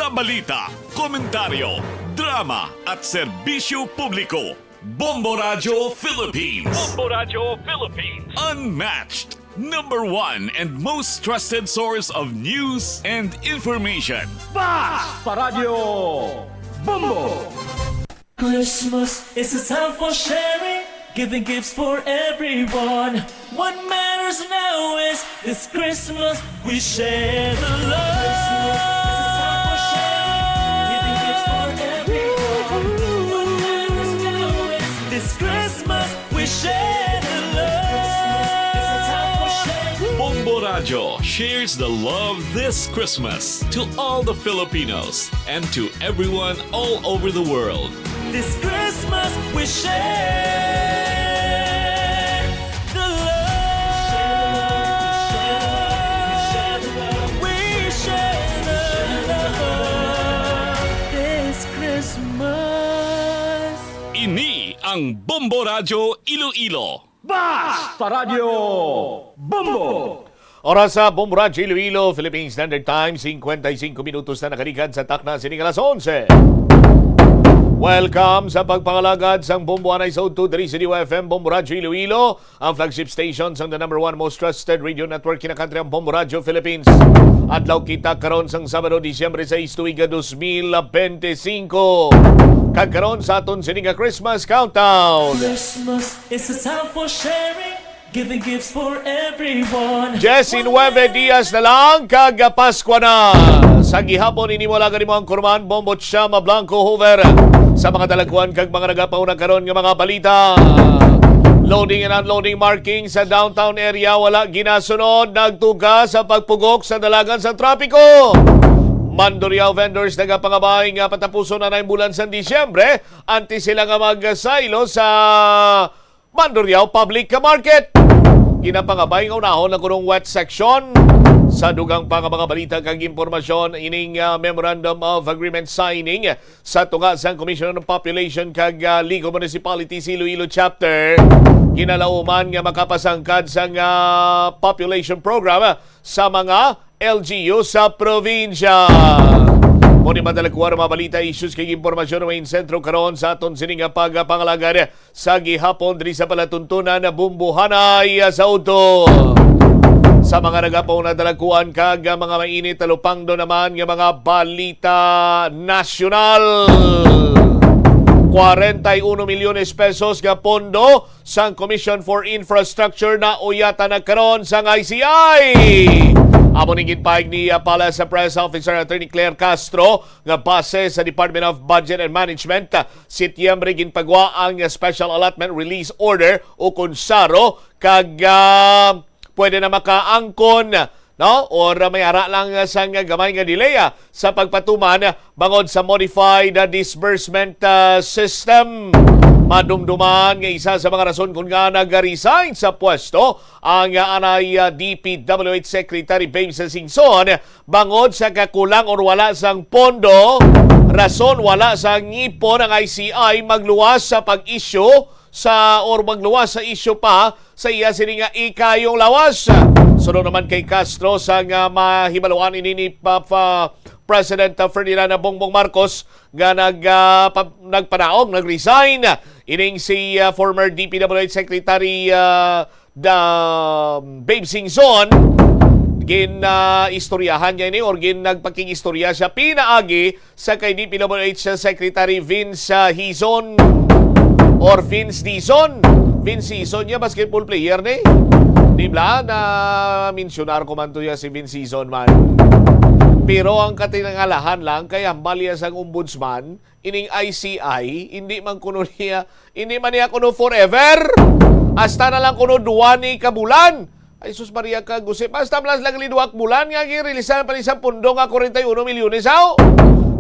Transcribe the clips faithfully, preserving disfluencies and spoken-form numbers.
Balita, komentaryo, drama at serbisyo publiko. Bombo Radyo Philippines. Bombo Radyo Philippines. Unmatched, number one and most trusted source of news and information. Bas pa Radyo Bombo! Christmas is a time for sharing, giving gifts for everyone. What matters now is this Christmas we share the love. Christmas is a time for sharing, giving gifts for everyone. What matters now is this Christmas we share the love. Christmas is a time for sharing. Bombo Radyo shares the love this Christmas to all the Filipinos and to everyone all over the world. This Christmas we share the love. We share the love this Christmas. Ini ang Bombo Radyo Iloilo. Bas pa Radyo Bombo! Oras sa Bombo Radyo Iloilo, Philippine Standard Time, singkwenta y singko minutos na nakaligad sa takna sining alas onse. Welcome sa pagpangalagad sang Bombo Anay sa Udto diri sa D Y F M, Bombo Radyo Iloilo, ang flagship station sang the number one most trusted radio network kinakantri ang Bombo Radyo Philippines. Adlaw kita karon sang Sabado, Disyembre sais, tuig nga dos mil bente singko. Kag karon sa aton sini nga Christmas countdown. Christmas is a time for sharing, giving gifts for everyone. Diecinueve dias na lang kag Paskwa na. Sa gihapon, ini wala gani mo ang kurman, Bombo Chama Blanco Hoover. Sa mga dalagkuan kag mga nagapauna karon nga mga balita. Loading and unloading marking sa downtown area wala ginasunod, nagtuga sa pagpugok sa dalagan sa trapiko. Mandurriao vendors nagapangabay nga patapuson na ang bulan sa Disyembre antes sila nga magsaylo sa Mandurriao Public Market. Ginapangabay nga unahon na kunong wet section. Sa dugang pa nga mga balita kag impormasyon, ining, ah, Memorandum of Agreement signing sa tunga sang Commission on Population kag, ah, League of Municipalities Iloilo Chapter, ginalauman nga makapasangkad sang, ah, population program sa mga L G U sa probinsya. Mo ni madalagkuan ang mga balita, issues kag impormasyon nga insentro karon sa aton sini nga pagpangalagad sa gihapon diri sa palatuntunan na Bumbuhanay sa Udto. Sa mga nagapauna, dalagkuan kag mga mainit, talupangdo naman nga mga balita nasyonal. Kwarenta y uno milyones pesos nga pondo sang Commission for Infrastructure na uyatan na karon sang I C I. Amo ning ginpahayag ni, ah, Palace Press Officer Attorney Claire Castro nga base sa Department of Budget and Management, ah, Setyembre ginpagwa ang special allotment release order o kon saro kag, ah, pwede na makaangkon, no? Or, ah, may ara lang, ah, sang gamay nga delay, ah, sa pagpatuman, ah, bangod sa modified, ah, disbursement, ah, system. Madumduman nga isa sa mga rason kon ngaa nag-resign sa pwesto ang, ah, anay, ah, D P W H Secretary Babes Singson bangod sa kakulang or wala sang pondo. Rason, wala sa ngipon ang I C I magluwas sa pag-issue sa, or magluwas sa issue pa sa iya sini nga ikayong lawas. Sunod naman kay Castro, sa nga mahibaluan ini ni pa, pa President Ferdinand Bongbong Marcos nga nag, ah, pa, nagpanaog, nag-resign ining si, ah, former D P W H Secretary, ah, da, Babe Singson, gin, ah, istoryahan niya ini or gin nagpakig-istorya siya pinaagi sa kay D P W H Secretary Vince, ah, Hizon or Vince Dizon. Vince Hizon niya, basketball player ni. Di ba? Na mensionar ko man to ya si Vince Hizon man. Pero ang katinangalahan lang, kay hambal ya sang ombudsman, ining I C I, hindi man kuno niya, hindi man niya kuno forever. Hasta na lang kuno duwa ni ka bulan. Ay, sus Maria ka, Jose. Basta lang lang duwa ka bulan nga girilisan pa ni sa pundo nga kwarenta y uno milyones, aw.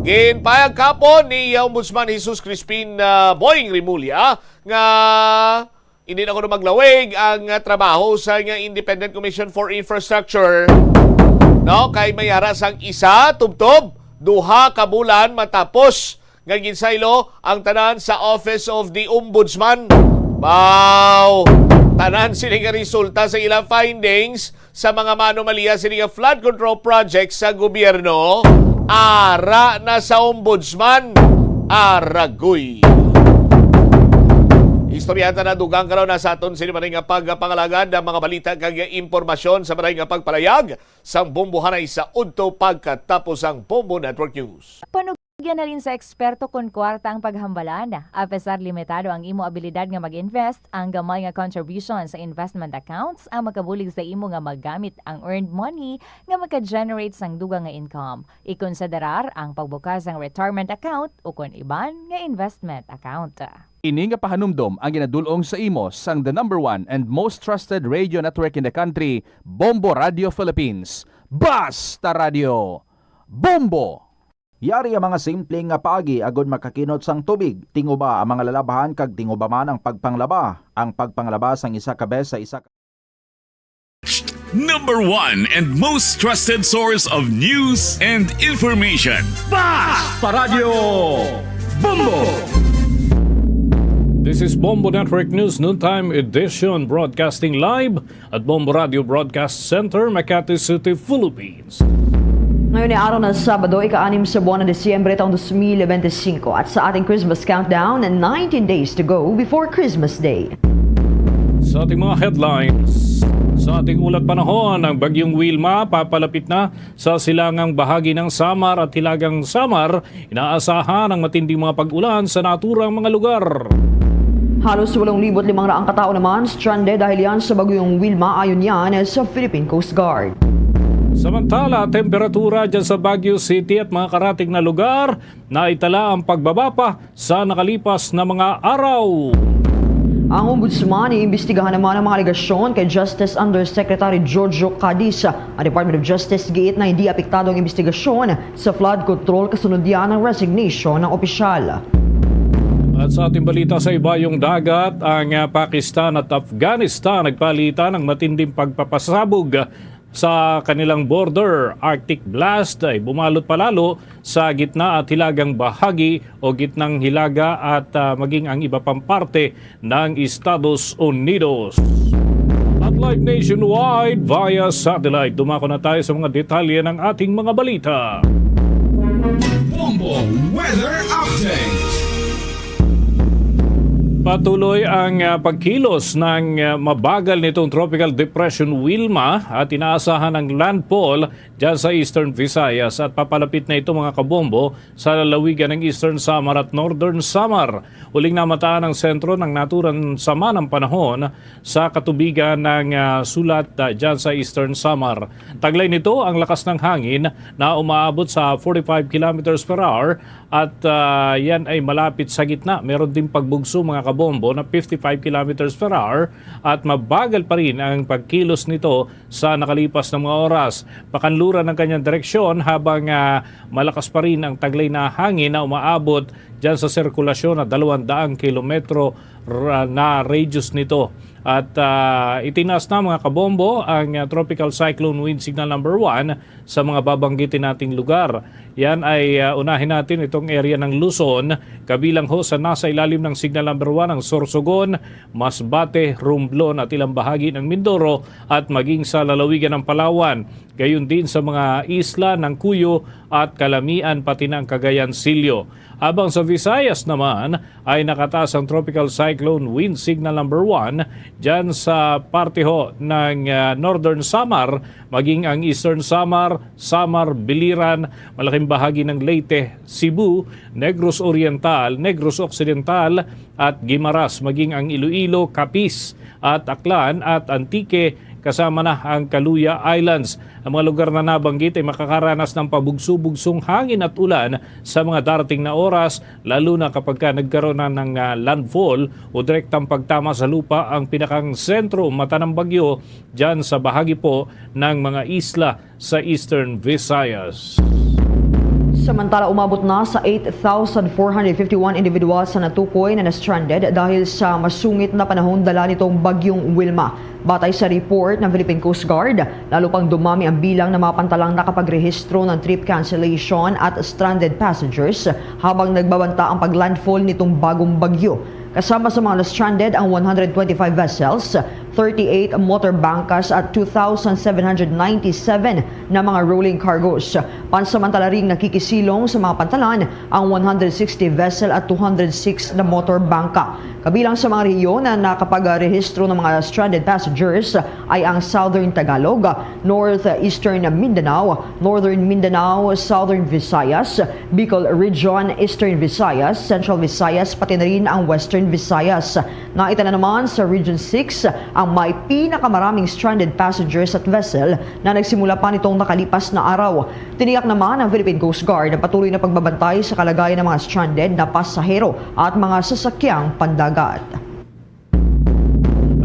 Ginpayag kapon ni Ombudsman Jesus Crispin, ah, Boying Remulla nga hindi na kuno maglawig ang, ah, trabaho sa nga Independent Commission for Infrastructure, no? Kay may ara sang isa, tubtob, duha ka bulan matapos nga ginsaylo ang tanan sa Office of the Ombudsman. Wow! Tanan sini nga resulta sa ilang findings sa mga maanomalya sini nga flood control project sa gobyerno. Ara na sa Ombudsman, aragoy. Istorya ta na, dugang karon na sa aton sini man nga pagpangalagad ang mga balita kag impormasyon sa maray nga pagpalayag sang Bombo Hanay sa udto pagkatapos ang Bombo Network News. Panugyan na rin sa eksperto kon kwarta ang paghambalan. Apesar limitado ang imo abilidad nga mag-invest, ang gamay nga contribution sa investment accounts ang makabulig sa imo nga magamit ang earned money nga maka-generate sang dugang nga income. Ikonsiderar ang pagbukas sang retirement account ukon iban nga investment account. Ini nga pahanumdom ang ginadul-ong sa imo sang the number one and most trusted radio network in the country, Bombo Radio Philippines. Basta Radio, Bombo! Yari ang mga simple nga paagi agod makakinot sang tubig. Tinguba ang mga lalabhan kag tinguba man ang pagpanglaba. Ang pagpanglaba sang isa ka bes sa isa ka Number one and most trusted source of news and information. Basta Radio Bombo! This is Bombo Network News Noontime Edition, broadcasting live at Bombo Radio Broadcast Center, Makati City, Philippines. Ngayon ay araw ng Sabado, ika-anim sa buwan ng Disyembre, taong dos mil bente singko. At sa ating Christmas countdown, nineteen days to go before Christmas Day. Sa ating mga headlines, sa ating ulat panahon, ang Bagyong Wilma papalapit na sa silangang bahagi ng Samar at Hilagang Samar. Inaasahan ang matinding mga pag-ulan sa naturang mga lugar. Halos walong libo limang raang katao naman stranded dahil yan sa Bagyong Wilma, ayon yan sa Philippine Coast Guard. Samantala, temperatura dyan sa Baguio City at mga karatig na lugar, naitala ang pagbaba pa sa nakalipas na mga araw. Ang Ombudsman iimbestigahan naman ang mga alegasyon kay Justice Undersecretary Giorgio Cadiz. Ang Department of Justice giit na hindi apektado ang investigasyon sa flood control kasunod niya ng resignation ng opisyal. At sa ating balita sa ibayong dagat, ang, ah, Pakistan at Afghanistan nagpalitan ng matinding pagpapasabog sa kanilang border. Arctic blast ay bumalot palalo sa gitna at hilagang bahagi o gitnang hilaga at, ah, maging ang iba pang parte ng Estados Unidos. At live nationwide via satellite, dumako na tayo sa mga detalye ng ating mga balita. Bombo Weather Update. Patuloy ang, ah, pagkilos ng, ah, mabagal nitong Tropical Depression Wilma at inaasahan ang landfall dyan sa Eastern Visayas at papalapit na ito, mga kabombo, sa lalawigan ng Eastern Samar at Northern Samar. Uling namataan ang sentro ng naturang sama ng panahon sa katubigan ng, ah, sulat, ah, dyan sa Eastern Samar. Taglay nito ang lakas ng hangin na umaabot sa forty-five kilometers per hour at, ah, yan ay malapit sa gitna. Meron din pagbugso, mga kabombo, na fifty-five kilometers per hour at mabagal pa rin ang pagkilos nito sa nakalipas na mga oras. Pakanluran ang kanyang direksyon habang, ah, malakas pa rin ang taglay na hangin na umaabot dyan sa sirkulasyon na dalawang daang kilometro ra-, na radius nito. At, ah, itinaas na, mga kabombo, ang, ah, Tropical Cyclone Wind Signal number one sa mga babanggitin nating lugar. Yan ay, ah, unahin natin itong area ng Luzon, kabilang ho sa nasa ilalim ng Signal number one ang Sorsogon, Masbate, Romblon at ilang bahagi ng Mindoro at maging sa lalawigan ng Palawan. Gayon din sa mga isla ng Cuyo at Calamian, pati na ang Cagayan Silyo. Habang sa Visayas naman ay nakataas ang Tropical Cyclone Wind Signal number one dyan sa parte ho ng, ah, Northern Samar, maging ang Eastern Samar, Samar, Biliran, malaking bahagi ng Leyte, Cebu, Negros Oriental, Negros Occidental, at Guimaras, maging ang Iloilo, Capiz, at Aklan, at Antique, kasama na ang Caluya Islands. Ang mga lugar na nabanggit ay makakaranas ng pabugso-bugsong hangin at ulan sa mga darating na oras, lalo na kapag ka nagkaroon na ng, ah, landfall o direktang pagtama sa lupa ang pinakang sentro mata ng bagyo dyan sa bahagi po ng mga isla sa Eastern Visayas. Samantala, umabot na sa eight thousand four hundred fifty-one individuals sa natukoy na na-stranded dahil sa masungit na panahon dala nitong Bagyong Wilma. Batay sa report ng Philippine Coast Guard, lalo pang dumami ang bilang ng mga pantalang nakapagrehistro ng trip cancellation at stranded passengers habang nagbabanta ang paglandfall nitong bagong bagyo. Kasama sa mga na-stranded ang one hundred twenty-five vessels, thirty-eight motor bangkas at two thousand seven hundred ninety-seven na mga rolling cargos. Pansamantala ring nakikisilong sa mga pantalan ang one hundred sixty vessel at two hundred six na motor bangka. Kabilang sa mga rehiyon na nakapag-rehistro ng mga stranded passengers ay ang Southern Tagalog, Northeastern Mindanao, Northern Mindanao, Southern Visayas, Bicol Region, Eastern Visayas, Central Visayas, pati na rin ang Western Visayas. Naitala naman sa Region six ang may pinakamaraming stranded passengers at vessel na nagsimula pa nitong nakalipas na araw. Tiniyak naman ang Philippine Coast Guard ang patuloy na pagbabantay sa kalagayan ng mga stranded na pasahero at mga sasakyang pandagat.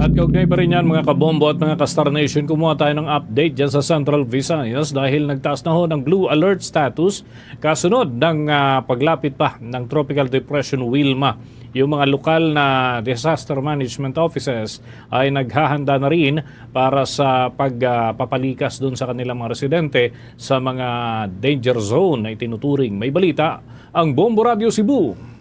At kaugnay pa rin yan, mga kabombo at mga ka-Star Nation, kumuha tayo ng update dyan sa Central Visayas dahil nagtaas na ho ng blue alert status kasunod ng ah, paglapit pa ng Tropical Depression Wilma. Yung mga lokal na disaster management offices ay naghahanda na rin para sa pagpapalikas doon sa kanilang mga residente sa mga danger zone na itinuturing. May balita ang Bombo Radio Cebu.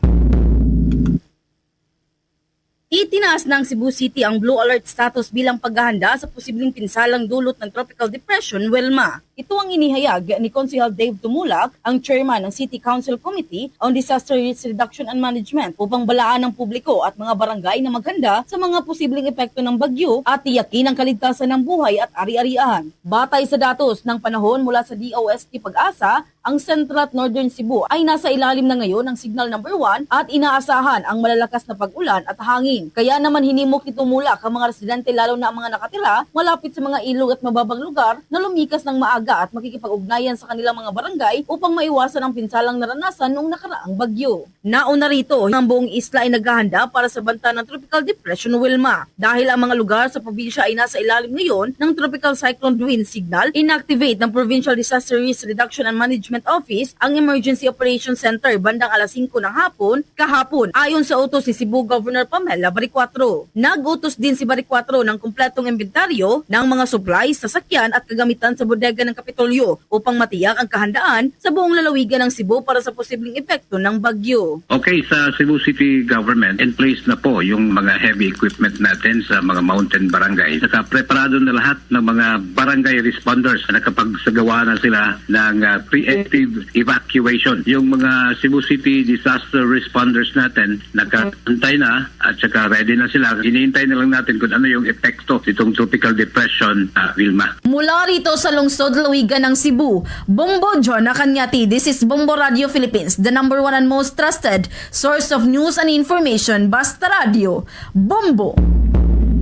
Itinaas ng Cebu City ang blue alert status bilang paghahanda sa posibleng pinsalang dulot ng Tropical Depression Wilma. Ito ang inihayag ni Konsehal Dave Tumulak, ang chairman ng City Council Committee on Disaster Risk Reduction and Management, upang balaan ang publiko at mga barangay na maghanda sa mga posibleng epekto ng bagyo at tiyakin ang kaligtasan ng buhay at ari-arian. Batay sa datos ng panahon mula sa D O S T PAGASA, ang Central at Northern Cebu ay nasa ilalim na ngayon ng Signal Number One at inaasahan ang malalakas na pag-ulan at hangin. Kaya naman, hinimok ni Tumulak ang mga residente, lalo na ang mga nakatira malapit sa mga ilog at mababang lugar, na lumikas ng maaga at makikipag-ugnayan sa kanilang mga barangay upang maiwasan ang pinsalang naranasan noong nakaraang bagyo. Nauna rito, ang buong isla ay naghahanda para sa banta ng Tropical Depression Wilma. Dahil ang mga lugar sa probinsya ay nasa ilalim ngayon ng Tropical Cyclone Dwayne Signal, inactivate ng Provincial Disaster Risk Reduction and Management Office ang Emergency Operations Center bandang alas singko ng hapon kahapon, ayon sa utos ni Cebu Governor Pamela Baricuatro. Nag-utos din si Baricuatro ng kumpletong inventaryo ng mga supplies, sasakyan at kagamitan sa bodega ng Kapitolyo upang matiyak ang kahandaan sa buong lalawigan ng Cebu para sa posibleng epekto ng bagyo. Okay, sa Cebu City Government, in place na po yung mga heavy equipment natin sa mga mountain barangay. Nakapreparado na lahat ng mga barangay responders. Nakapagsagawa na sila ng ah, preemptive evacuation. Yung mga Cebu City disaster responders natin, nakaantay na at saka ready na sila. Iniintay na lang natin kung ano yung epekto nitong tropical depression, ah, Wilma. Mula rito sa lungsod Lawigan ng Cebu, Bombo Jonah Cañati. This is Bombo Radio Philippines, the number one and most trusted source of news and information. Basta Radio, Bombo.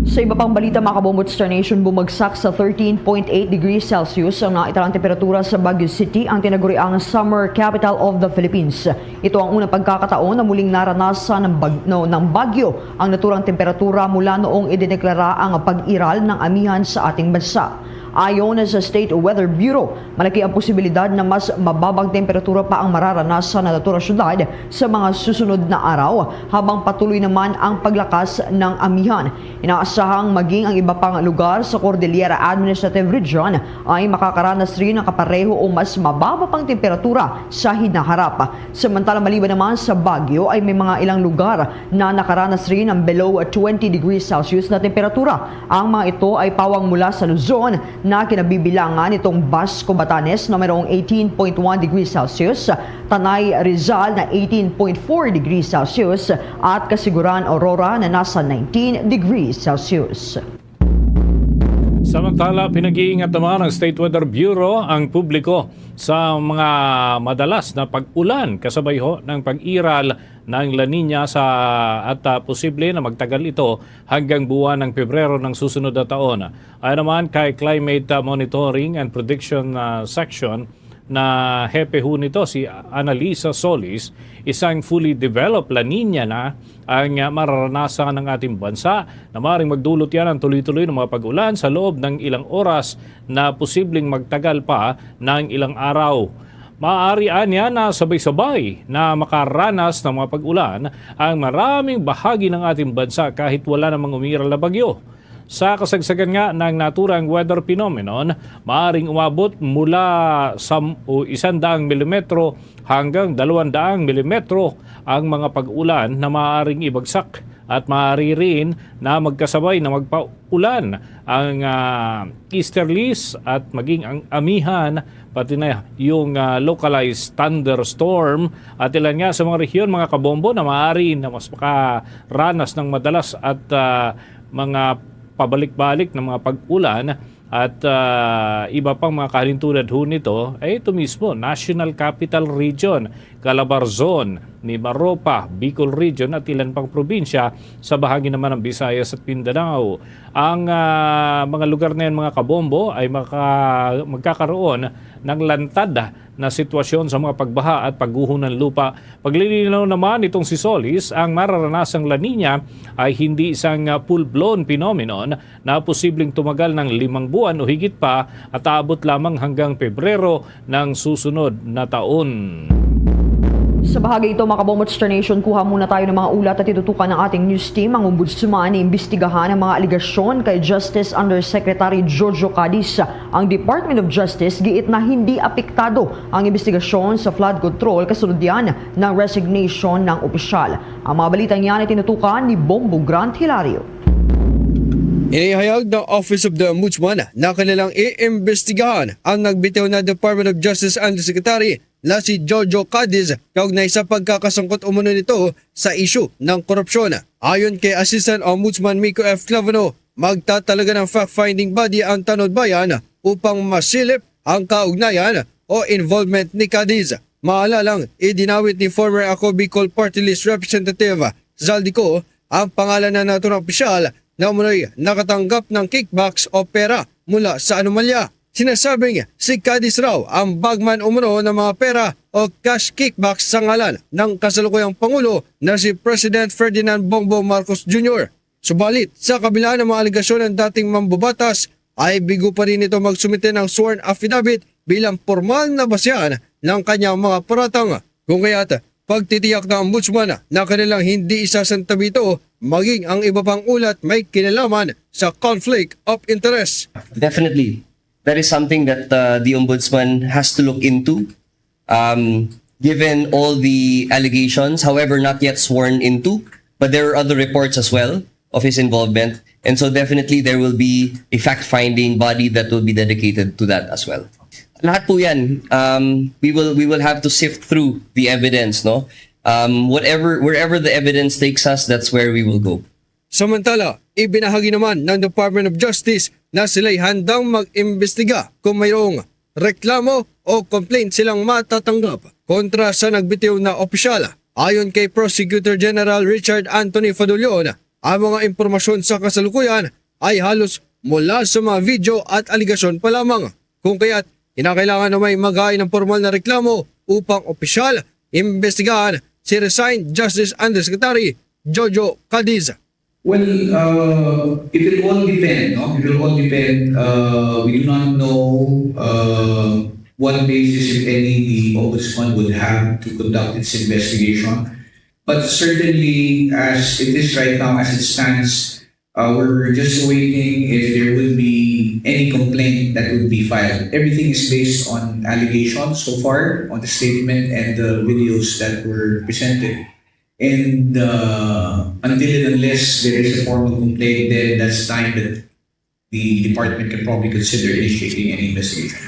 Sa iba pang balita, mga kabombo at Star Nation, bumagsak sa thirteen point eight degrees Celsius ang naitalang temperatura sa Baguio City, ang tinaguriang summer capital of the Philippines. Ito ang unang pagkakataon na muling naranasan ng, bag, no, ng bagyo ang naturang temperatura mula noong idineklara ang pag-iral ng amihan sa ating bansa. Ayon sa State Weather Bureau, malaki ang posibilidad na mas mababang temperatura pa ang mararanasan ng naturang syudad sa mga susunod na araw, habang patuloy naman ang paglakas ng amihan. Inaasahang maging ang iba pang lugar sa Cordillera Administrative Region ay makakaranas rin ng kapareho o mas mababa pang temperatura sa hinaharap. Samantala, maliban naman sa Baguio, ay may mga ilang lugar na nakaranas rin ng below twenty degrees Celsius na temperatura. Ang mga ito ay pawang mula sa Luzon na kinabibilangan nitong Basco Batanes na mayroong eighteen point one degrees Celsius, Tanay Rizal na eighteen point four degrees Celsius, at Casiguran Aurora na nasa nineteen degrees Celsius. Samantala, pinag-iingat naman ng State Weather Bureau ang publiko sa mga madalas na pag-ulan kasabay ho ng pag-iral ng La Niña sa, at ah, posible na magtagal ito hanggang buwan ng Pebrero ng susunod na taon. Ayon naman kay Climate ah, Monitoring and Prediction ah, Section na hepe ho nito, si Annalisa Solis, isang fully developed La Niña na ang ah, mararanasan ng ating bansa na maaaring magdulot yan ng tuloy-tuloy ng mga pag-ulan sa loob ng ilang oras na posibleng magtagal pa ng ilang araw. Maaari anya na sabay-sabay na makaranas ng mga pag-ulan ang maraming bahagi ng ating bansa kahit wala namang umiral na bagyo. Sa kasagsagan nga ng naturang weather phenomenon, maaring umabot mula sa o isang daang milimetro hanggang dalawang daang milimetro ang mga pag-ulan na maaaring ibagsak at maaari rin na magkasabay na magpaulan ang, ah, easterlies at maging ang amihan, pati na yung, ah, localized thunderstorm. At ilan nga sa mga rehiyon, mga kabombo, na maaari na mas makaranas ng madalas at, ah, mga pabalik-balik na mga pag-ulan at, ah, iba pang mga kahalintulad ho nito ay ito mismo, National Capital Region, Calabarzon, Mimaropa, Bicol Region at ilan pang probinsya sa bahagi naman ng Visayas at Mindanao. Ang, ah, mga lugar na yan, mga kabombo, ay maka-, magkakaroon ng lantad na sitwasyon sa mga pagbaha at pagguho ng lupa. Paglilinaw naman nitong si Solis, ang mararanasang La Niña ay hindi isang, ah, full-blown phenomenon na posibleng tumagal ng limang buwan o higit pa at aabot lamang hanggang Pebrero ng susunod na taon. Sa bahagi ito, mga kabombo, Star Nation, kuha muna tayo ng mga ulat at tinutukan ng ating news team. Ang ombudsman imbestigahan ang mga alegasyon kay Justice Undersecretary Jojo Cadiz. Ang Department of Justice giit na hindi apektado ang imbestigasyon sa flood control kasunod yan ng resignation ng opisyal. Ang mga balitang yan ay tinutukan ni Bombo Grant Hilario. Inihayag ng Office of the Ombudsman na kanilang iimbestigahan ang nagbitiw na Department of Justice Undersecretary na si Jojo Cadiz kaugnay sa pagkakasangkot umano nito sa isyu ng korupsyon. Ayon kay Assistant Ombudsman Miko F. Clavano, magtatalaga ng fact-finding body ang Tanod Bayan upang masilip ang kaugnayan o involvement ni Cadiz. Maalalang idinawit ni former Ako Bicol Party List Representative Zaldy Co ang pangalan ng naturang opisyal na umunoy nakatanggap ng kickbacks o pera mula sa anomalya. Sinasabing si Cadiz raw ang bagman umano ng mga pera o cash kickbacks sa ngalan ng kasalukuyang Pangulo na si President Ferdinand Bongbong Marcos Junior. Subalit, sa kabila ng mga alegasyon ng dating mambabatas, ay bigo pa rin ito magsumite ng sworn affidavit bilang formal na basehan ng kanyang mga paratang. Kung kaya't, pagtitiyak ng Ombudsman na kanilang hindi isasantabi ito maging ang iba pang ulat may kinalaman sa conflict of interest. Definitely, that is something that uh, the Ombudsman has to look into, um, given all the allegations, however, not yet sworn into, but there are other reports as well of his involvement. And so definitely there will be a fact-finding body that will be dedicated to that as well. Lahat po yan, um, we will, we will have to sift through the evidence, no? Um, whatever, wherever the evidence takes us, that's where we will go. Samantala, ibinahagi naman ng Department of Justice na sila'y handang mag-imbestiga kung mayroong reklamo o complaint silang matatanggap kontra sa nagbitiw na opisyal. Ayon kay Prosecutor General Richard Anthony Fadulyon, ang mga impormasyon sa kasalukuyan ay halos mula sa mga video at aligasyon pa lamang. Kung kaya't kinakailangan na may magain ng formal na reklamo upang opisyal imbestigahan si resigned Justice Undersecretary Jojo Cadiz. Well, uh, it will all depend, no? It will all depend. Uh, we do not know uh, what basis, if any, the ombudsman would have to conduct its investigation. But certainly, as it is right now, as it stands, uh, we're just waiting if there will be any complaint that would be filed. Everything is based on allegations so far, on the statement and the videos that were presented. And uh, until and unless there is a formal complaint, then that's time that the department can probably consider initiating an investigation.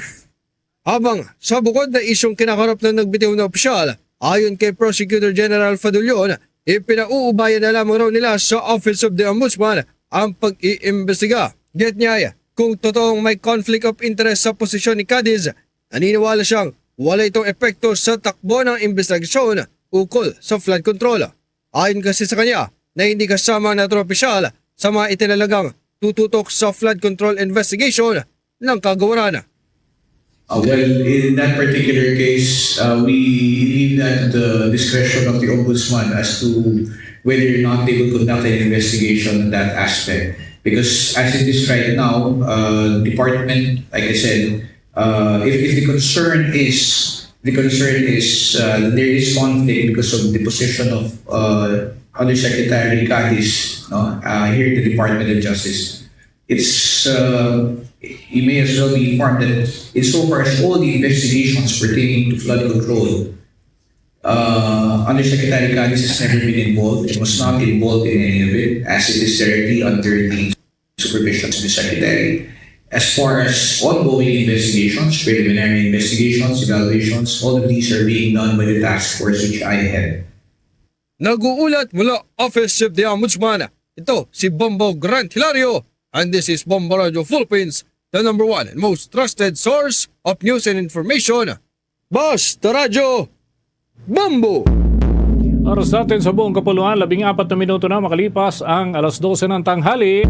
Habang sa bukod na isyong kinaharap ng nagbitiw na opisyal, ayon kay Prosecutor General Fadulyon, ipinauubayan na lamang raw nila sa Office of the Ombudsman ang pag-iimbestiga. Get niya, kung totoong may conflict of interest sa posisyon ni Cadiz, naniniwala siyang wala itong epekto sa takbo ng imbestigasyon ukol sa flood control. Ayon kasi sa kanya na hindi kasama ang naturang opisyal sa mga itinalagang tututok sa flood control investigation ng kagawaran. Uh, well, in that particular case, uh, we leave that to the discretion of the ombudsman as to whether or not they will conduct an investigation on that aspect. Because as it is right now, uh, department, like I said, uh, if, if the concern is the concern is uh, there is conflict because of the position of uh, Undersecretary Cadiz, no, uh, here in the Department of Justice. It's uh, you may as well be informed that insofar as all the investigations pertaining to flood control uh, Undersecretary Cadiz has never been involved and was not involved in any of it, as it is directly under the supervision of the Secretary. As far as ongoing investigations, preliminary investigations, evaluations, all of these are being done by the task force which I head. Nag-uulat mula Office of the Ombudsman, ito si Bombo Grant Hilario, and this is Bombo Radio Philippines, the number one and most trusted source of news and information. Basta Radyo, Bombo! Oras natin sa buong kapuluan, labing apat na minuto na makalipas ang alas dose ng tanghali.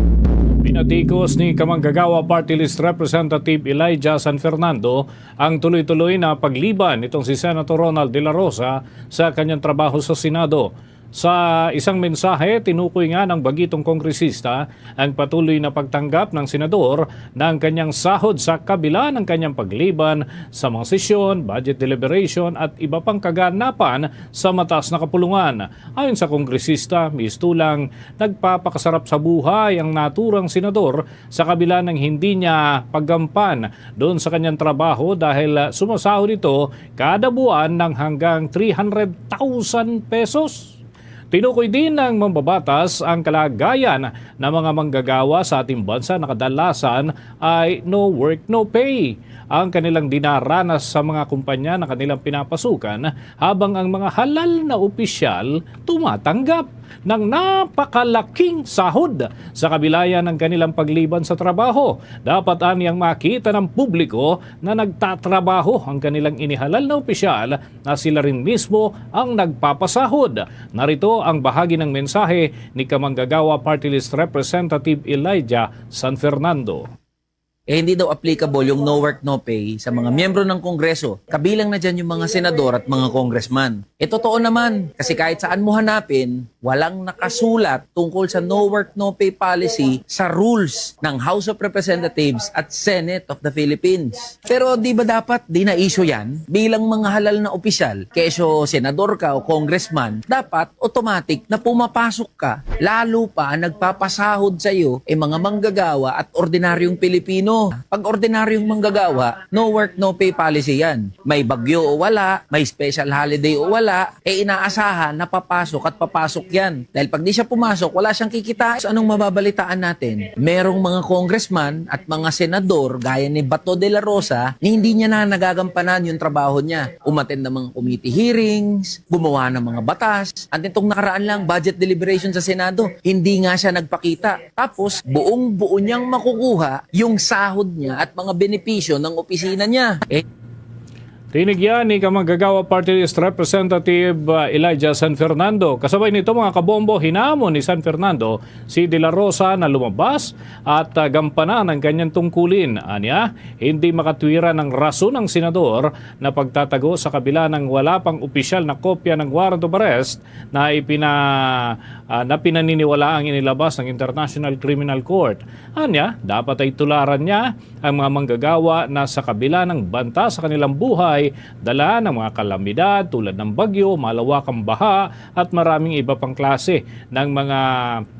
Pinatikos ni Kamanggagawa Party List Representative Elijah San Fernando ang tuloy-tuloy na pagliban nitong si Senator Ronald De La Rosa sa kanyang trabaho sa Senado. Sa isang mensahe, tinukoy nga ng bagitong kongresista ang patuloy na pagtanggap ng senador ng kanyang sahod sa kabila ng kanyang pagliban sa mga sesyon, budget deliberation at iba pang kaganapan sa mataas na kapulungan. Ayon sa kongresista, mistulang nagpapakasarap sa buhay ang naturang senador sa kabila ng hindi niya paggampan doon sa kanyang trabaho dahil sumasahod ito kada buwan ng hanggang three hundred thousand pesos. Tinukoy din ng mambabatas ang kalagayan ng mga manggagawa sa ating bansa na kadalasan ay no work, no pay ang kanilang dinaranas sa mga kumpanya na kanilang pinapasukan, habang ang mga halal na opisyal tumatanggap ng napakalaking sahod sa kabilayan ng kanilang pagliban sa trabaho. Dapat aniyang makita ng publiko na nagtatrabaho ang kanilang inihalal na opisyal na sila rin mismo ang nagpapasahod. Narito ang bahagi ng mensahe ni Kamanggagawa Party List Representative Elijah San Fernando. Eh, hindi daw applicable yung no work, no pay sa mga miyembro ng Kongreso. Kabilang na dyan yung mga senador at mga congressman. Eh, totoo naman, kasi kahit saan mo hanapin, walang nakasulat tungkol sa no work, no pay policy sa rules ng House of Representatives at Senate of the Philippines. Pero di ba dapat di na issue yan? Bilang mga halal na opisyal, keso senador ka o congressman, dapat automatic na pumapasok ka. Lalo pa ang nagpapasahod sa iyo ay mga manggagawa at ordinaryong Pilipino. Pag ordinaryong manggagawa, no work, no pay policy yan. May bagyo o wala, may special holiday o wala, eh inaasahan na papasok at papasok yan. Dahil pag di siya pumasok, wala siyang kikita. So anong mababalitaan natin? Merong mga congressman at mga senador gaya ni Bato de la Rosa na hindi niya na nagagampanan yung trabaho niya. Umattend ng mga committee hearings, gumawa ng mga batas. At itong nakaraan lang, budget deliberation sa Senado, hindi nga siya nagpakita. Tapos, buong-buo niyang makukuha yung sahod niya at mga benepisyo ng opisina niya. Eh, Tinigyan ni Kamanggagawa Party List Representative uh, Elijah San Fernando. Kasabay nito, mga kabombo, hinamon ni San Fernando si De La Rosa na lumabas at uh, gampanan ang kanyang tungkulin. Anya, hindi makatwiran ng rason ang senador na pagtatago sa kabila ng wala pang opisyal na kopya ng warrant of arrest na ipina, uh, na pinaniniwala ang inilabas ng International Criminal Court. Anya, dapat ay tularan niya ang mga manggagawa na sa kabila ng banta sa kanilang buhay, dala ng mga kalamidad tulad ng bagyo, malawakang baha, at maraming iba pang klase ng mga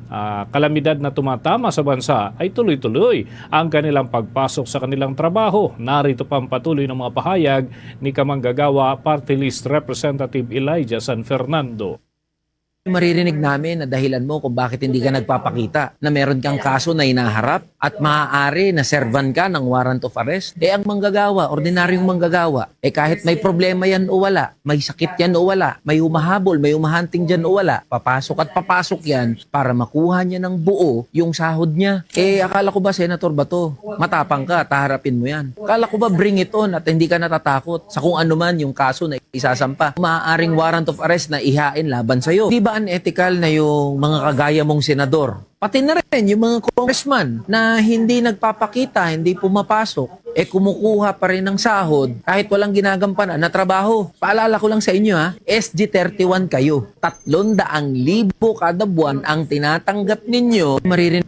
uh, kalamidad na tumatama sa bansa ay tuloy-tuloy ang kanilang pagpasok sa kanilang trabaho. Narito pa ang patuloy ng mga pahayag ni Kamanggagawa Party List Representative Elijah San Fernando. Maririnig namin na dahilan mo kung bakit hindi ka nagpapakita na meron kang kaso na inaharap at maaari na servan ka ng warrant of arrest. Eh ang manggagawa, ordinaryong manggagawa, eh kahit may problema yan o wala, may sakit yan o wala, may humahabol, may humahunting dyan o wala, papasok at papasok yan para makuha niya ng buo yung sahod niya. Eh akala ko ba, Senator Bato, matapang ka, taharapin mo yan. Akala ko ba bring it on at hindi ka natatakot sa kung ano man yung kaso na isasampa. Maaaring warrant of arrest na ihain laban sa'yo. Di ba unethical na yung mga kagaya mong senador? Pati na rin yung mga congressman na hindi nagpapakita, hindi pumapasok, eh kumukuha pa rin ng sahod kahit walang ginagampanan na trabaho. Paalala ko lang sa inyo ha, S G thirty-one kayo. Tatlong daang libo kada buwan ang tinatanggap ninyo. Maririnig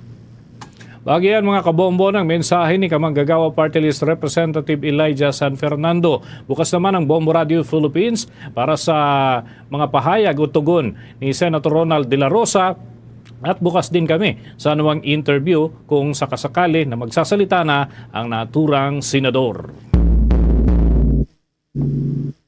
Bagian mga kabombo ng mensahe ni Kamanggagawa Party List Representative Elijah San Fernando. Bukas naman ang Bombo Radio Philippines para sa mga pahayag o tugon ni Senator Ronald De La Rosa. At bukas din kami sa anumang interview kung sakasakali na magsasalita na ang naturang senador.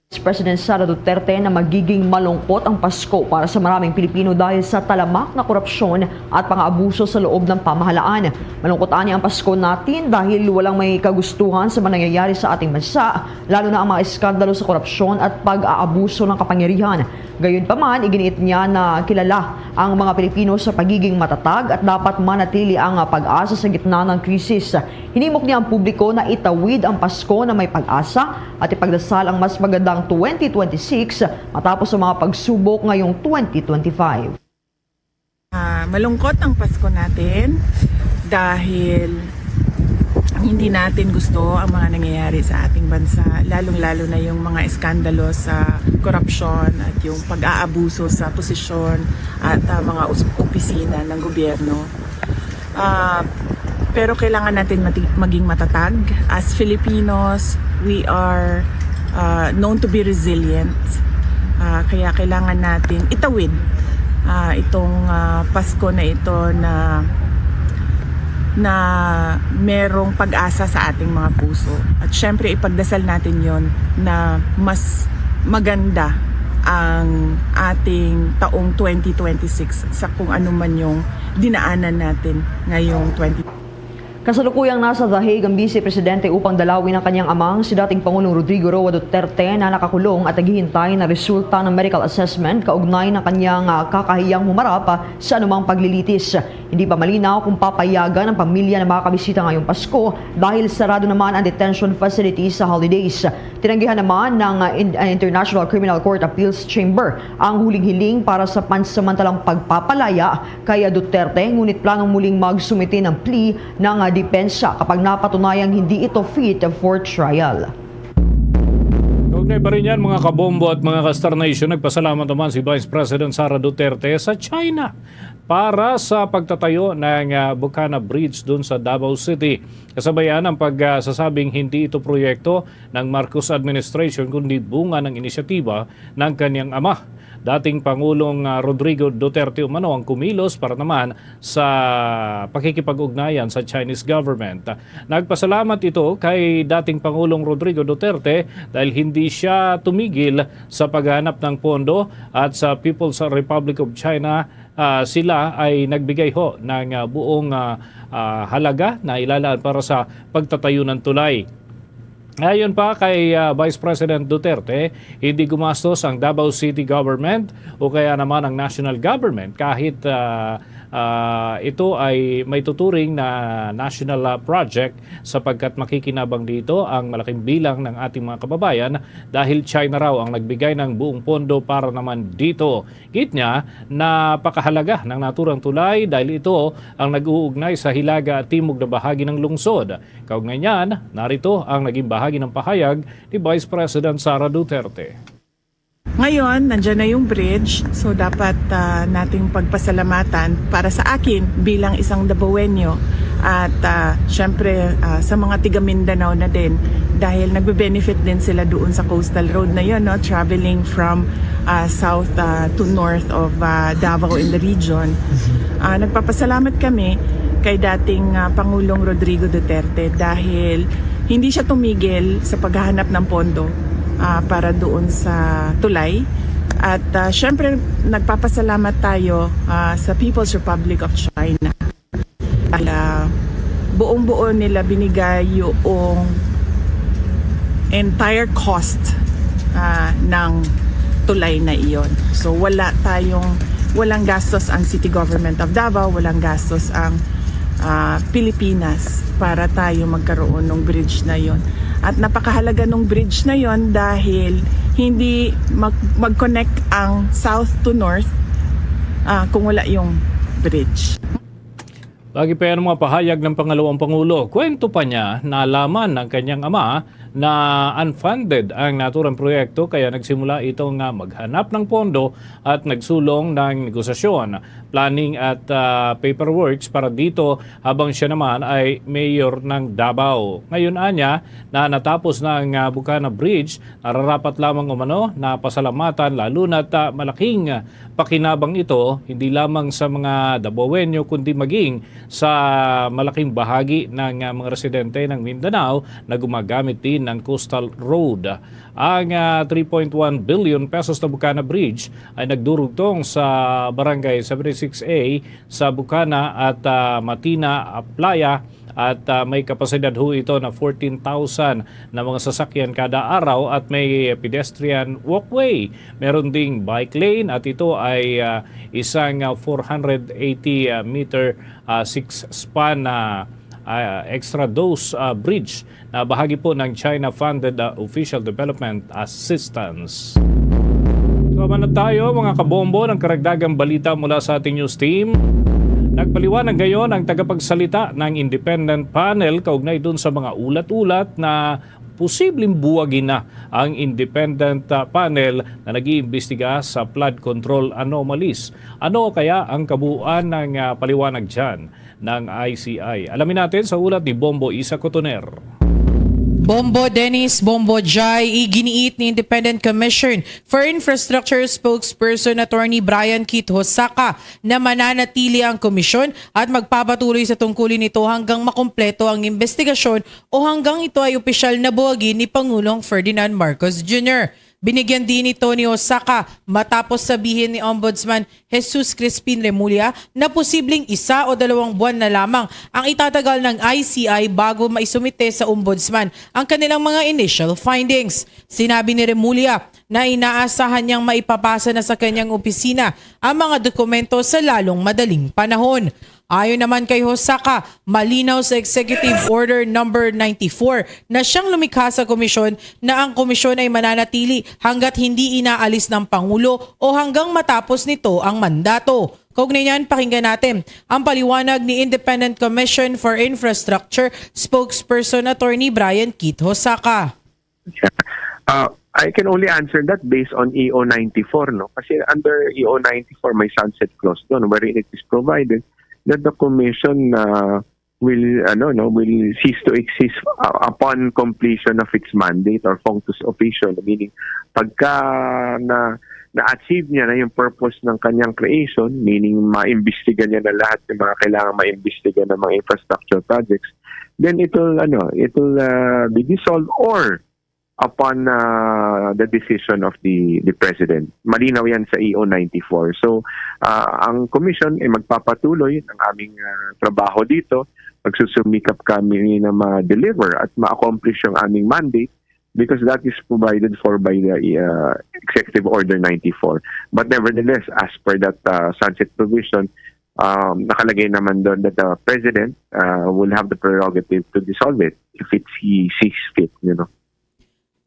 President Sara Duterte na magiging malungkot ang Pasko para sa maraming Pilipino dahil sa talamak na korupsyon at pang-abuso sa loob ng pamahalaan. Malungkot ani ang Pasko natin dahil walang may kagustuhan sa mga nangyayari sa ating bansa, lalo na ang mga eskandalo sa korupsyon at pag-aabuso ng kapangyarihan. Gayunpaman, iginiit niya na kilala ang mga Pilipino sa pagiging matatag at dapat manatili ang pag-asa sa gitna ng krisis. Hinimok niya ang publiko na itawid ang Pasko na may pag-asa at ipagdasal ang mas magandang twenty twenty-six matapos ang mga pagsubok ngayong twenty twenty-five. Ah, malungkot ang Pasko natin dahil hindi natin gusto ang mga nangyayari sa ating bansa, lalong-lalo na yung mga eskandalo sa korupsyon at yung pag-aabuso sa posisyon at, ah, mga us- opisina ng gobyerno. Ah, pero kailangan natin mati- maging matatag. As Filipinos, we are, ah, known to be resilient. Ah, kaya kailangan natin itawid, ah, itong, ah, Pasko na ito na na merong pag-asa sa ating mga puso. At syempre, ipagdasal natin yon na mas maganda ang ating taong twenty twenty-six sa kung ano man yung dinaanan natin ngayong twenty. Kasalukuyang nasa The Hague ang Vice Presidente upang dalawin ang kanyang amang, si dating Pangulong Rodrigo Roa Duterte, na nakakulong at naghihintay na resulta ng medical assessment kaugnay ng kanyang, ah, kakahiyang humarap, ah, sa anumang paglilitis. Hindi pa malinaw kung papayagan ng pamilya na makakabisita ngayong Pasko dahil sarado naman ang detention facility sa holidays. Tinanggihan naman ng, ah, in- ah, International Criminal Court Appeals Chamber ang huling hiling para sa pansamantalang pagpapalaya kay Duterte, ngunit planong muling magsumite ng plea ng, ah, depensa kapag napatunayang hindi ito fit for trial. Kaugnay pa rin yan, mga kabombo at mga ka-Star Nation, nagpasalamat naman si Vice President Sara Duterte sa China para sa pagtatayo ng, ah, Bukana Bridge dun sa Davao City. Kasabayan ang pagsasabing hindi ito proyekto ng Marcos administration kundi bunga ng inisyatiba ng kanyang ama. Dating Pangulong, ah, Rodrigo Duterte umano ang kumilos para naman sa pakikipag-ugnayan sa Chinese government. Nagpasalamat ito kay dating Pangulong Rodrigo Duterte dahil hindi siya tumigil sa paghahanap ng pondo at sa People's Republic of China, ah, sila ay nagbigay ho ng, ah, buong, ah, ah, halaga na ilalaan para sa pagtatayo ng tulay. Ayon pa kay, ah, Vice President Duterte, hindi gumastos ang Davao City Government o kaya naman ang national government kahit, ah, ah, ito ay may tuturing na national, ah, project sapagkat makikinabang dito ang malaking bilang ng ating mga kababayan dahil China raw ang nagbigay ng buong pondo para naman dito. Giit niya, napakahalaga ng naturang tulay dahil ito ang nag-uugnay sa hilaga at timog na bahagi ng lungsod. Kaugnay niyan, narito ang naging bahagi ng pahayag ni Vice President Sara Duterte. Ngayon, nandiyan na yung bridge. So, dapat, ah, nating pagpasalamatan para sa akin bilang isang Dabawenyo. At, ah, syempre, ah, sa mga tiga Mindanao na din. Dahil nagbe-benefit din sila doon sa coastal road na yun, no? Traveling from, ah, south, ah, to north of, ah, Davao in the region. Ah, nagpapasalamat kami kay dating, ah, Pangulong Rodrigo Duterte dahil hindi siya tumigil sa paghahanap ng pondo, ah, para doon sa tulay. At, ah, syempre, nagpapasalamat tayo, ah, sa People's Republic of China. Dahil, ah, buong-buo nila binigay yung entire cost, ah, ng tulay na iyon. So, wala tayong, walang gastos ang City Government of Davao, walang gastos ang, ah, Pilipinas para tayo magkaroon ng bridge na yon. At napakahalaga ng bridge na yon dahil hindi mag- mag-connect ang south to north, ah, kung wala yung bridge. Lagi pa yan ang mga pahayag ng pangalawang pangulo. Kwento pa niya, nalaman ng kanyang ama na unfunded ang naturang proyekto kaya nagsimula itong, ah, maghanap ng pondo at nagsulong ng negosasyon, planning at, ah, paperworks para dito habang siya naman ay mayor ng Davao. Ngayon anya na natapos na ang, ah, Bukana Bridge, nararapat lamang umano na pasalamatan lalo na't, ah, malaking pakinabang ito hindi lamang sa mga Dabawenyo kundi maging sa malaking bahagi ng, ah, mga residente ng Mindanao na gumagamit din ng Coastal Road. Ang ah, three point one billion pesos na Bukana Bridge ay nagdurugtong sa Barangay seventy-six A sa Bukana at ah, Matina, ah, Playa, at ah, may kapasidad ho ito na fourteen thousand na mga sasakyan kada araw at may pedestrian walkway. Meron ding bike lane at ito ay ah, isang ah, four hundred eighty ah, meter ah, six span na ah, extra dose ah, bridge na bahagi po ng China-funded ah, official development assistance. Tumaman na tayo, mga kabombo, ng karagdagang balita mula sa ating news team. Nagpaliwanag ngayon ang tagapagsalita ng independent panel kaugnay dun sa mga ulat-ulat na posibleng buwagin na ang independent ah, panel na nag-iimbestiga sa flood control anomalies. Ano kaya ang kabuuan ng ah, paliwanag dyan ng I C I? Alamin natin sa ulat ni Bombo Isa Cotoner. Bombo Dennis, Bombo Jai, iginiit ni Independent Commission for Infrastructure Spokesperson Attorney Brian Keith Hosaka na mananatili ang komisyon at magpapatuloy sa tungkulin nito hanggang makumpleto ang investigasyon o hanggang ito ay opisyal na buwagin ni Pangulong Ferdinand Marcos Junior. Binigyan din ito ni Hosaka matapos sabihin ni Ombudsman Jesus Crispin Remulla na posibleng isa o dalawang buwan na lamang ang itatagal ng I C I bago maisumite sa Ombudsman ang kanilang mga initial findings. Sinabi ni Remulla na inaasahan niyang maipapasa na sa kanyang opisina ang mga dokumento sa lalong madaling panahon. Ayon naman kay Hosaka, malinaw sa Executive Order Number ninety-four na siyang lumikha sa komisyon na ang komisyon ay mananatili hanggat hindi inaalis ng Pangulo o hanggang matapos nito ang mandato. Kaugnay niyan, pakinggan natin ang paliwanag ni Independent Commission for Infrastructure Spokesperson Attorney Brian Keith Hosaka. Uh, I can only answer that based on E O ninety-four, no? Kasi under E O ninety-four, may sunset clause doon wherein it is provided that the commission uh, will ano no will cease to exist uh, upon completion of its mandate or functus officio, meaning pagka na na-achieve niya na yung purpose ng kanyang creation, meaning maimbestiga niya na lahat ng mga kailangan maimbestiga ng mga infrastructure projects, then it will ano it will uh, be dissolved or upon uh, the decision of the the president. Malinaw yan sa E O ninety-four. So uh, ang commission ay magpapatuloy ng aming uh, trabaho dito. Magsusumikap kami na ma-deliver at ma-accomplish yung aming mandate because that is provided for by the uh, Executive Order ninety-four. But nevertheless, as per that uh, sunset provision, um, nakalagay naman doon that the president uh, will have the prerogative to dissolve it if it's he sees fit, you know.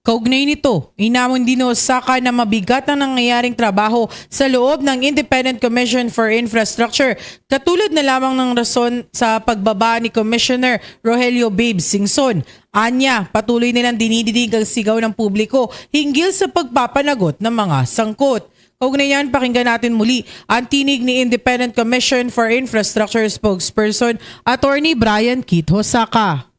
Kaugnay nito, inamon din ni Hosaka na mabigat ang nangyayaring trabaho sa loob ng Independent Commission for Infrastructure, katulad na lamang ng rason sa pagbaba ni Commissioner Rogelio Babe Singson. Anya, patuloy nilang dinidinig ang sigaw ng publiko hinggil sa pagpapanagot ng mga sangkot. Kaugnay niyan, pakinggan natin muli ang tinig ni Independent Commission for Infrastructure Spokesperson Attorney Brian Keith Hosaka.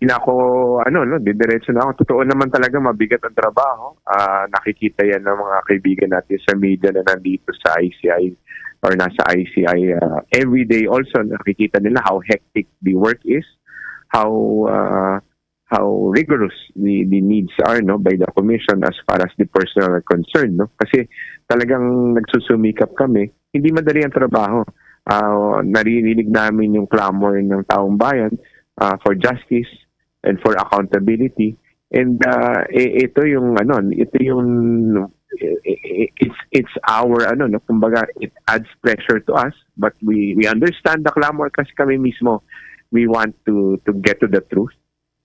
Hindi na ako, ano, no, didiretso na ako. Totoo naman talaga, mabigat ang trabaho. Ah, nakikita yan ng mga kaibigan natin sa media na nandito sa I C I or nasa I C I uh, every day also. Nakikita nila how hectic the work is, how uh, how rigorous the, the needs are, no, by the commission as far as the personnel are concerned, no? Kasi talagang nagsusumikap kami. Hindi madali ang trabaho. Uh, naririnig namin yung clamor ng taong bayan uh, for justice and for accountability. And uh, ito yung ano, ito yung it's it's our ano, no, kumbaga, it adds pressure to us, but we we understand the clamor kasi kami mismo, we want to to get to the truth.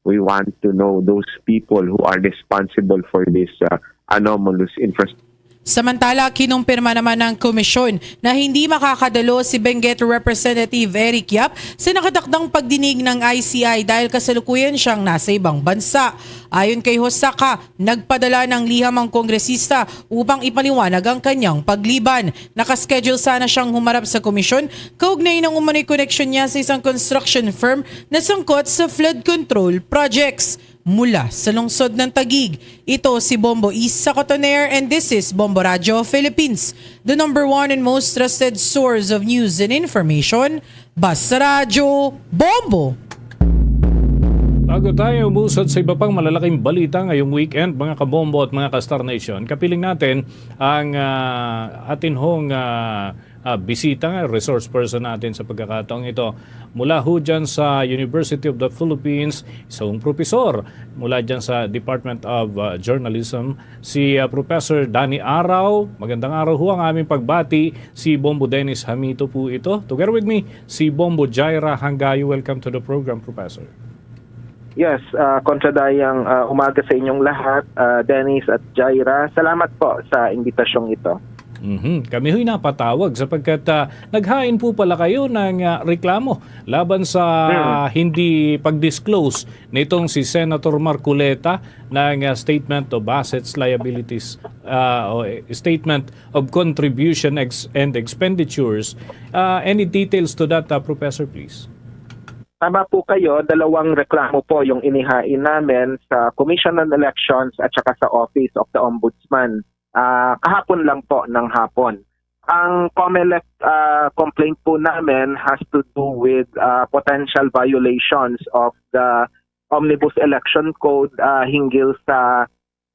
We want to know those people who are responsible for this uh, anomalous infrastructure. Samantala, kinumpirma naman ng komisyon na hindi makakadalo si Benguet Representative Eric Yap sa nakatakdang pagdinig ng I C I dahil kasalukuyan siyang nasa ibang bansa. Ayon kay Hosaka, nagpadala ng liham ang kongresista upang ipaliwanag ang kanyang pagliban. Nakaschedule sana siyang humarap sa komisyon kaugnay ng umano'y koneksyon niya sa isang construction firm na sangkot sa flood control projects. Mula sa lungsod ng Taguig, ito si Bombo Isa Cotoner and this is Bombo Radyo Philippines, the number one and most trusted source of news and information. Basta Radyo, Bombo! Bago tayo umusad sa iba pang malalaking balita ngayong weekend, mga kabombo at mga ka-Star Nation, kapiling natin ang, ah, atin hong, ah, ah, bisita nga resource person natin sa pagkakataong ito. Mula ho dyan sa University of the Philippines, isang profesor mula dyan sa Department of, ah, Journalism, si, ah, Professor Danny Araw. Magandang araw ho, ang aming pagbati, si Bombo Dennis Hamito po ito. Together with me, si Bombo Jaira Hangayo. Welcome to the program, Professor. Yes, ah, Contra Dayang, ah, umaga sa inyong lahat, ah, Dennis at Jaira. Salamat po sa imbitasyong ito. Mhm. Kami ho'y napatawag sapagkat, ah, naghain po pala kayo ng, ah, reklamo laban sa Hmm. hindi pag-disclose nitong si Senator Marcoleta ng, ah, statement of assets, liabilities, ah, o, eh, statement of contribution ex-, and expenditures. Ah, any details to that, ah, Professor, please? Tama po kayo, dalawang reklamo po yung inihain namin sa Commission on Elections at saka sa Office of the Ombudsman. Ah, kahapon lang po ng hapon. Ang COMELEC, ah, complaint po namin has to do with, ah, potential violations of the Omnibus Election Code, ah, hinggil sa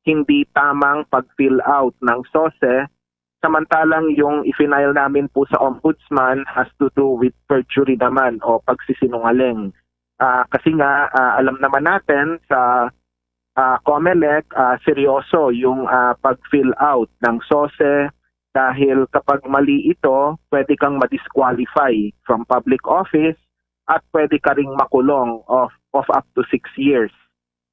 hindi tamang pag-fill out ng SOSE, samantalang yung i-file namin po sa Ombudsman has to do with perjury naman o pagsisinungaling. Ah, kasi nga, ah, alam naman natin sa, ah, COMELEC, ah, seryoso yung, ah, pag-fill out ng SOSE dahil kapag mali ito, pwede kang ma-disqualify from public office at pwede ka ring makulong of, of up to six years.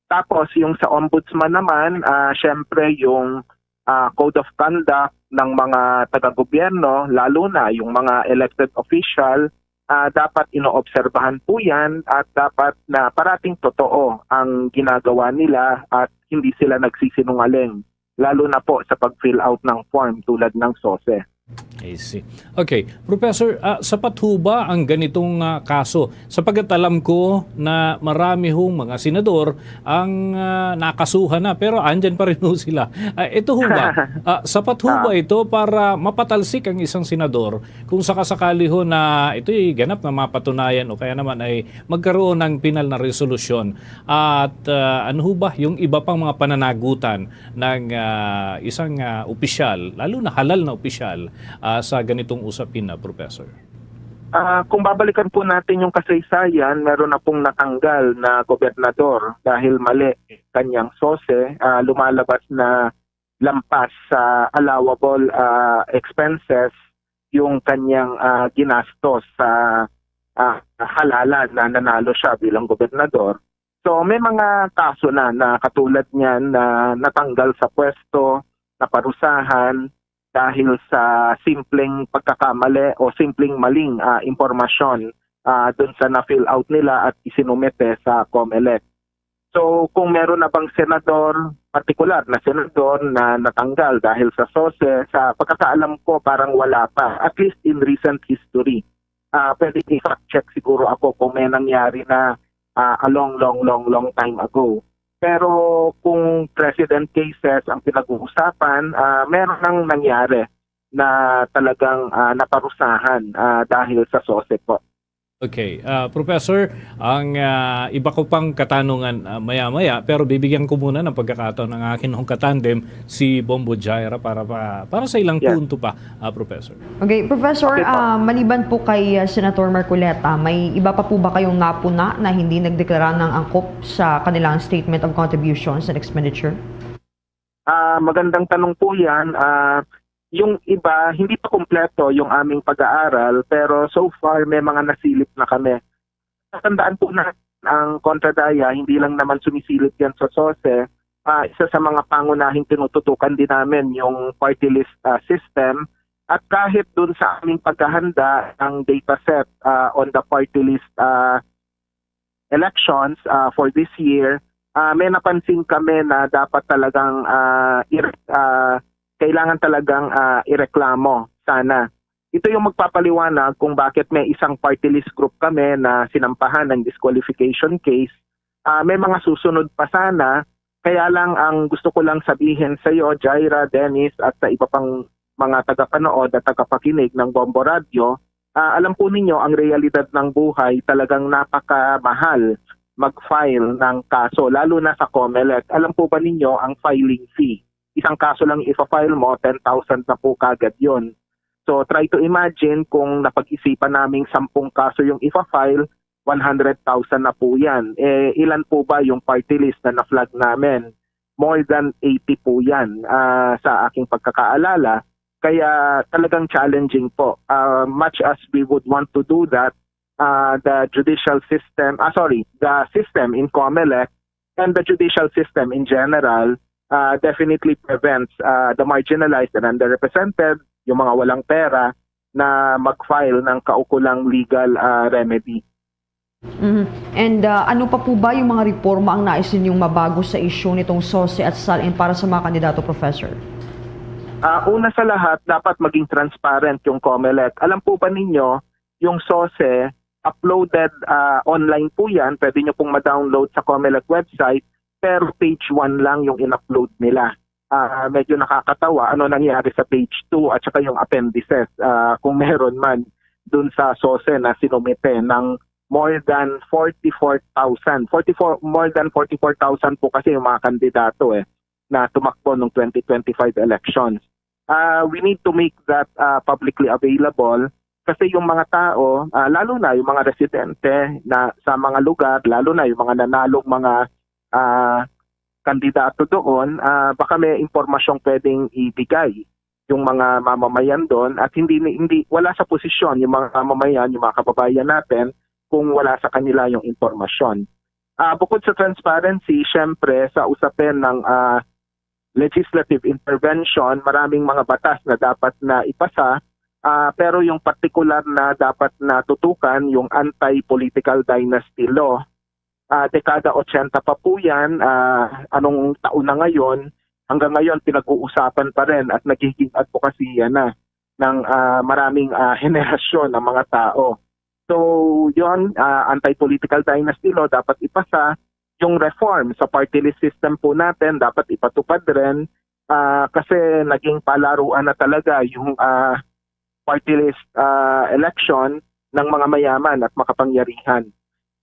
Tapos yung sa Ombudsman naman, ah, syempre yung, ah, code of conduct ng mga taga-gobyerno, lalo na yung mga elected official, ah, dapat inoobserbahan po yan at dapat na parating totoo ang ginagawa nila at hindi sila nagsisinungaling, lalo na po sa pag-fill out ng form tulad ng SOSE. I see. Okay, Professor, ah, sapat ho ba ang ganitong, ah, kaso? Sapagkat alam ko na marami hong mga senador ang, ah, nakasuhan na, pero andyan pa rin ho sila. Ah, ito ho ba? Ah, sapat ho ba Ah. ito para mapatalsik ang isang senador kung sakasakali ho na ito'y ganap na mapatunayan o kaya naman ay magkaroon ng pinal na resolusyon? At, ah, ano ho ba yung iba pang mga pananagutan ng, ah, isang, ah, opisyal, lalo na halal na opisyal, ah, sa ganitong usapin, ah, Professor? Ah, kung babalikan po natin yung kasaysayan, meron na pong natanggal na gobernador dahil mali kanyang SOSE. Ah, lumalabas na lampas sa allowable, ah, expenses yung kanyang, ah, ginastos sa, ah, halalan na nanalo siya bilang gobernador. So, may mga kaso na, na katulad niyan na natanggal sa pwesto, naparusahan dahil sa simpleng pagkakamali o simpleng maling, ah, impormasyon, ah, dun sa na-fill out nila at isinumite sa COMELEC. So, kung meron na bang senador, partikular na senador na natanggal dahil sa SOSE, sa pagkakaalam ko, parang wala pa, at least in recent history. Ah, pwede i-fact check siguro ako kung may nangyari na, ah, a long, long, long, long time ago. Pero kung precedent cases ang pinag-uusapan, ah, meron nang nangyari na talagang, ah, naparusahan, ah, dahil sa SOSE po. Okay, ah, Professor, ang, ah, iba ko pang katanungan, ah, maya-maya, pero bibigyan ko muna ng pagkakataon ang akin hong katandem, si Bombo Jaira, para pa, para sa ilang Yes. punto pa, ah, Professor. Okay, Professor, Okay po. ah, maliban po kay, ah, Senator Marcoleta, may iba pa po ba kayong napuna na hindi nagdeklara ng angkop sa kanilang statement of contributions and expenditure? Ah, magandang tanong po yan. Ah, yung iba, hindi pa kumpleto yung aming pag-aaral, pero so far, may mga nasilip na kami. Tatandaan po natin, ang Kontra Daya, hindi lang naman sumisilip yan sa SOSE. Ah, isa sa mga pangunahing tinututukan din namin yung party list, ah, system. At kahit dun sa aming paghahanda ng dataset, ah, on the party list, ah, elections, ah, for this year, ah, may napansin kami na dapat talagang, ah, ir-, ah, kailangan talagang, ah, ireklamo sana. Ito yung magpapaliwanag kung bakit may isang party list group kami na sinampahan ng disqualification case. Ah, may mga susunod pa sana, kaya lang ang gusto ko lang sabihin sa iyo, Jaira, Dennis, at sa iba pang mga tagapanood at tagapakinig ng Bombo Radyo, ah, alam po ninyo, ang realidad ng buhay talagang napakamahal. mag-file ng kaso, lalo na sa COMELEC. Alam po ba ninyo ang filing fee? Isang kaso lang ifa-file mo, ten thousand na po kagad yon. So try to imagine kung napag-isipan naming sampung kaso yung ifa-file, one hundred thousand na po yan. Eh, ilan po ba yung party list na na-flag namin? More than eighty po yan, ah, sa aking pagkakaalala. Kaya talagang challenging po. Ah, much as we would want to do that, ah, the judicial system, ah, sorry, the system in COMELEC and the judicial system in general, ah, definitely prevents, ah, the marginalized and underrepresented, yung mga walang pera, na mag-file ng kaukulang legal, ah, remedy. Mhm. And ah, ano pa po ba yung mga reforma ang nais ninyong mabago sa isyu nitong SOSE at SALN para sa mga kandidato, Professor? Ah, una sa lahat, dapat maging transparent yung COMELEC. Alam po ba ninyo, yung SOSE, uploaded, ah, online po yan. Pwede nyo pong ma-download sa COMELEC website, pero page one lang yung in-upload nila. Ah, medyo nakakatawa ano nangyari sa page two at saka yung appendices, ah, kung meron man, dun sa SOSE na sinumite ng more than forty-four thousand. Forty-four, more than forty-four thousand po kasi yung mga kandidato eh, na tumakbo nung twenty twenty-five elections. Ah, we need to make that, ah, publicly available kasi yung mga tao, ah, lalo na yung mga residente na sa mga lugar, lalo na yung mga nanalong mga, ah, kandidato doon, ah, baka may impormasyong pwedeng ibigay yung mga mamamayan doon at hindi, hindi, wala sa posisyon yung mga mamamayan, yung mga kababayan natin kung wala sa kanila yung impormasyon. Ah, bukod sa transparency, syempre, sa usapin ng, ah, legislative intervention, maraming mga batas na dapat na ipasa, ah, pero yung partikular na dapat na tutukan, yung anti-political dynasty law, ah, dekada ochenta pa po yan, ah, anong taon na ngayon, hanggang ngayon pinag-uusapan pa rin at nagiging advokasya na ng, ah, maraming, ah, henerasyon ng mga tao. So, yon, ah, anti-political dynasty law dapat ipasa, yung reform sa party list system po natin dapat ipatupad rin, ah, kasi naging palaruan na talaga yung, ah, party list, ah, election ng mga mayaman at makapangyarihan.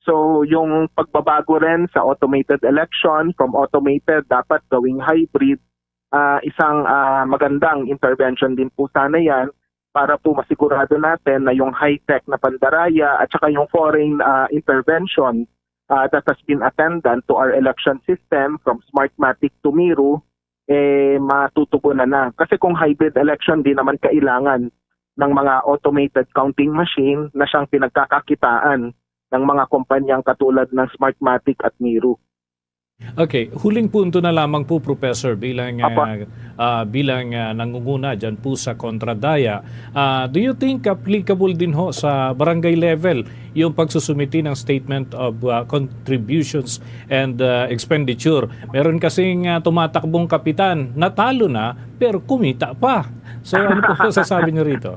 So, yung pagbabago rin sa automated election, from automated dapat gawing hybrid, ah, isang, ah, magandang intervention din po sana yan para po masigurado natin na yung high-tech na pandaraya at saka yung foreign, ah, intervention, ah, that has been attendant to our election system, from Smartmatic to Miro, eh, matutugunan na. Kasi kung hybrid election, di naman kailangan ng mga automated counting machine na siyang pinagkakakitaan ng mga kumpanyang katulad ng Smartmatic at Miro. Okay, huling punto na lamang po, Professor, bilang, Apo. ah, ah, bilang, ah, nangunguna dyan po sa Kontra Daya. Ah, do you think applicable din ho sa barangay level yung pagsusumiti ng statement of, ah, contributions and, ah, expenditure? Meron kasing, ah, tumatakbong kapitan, natalo na pero kumita pa. So ano po sasabi niyo rito?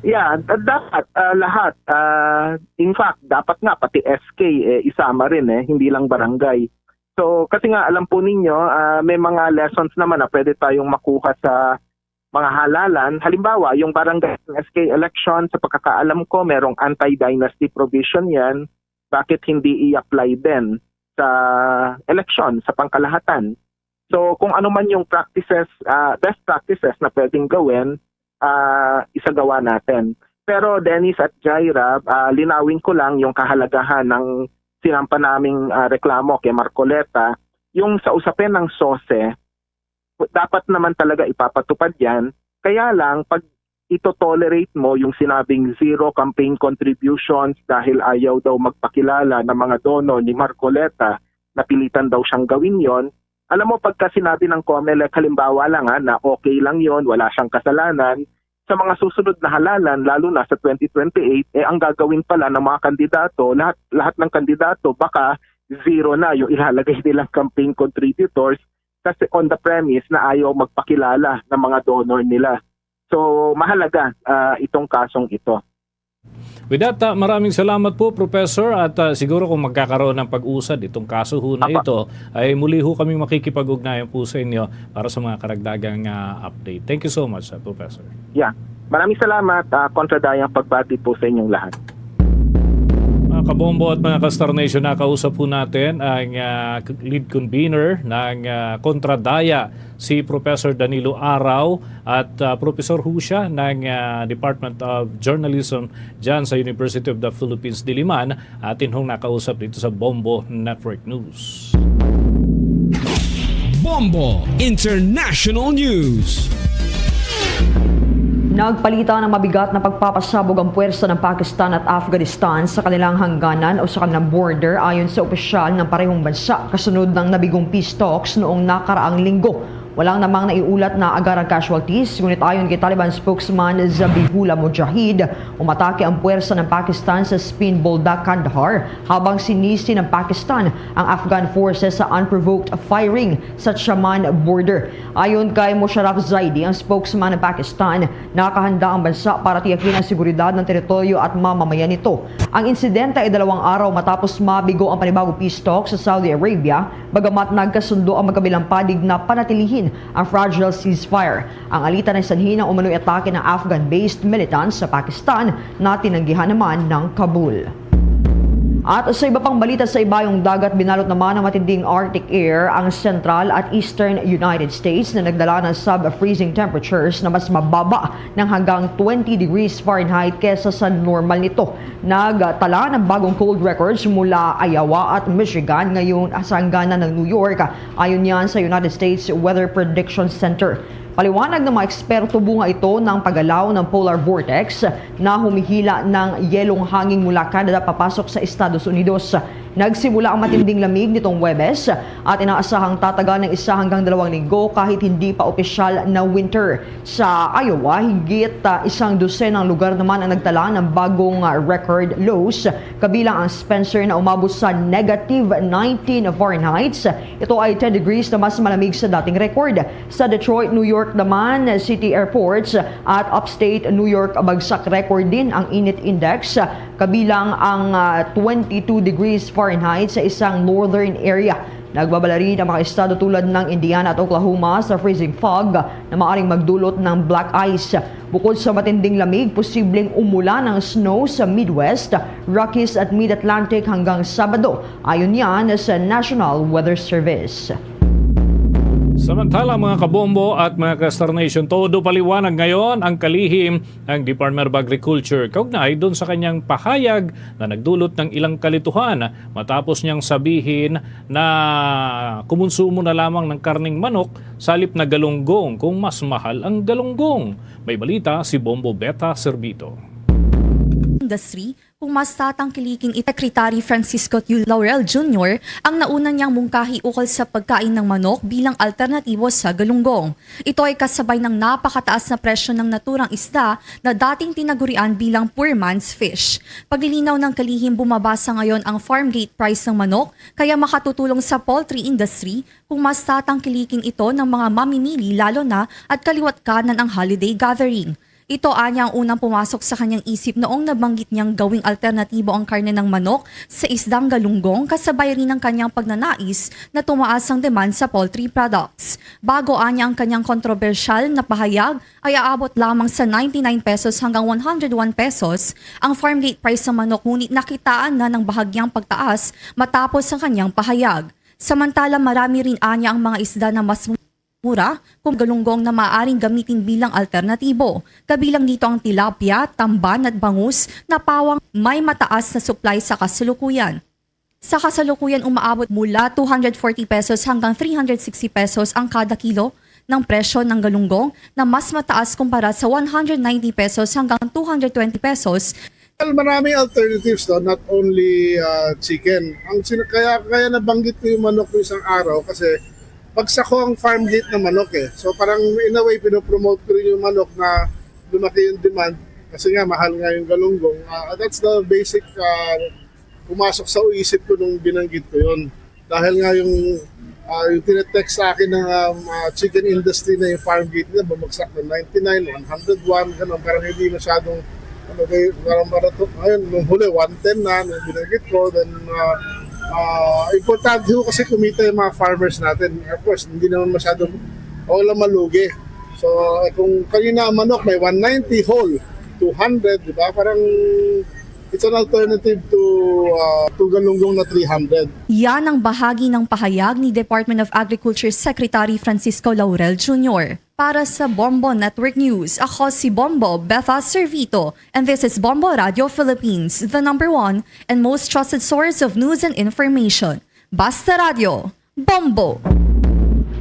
Yeah, d- dapat, ah, lahat. Ah, in fact, dapat nga pati S K, eh, isama rin, eh, hindi lang barangay. So, kasi nga, alam po ninyo, ah, may mga lessons naman na pwede tayong makuha sa mga halalan. Halimbawa, yung barangay S K election, sa pagkakaalam ko, merong anti-dynasty provision yan. Bakit hindi i-apply din sa election, sa pangkalahatan? So, kung ano man yung practices, ah, best practices na pwedeng gawin, ah, isagawa natin. Pero Dennis at Jaira, ah, linawin ko lang yung kahalagahan ng sinampa naming, ah, reklamo kay Marcoleta. Yung sa usapin ng SOSE, dapat naman talaga ipapatupad yan. Kaya lang, pag ito-tolerate mo yung sinabing zero campaign contributions dahil ayaw daw magpakilala ng mga donor ni Marcoleta, napilitan daw siyang gawin yon. Alam mo, pagka sinabi ng COMELEC, halimbawa lang ha, na okay lang yon, wala siyang kasalanan, sa mga susunod na halalan, lalo na sa twenty twenty-eight, eh, ang gagawin pala ng mga kandidato, lahat, lahat ng kandidato, baka zero na yung ilalagay nilang campaign contributors kasi on the premise na ayaw magpakilala ng mga donor nila. So, mahalaga, ah, itong kasong ito. With that, ah, maraming salamat po, Professor. At ah, siguro kung magkakaroon ng pag-usad itong kaso ho na Apa. ito, ay muli ho kami makikipag-ugnayan po sa inyo para sa mga karagdagang ah, update. Thank you so much, ah, Professor. Yeah. Maraming salamat, ah, Kontra Daya, pagbati po sa inyong lahat. Mga Kabombo at mga ka-Star Nation, nakausap po natin ang, ah, lead convener ng, ah, Kontradaya, si Professor Danilo Araw, at, ah, Professor ho siya ng, ah, Department of Journalism dyan sa University of the Philippines Diliman, atin hong nakausap dito sa Bombo Network News. Bombo International News. Nagpalitan ng mabigat na pagpapasabog ang puwersa ng Pakistan at Afghanistan sa kanilang hangganan o sa kanilang border, ayon sa opisyal ng parehong bansa, kasunod ng nabigong peace talks noong nakaraang linggo. Walang namang naiulat na agarang casualties, ngunit ayon kay Taliban spokesman Zabihullah Mujahid, umatake ang puwersa ng Pakistan sa Spin Boldak, Kandahar, habang sinisi ng Pakistan ang Afghan forces sa unprovoked firing sa Chaman border. Ayon kay Musharraf Zaidi, ang spokesman ng Pakistan, nakahanda ang bansa para tiyakin ang seguridad ng teritoryo at mamamayan nito. Ang insidente ay dalawang araw matapos mabigo ang panibagong peace talk sa Saudi Arabia, bagamat nagkasundo ang magkabilang panig na panatilihin ang fragile ceasefire. Ang alitan ay sanhi ng umano'y atake ng Afghan-based militants sa Pakistan na tinanggihan naman ng Kabul. At sa iba pang balita, sa ibayong dagat, binalot naman ng matinding Arctic air ang central at eastern United States, na nagdala ng sub-freezing temperatures na mas mababa ng hanggang twenty degrees Fahrenheit kesa sa normal nito. Nagtala ng bagong cold records mula Iowa at Michigan, ngayon sa hangganan ng New York, ayon yan sa United States Weather Prediction Center. Paliwanag ng mga eksperto, bunga ito ng paggalaw ng polar vortex na humihila ng yelong hangin mula Canada papasok sa Estados Unidos. Nagsimula ang matinding lamig nitong Huwebes at inaasahang tatagal ng isa hanggang dalawang linggo kahit hindi pa opisyal na winter. Sa Iowa, higit, ah, isang dosenang lugar naman ang nagtala ng bagong, ah, record lows, kabilang ang Spencer na umabot sa negative nineteen Fahrenheit. Ito ay ten degrees na mas malamig sa dating record. Sa Detroit, New York naman, city airports at upstate New York, bagsak record din ang init index, kabilang ang, ah, twenty-two degrees Fahrenheit sa isang northern area. Nagbabala rin ang mga estado tulad ng Indiana at Oklahoma sa freezing fog na maaring magdulot ng black ice. Bukod sa matinding lamig, posibleng umulan ng snow sa Midwest, Rockies at Mid-Atlantic hanggang Sabado, ayon yan sa National Weather Service. Samantala, mga kabombo at mga ka-Star Nation, todo paliwanag ngayon ang kalihim ng Department of Agriculture kaugnay doon sa kanyang pahayag na nagdulot ng ilang kalituhan matapos niyang sabihin na kumonsumo na lamang ng karneng manok sa halip na galunggong kung mas mahal ang galunggong. May balita si Bombo Beta Servito. Industry kung mas tatangkilikin ni Secretary Francisco Q. Laurel Junior ang nauna niyang mungkahi ukol sa pagkain ng manok bilang alternatibo sa galunggong. Ito ay kasabay ng napakataas na presyo ng naturang isda na dating tinagurian bilang poor man's fish. Paglilinaw ng kalihim, bumabasa ngayon ang farm gate price ng manok, kaya makatutulong sa poultry industry kung mas tatangkilikin ito ng mga mamimili, lalo na at kaliwat kanan ang holiday gathering. Ito anya ang unang pumasok sa kanyang isip noong nabanggit niyang gawing alternatibo ang karne ng manok sa isdang galunggong, kasabay rin ng kanyang pagnanais na tumaas ang demand sa poultry products. Bago anya ang kanyang kontrobersyal na pahayag ay aabot lamang sa ninety-nine pesos hanggang one hundred one pesos ang farm gate price ng manok, ngunit nakitaan na ng bahagyang pagtaas matapos ang kanyang pahayag. Samantala, marami rin anya ang mga isda na mas mura kung galunggong na maaaring gamitin bilang alternatibo. Kabilang dito ang tilapia, tamban at bangus na pawang may mataas na supply sa kasalukuyan. Sa kasalukuyan, umaabot mula two hundred forty pesos hanggang three hundred sixty pesos ang kada kilo ng presyo ng galunggong, na mas mataas kumpara sa one hundred ninety pesos hanggang two hundred twenty pesos. Well, maraming alternatives, no? Not only, ah, chicken. Ang sin-, kaya, kaya nabanggit ko yung manok ko isang araw kasi bagsak ko ang farm gate ng manok, eh. So, parang in a way, pinopromote ko rin yung manok na lumaki yung demand kasi nga mahal nga yung galunggong. Ah, that's the basic, ah, pumasok sa isip ko nung binanggit ko yun. Dahil nga yung, ah, yung tinetext sa akin ng, um, ah, chicken industry na yung farm gate nila, bumagsak ng ninety-nine, one hundred one, ganun. Parang hindi masyadong, ano, kay, parang marato. Ngayon, nung huli, one ten na, nung binanggit ko, then, ah, ah, importante ho kasi kumita yung mga farmers natin. Of course, hindi naman masyadong, o lang malugi. So, eh, kung kanina ang manok, may one ninety whole, two hundred, di ba? Parang It's an alternative to uh, to Galunggong na three hundred. Yan ang bahagi ng pahayag ni Department of Agriculture Secretary Francisco Laurel Junior. Para sa Bombo Network News, ako si Bombo Betha Servito, and this is Bombo Radio Philippines, the number one and most trusted source of news and information. Basta Radio, Bombo!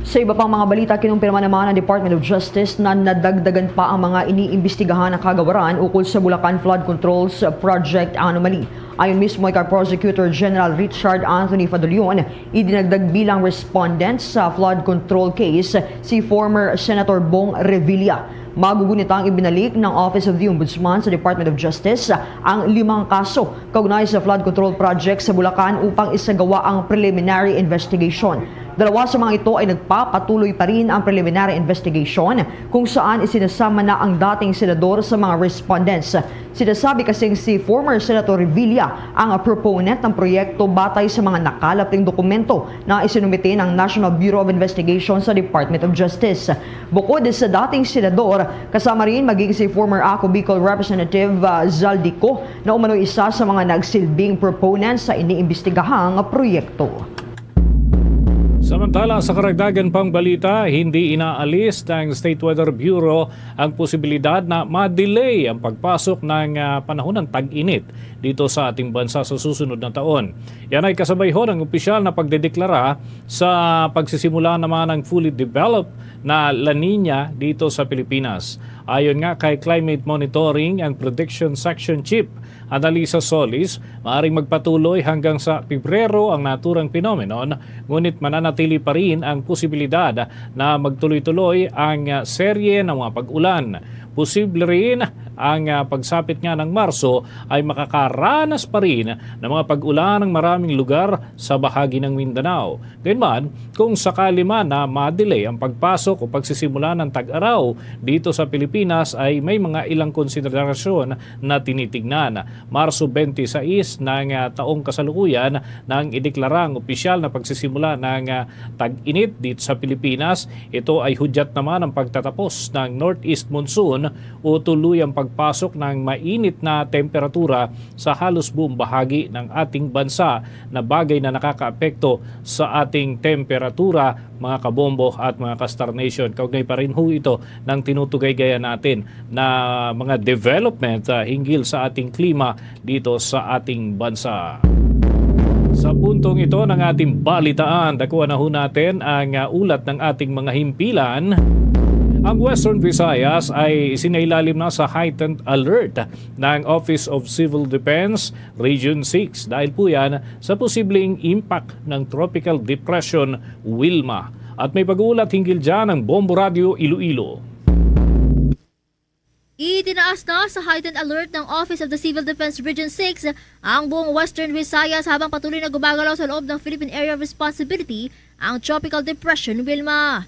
Sa iba pang mga balita, kinumpirma naman ng Department of Justice na nadagdagan pa ang mga iniimbestigahan ng kagawaran ukol sa Bulacan Flood Controls Project anomaly. Ayon mismo kay Prosecutor General Richard Anthony Fadolion, idinagdag bilang respondent sa flood control case si former Senator Bong Revilla. Magugunit ang ibinalik ng Office of the Ombudsman sa Department of Justice ang limang kaso kaugnay sa flood control project sa Bulacan upang isagawa ang preliminary investigation. Dalawa sa mga ito ay nagpapatuloy pa rin ang preliminary investigation, kung saan isinasama na ang dating senador sa mga respondents. Sinasabi kasing si former Senator Revilla ang proponent ng proyekto batay sa mga nakalap ning dokumento na isinumite ng National Bureau of Investigation sa Department of Justice. Bukod sa dating senador, kasama rin maging si former Ako Bicol Representative, ah, Zaldy Co, na umano'y isa sa mga nagsilbing proponent sa iniimbestigahang proyekto. Samantala, sa karagdagan pang balita, hindi inaalis ng State Weather Bureau ang posibilidad na ma-delay ang pagpasok ng, ah, panahon ng tag-init dito sa ating bansa sa susunod na taon. Yan ay kasabay ho ng opisyal na pagdedeklara sa pagsisimula naman ng fully developed na La Niña dito sa Pilipinas. Ayon nga kay Climate Monitoring and Prediction Section Chief Annalisa Solis, maaring magpatuloy hanggang sa Pebrero ang naturang phenomenon, ngunit mananatili pa rin ang posibilidad na magtuloy-tuloy ang serye ng mga pag-ulan. Posible rin ang, ah, pagsapit nga ng Marso ay makakaranas pa rin ng mga pag-ulan ang maraming lugar sa bahagi ng Mindanao. Gayunman, kung sakali man na ma-delay ang pagpasok o pagsisimula ng tag-araw dito sa Pilipinas, ay may mga ilang konsiderasyon na tinitignan. Marso twenty-six ng, ah, taong kasalukuyan nang ideklara ang opisyal na pagsisimula ng, ah, tag-init dito sa Pilipinas. Ito ay hudyat naman ang pagtatapos ng northeast monsoon o tuluyang pagpasok ng mainit na temperatura sa halos buong bahagi ng ating bansa, na bagay na nakakaapekto sa ating temperatura, mga kabombo at mga ka-Star Nation. Kaugnay pa rin ho ito ng tinutugay-gaya natin na mga development, ah, hinggil sa ating klima dito sa ating bansa. Sa puntong ito ng ating balitaan, dakuan na ho natin ang, ah, ulat ng ating mga himpilan. Ang Western Visayas ay sinailalim na sa heightened alert ng Office of Civil Defense Region six dahil po yan sa posibleng impact ng Tropical Depression Wilma. At may pag-uulat hinggil dyan ang Bombo Radio Iloilo. Itinaas na sa heightened alert ng Office of the Civil Defense Region six ang buong Western Visayas habang patuloy na gumagalaw sa loob ng Philippine Area of Responsibility ang Tropical Depression Wilma.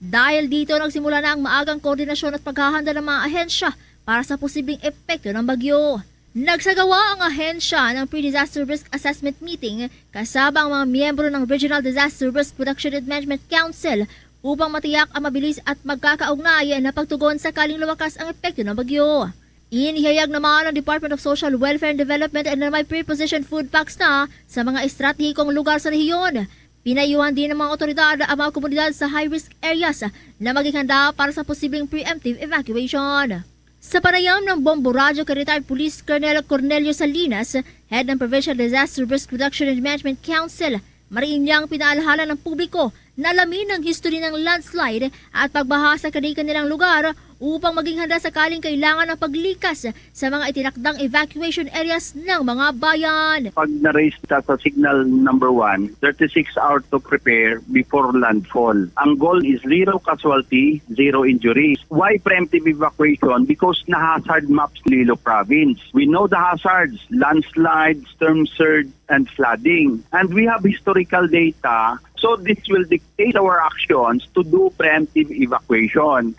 Dahil dito, nagsimula na ang maagang koordinasyon at paghahanda ng mga ahensya para sa posibleng epekto ng bagyo. Nagsagawa ang ahensya ng pre-disaster risk assessment meeting kasama ang mga miyembro ng Regional Disaster Risk Reduction and Management Council upang matiyak ang mabilis at magkakaugnay na pagtugon sakaling lumakas ang epekto ng bagyo. Inihayag naman ng Department of Social Welfare and Development na may pre-positioned food packs na sa mga estratehikong lugar sa rehiyon. Pinayuhan din ng mga otoridad ang mga komunidad sa high-risk areas na maging handa para sa posibleng preemptive evacuation. Sa panayam ng Bombo Radyo kay Retired Police Colonel Cornelio Salinas, head ng Provincial Disaster Risk Reduction and Management Council, mariin niyang pinaalahala ng publiko na alamin ang history ng landslide at pagbaha sa kani-kanilang lugar upang maging handa sakaling kailangan ng paglikas sa mga itinakdang evacuation areas ng mga bayan. Pag na-raise ka sa signal number one, thirty-six hours to prepare before landfall. Ang goal is zero casualty, zero injuries. Why preemptive evacuation? Because na-hazard maps Iloilo Province. We know the hazards, landslide, storm surge, and flooding. And we have historical data, so this will dictate our actions to do preemptive evacuation.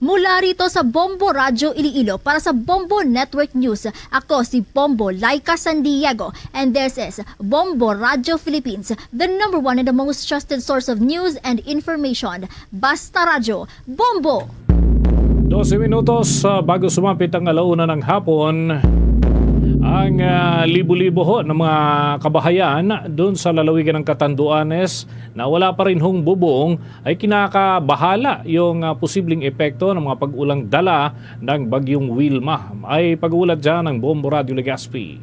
Mula rito sa Bombo Radyo Iloilo para sa Bombo Network News, ako si Bombo Laika San Diego, and this is Bombo Radyo Philippines, the number one and the most trusted source of news and information. Basta Radyo, Bombo! Dose minutos, ah, bago sumapit ang alauna ng hapon, Ang, ah, libo-libo ho ng mga kabahayan doon sa lalawigan ng Catanduanes na wala pa rin hong bubong ay kinakabahala yung, ah, posibleng epekto ng mga pag-ulang dala ng Bagyong Wilma. Ay pag-uulat dyan ng Bombo Radyo Legazpi.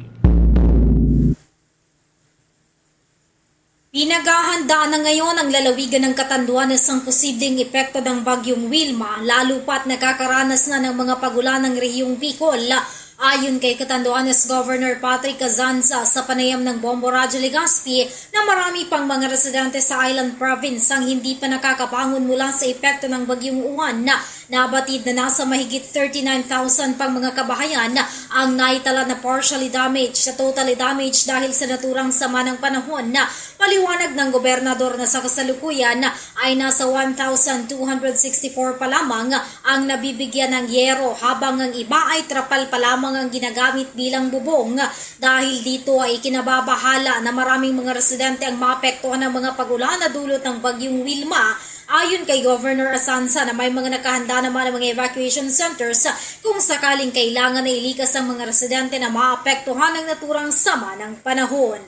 Pinaghahanda na ngayon ang lalawigan ng Catanduanes sa posibleng epekto ng Bagyong Wilma, lalo pa't nakakaranas na ng mga pag-ulan ang Rehiyong Bicol. Ayon kay Catanduanes Governor Patrick Cazanza, sa panayam ng Bombo Radyo Legazpi na marami pang mga residente sa Island Province ang hindi pa nakakabangon mula sa epekto ng Bagyong Uwan, nabatid na nasa mahigit thirty-nine thousand pang mga kabahayan ang naitala na partially damaged sa totally damaged dahil sa naturang sama ng panahon. Paliwanag ng gobernador na sa kasalukuyan ay nasa one thousand two hundred sixty-four pa lamang ang nabibigyan ng yero, habang ang iba ay trapal pa lamang ang ginagamit bilang bubong. Dahil dito ay ikinababahala na maraming mga residente ang maapektuhan ng mga pag-ulan na dulot ng Bagyong Wilma. Ayon kay Governor Cazanza na may mga nakahanda naman ang mga evacuation centers kung sakaling kailangan na ilikas ang mga residente na maapektuhan ng naturang sama ng panahon.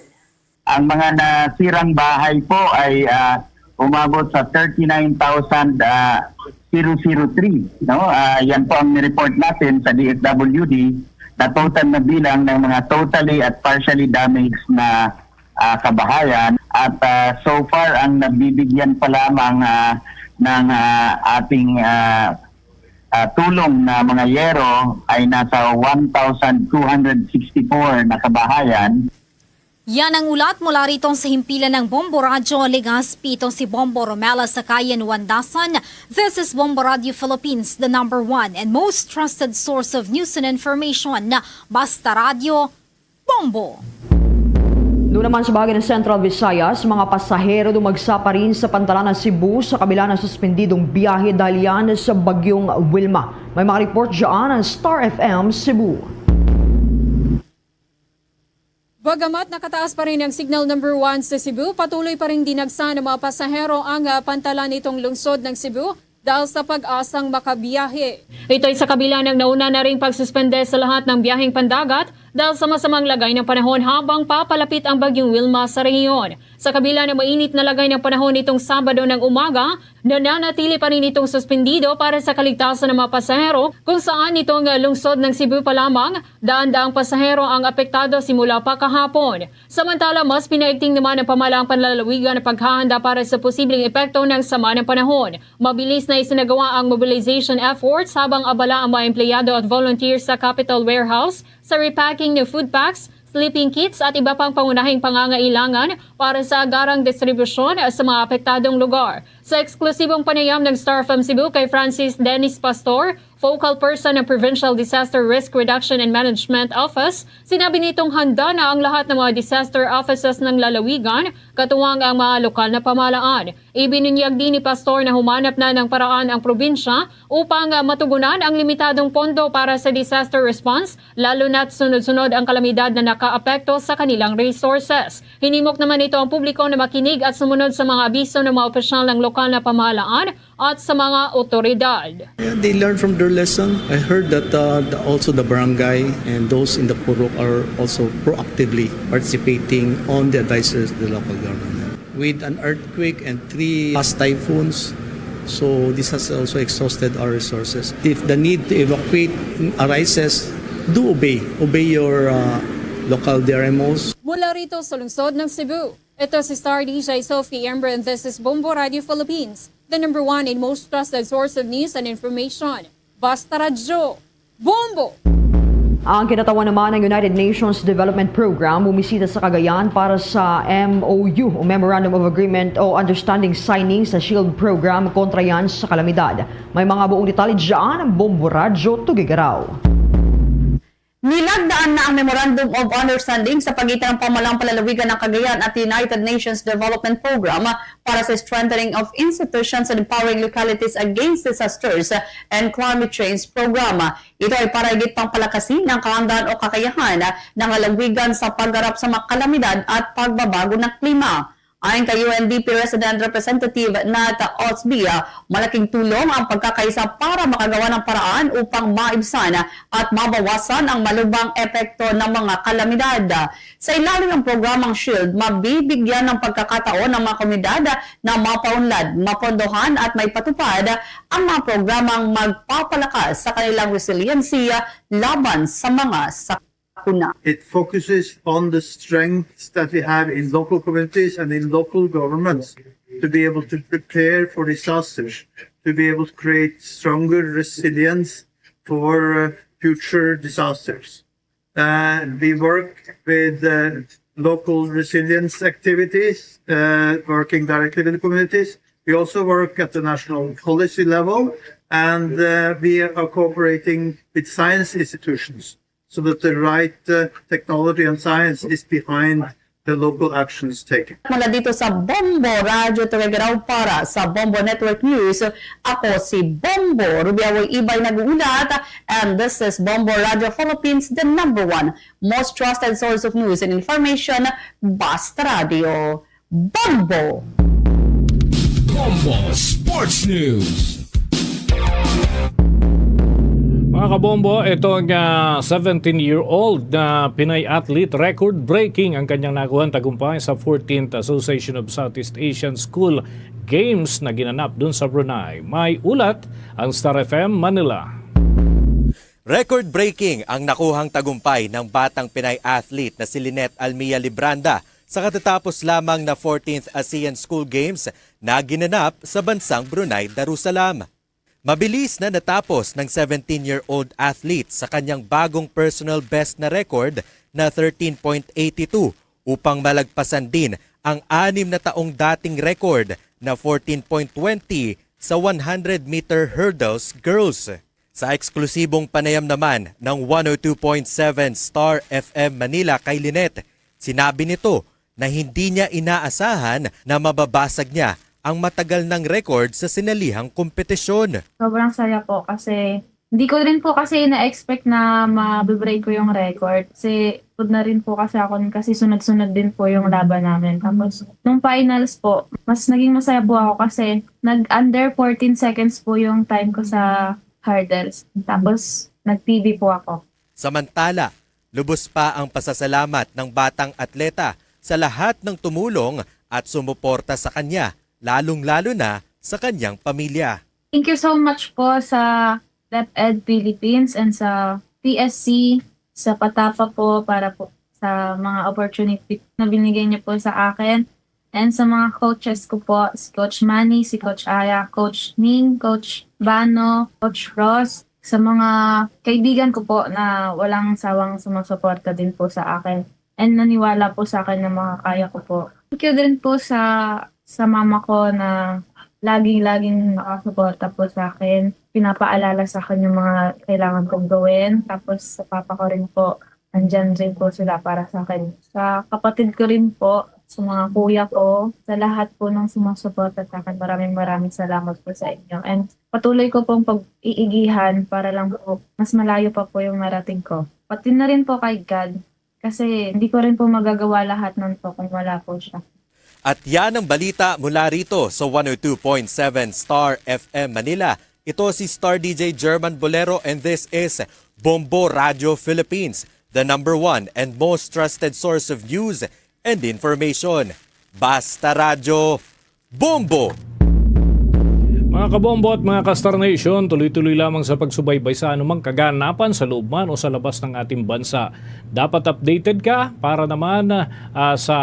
Ang mga nasirang bahay po ay, ah, umabot sa thirty-nine thousand, ah, zero zero three, no? Ah, yan po ang ni-report natin sa D S W D na total na bilang ng mga totally at partially damaged na, ah, kabahayan. At, ah, so far, ang nabibigyan pa lamang, ah, ng, ah, ating, ah, ah, tulong na mga yero ay nasa one thousand two hundred sixty-four na kabahayan. Yan ang ulat mula rito sa himpilan ng Bombo Radyo Legazpi. Ito si Bombo Romela Sakayan Wandasan. This is Bombo Radyo Philippines, the number one and most trusted source of news and information. Basta Radyo, Bombo. Doon naman sa bahagi ng Central Visayas, mga pasahero dumagsa pa rin sa pantalan ng Cebu sa kabila ng suspendidong biyahe dahil yan sa Bagyong Wilma. May mga report dyan ang Star F M Cebu. Bagamat nakataas pa rin ang Signal Number One sa Cebu, patuloy pa rin dinagsa ng mga pasahero ang, ah, pantalan nitong lungsod ng Cebu dahil sa pag-asang makabiyahe. Ito'y sa kabila ng nauna na ring pagsuspende sa lahat ng biyaheng pandagat dahil sa masamang lagay ng panahon habang papalapit ang Bagyong Wilma sa rehiyon. Sa kabila ng mainit na lagay ng panahon nitong Sabado ng umaga, nananatili pa rin itong suspendido para sa kaligtasan ng mga pasahero, kung saan nitong, ah, lungsod ng Cebu pa lamang, daan-daang pasahero ang apektado simula pa kahapon. Samantala, mas pinaigting naman ang pamahalaang panlalawigan ang paghahanda para sa posibleng epekto ng sama ng panahon. Mabilis na isinagawa ang mobilization efforts habang abala ang mga empleyado at volunteers sa Capitol Warehouse sa repacking ng food packs, sleeping kits at iba pang pangunahing pangangailangan para sa agarang distribusyon sa mga apektadong lugar. Sa eksklusibong panayam ng Star F M Cebu kay Francis Dennis Pastor, focal person ng Provincial Disaster Risk Reduction and Management Office, sinabi nitong handa na ang lahat ng mga disaster offices ng lalawigan, katuwang ang mga lokal na pamahalaan. Ibinunyag din ni Pastor na humanap na ng paraan ang probinsya upang, ah, matugunan ang limitadong pondo para sa disaster response, lalo na't sunod-sunod ang kalamidad na nakaapekto sa kanilang resources. Hinimok naman nito ang publiko na makinig at sumunod sa mga abiso ng mga opisyal ng lokal na pamahalaan at sa mga otoridad. Yeah, they learn from their lesson. I heard that, uh, the, also the barangay and those in the purok are also proactively participating on the advices of the local government. With an earthquake and three past typhoons, so this has also exhausted our resources. If the need to evacuate arises, do obey. Obey your, uh, local D R M Os. Mula rito sa lungsod ng Cebu, ito si Star D J Sophie Ember, and this is Bombo Radio Philippines, the number one and most trusted source of news and information. Basta Radyo, Bombo! Ang kinatawan naman ng United Nations Development Program bumisita sa Cagayan para sa M O U o Memorandum of Agreement o Understanding signing sa SHIELD Program kontra yan sa kalamidad. May mga buong detalye dyan ang Bombo Radyo Tugigaraw. Nilagdaan na ang Memorandum of Understanding sa pagitan ng pamahalang panlalawigan ng Cagayan at United Nations Development Program para sa strengthening of institutions and empowering localities against disasters and climate change program. Ito ay para higit pang palakasin ang kahandaan o kakayahan ng lalawigan sa pagharap sa mga kalamidad at pagbabago ng klima. Ayon kay U N D P Resident Representative Nat Osbia, malaking tulong ang pagkakaisa para makagawa ng paraan upang maibsan at mabawasan ang malubhang epekto ng mga kalamidad. Sa ilalim ng programang SHIELD, mabibigyan ng pagkakataon ang mga komunidad na mapaunlad, mapondohan at maipatupad ang mga programang magpapalakas sa kanilang resiliensiya laban sa mga sakuna. It focuses on the strengths that we have in local communities and in local governments to be able to prepare for disasters, to be able to create stronger resilience for uh, future disasters. Uh, we work with uh, local resilience activities, uh, working directly with the communities. We also work at the national policy level, and uh, we are cooperating with science institutions so that the right uh, technology and science is behind the local actions taken. Mula dito sa Bombo Radio Tuguegarao para sa Bombo Network News, ako si Bombo Rubiawoy Ibay nag-uulat, and this is Bombo Radio Philippines, the number one most trusted source of news and information, Basta Radio. Bombo! Bombo Sports News. Mga kabombo, itong ah, seventeen-year-old na Pinay athlete, record-breaking ang kanyang nakuhang tagumpay sa fourteenth Association of Southeast Asian School Games na ginanap dun sa Brunei. May ulat ang Star F M Manila. Record-breaking ang nakuhang tagumpay ng batang Pinay athlete na si Lynette Almia Libranda sa katatapos lamang na fourteenth ASEAN School Games na ginanap sa bansang Brunei Darussalam. Mabilis na natapos ng seventeen-year-old athlete sa kanyang bagong personal best na record na thirteen point eighty two upang malagpasan din ang anim na taong dating record na fourteen point twenty sa one hundred meter hurdles girls. Sa eksklusibong panayam naman ng one oh two point seven Star F M Manila kay Lynette, sinabi nito na hindi niya inaasahan na mababasag niya ang matagal nang record sa sinalihang kompetisyon. Sobrang saya po kasi hindi ko rin po kasi na-expect na ma-break ko yung record. Kasi pud na rin po kasi ako nun kasi sunod-sunod din po yung laban namin. Tapos nung finals po, mas naging masaya po ako kasi nag-under fourteen seconds po yung time ko sa hurdles. Tapos nag-P B po ako. Samantala, lubos pa ang pasasalamat ng batang atleta sa lahat ng tumulong at sumuporta sa kanya, lalong-lalo na sa kanyang pamilya. Thank you so much po sa DepEd Philippines and sa P S C, sa Patapa po para po sa mga opportunity na binigay niyo po sa akin and sa mga coaches ko po, si Coach Manny, si Coach Aya, Coach Ning, Coach Bano, Coach Ross, sa mga kaibigan ko po na walang sawang sumusuporta din po sa akin and naniwala po sa akin na makakaya ko po. Thank you din po sa sa mama ko na laging-laging nakasuporta po sa akin. Pinapaalala sa akin yung mga kailangan kong gawin. Tapos sa papa ko rin po, nandyan rin po sila para sa akin. Sa kapatid ko rin po, sa mga kuya ko, sa lahat po ng sumusuporta sa akin, maraming maraming salamat po sa inyo. And patuloy ko pong pag-iigihan para lang po mas malayo pa po yung marating ko. Pati na rin po kay God, kasi hindi ko rin po magagawa lahat nun po kung wala po siya. At yan ang balita mula rito sa one oh two point seven Star F M Manila. Ito si Star D J German Bolero and this is Bombo Radio Philippines, the number one and most trusted source of news and information. Basta Radyo, Bombo! Mga kabombo at mga ka-Star Nation, tuloy-tuloy lamang sa pagsubaybay sa anumang kaganapan sa loob man o sa labas ng ating bansa. Dapat updated ka para naman ah, sa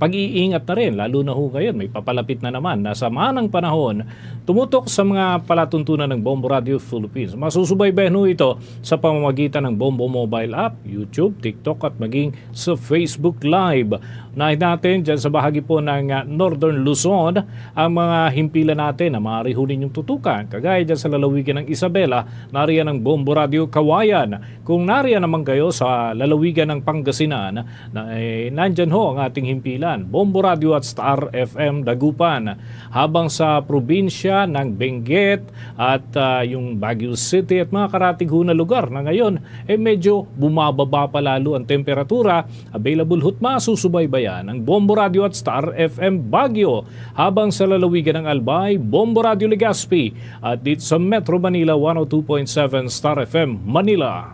pag-iingat na rin, lalo na ho ngayon, may papalapit na naman na sa manang panahon, tumutok sa mga palatuntunan ng Bombo Radio Philippines. Masusubaybayan ho ito sa pamamagitan ng Bombo Mobile App, YouTube, TikTok at maging sa Facebook Live. Unahin natin dyan sa bahagi po ng ah, Northern Luzon ang mga himpilan natin, ang mga Pareho ninyong tutukan, kagaya dyan sa lalawigan ng Isabela, nariyan ang Bombo Radyo Kawayan. Kung nariyan naman kayo sa lalawigan ng Pangasinan, na, eh, nandyan ho ang ating himpilan, Bombo Radyo at Star F M Dagupan. Habang sa probinsya ng Benguet at, ah, yung Baguio City at mga karatig ho na lugar na ngayon, eh, medyo bumababa pa lalo ang temperatura. Available ho't masusubaybayan ang Bombo Radyo at Star F M Baguio, habang sa lalawigan ng Albay, Bombo Radyo Legazpi, at dito sa Metro Manila, one oh two point seven Star F M Manila.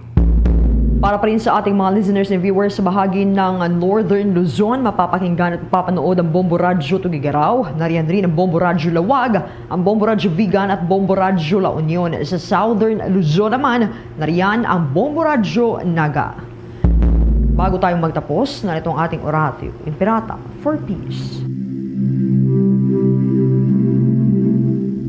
Para pa rin sa ating mga listeners and viewers sa bahagi ng Northern Luzon, mapapakinggan at mapapanood ang Bombo Radyo Tuguegarao, nariyan rin ang Bombo Radyo Laoag, ang Bombo Radyo Vigan at Bombo Radyo La Union. Sa Southern Luzon naman, nariyan ang Bombo Radyo Naga. Bago tayo magtapos, narito ang ating Oratio Imperata for Peace.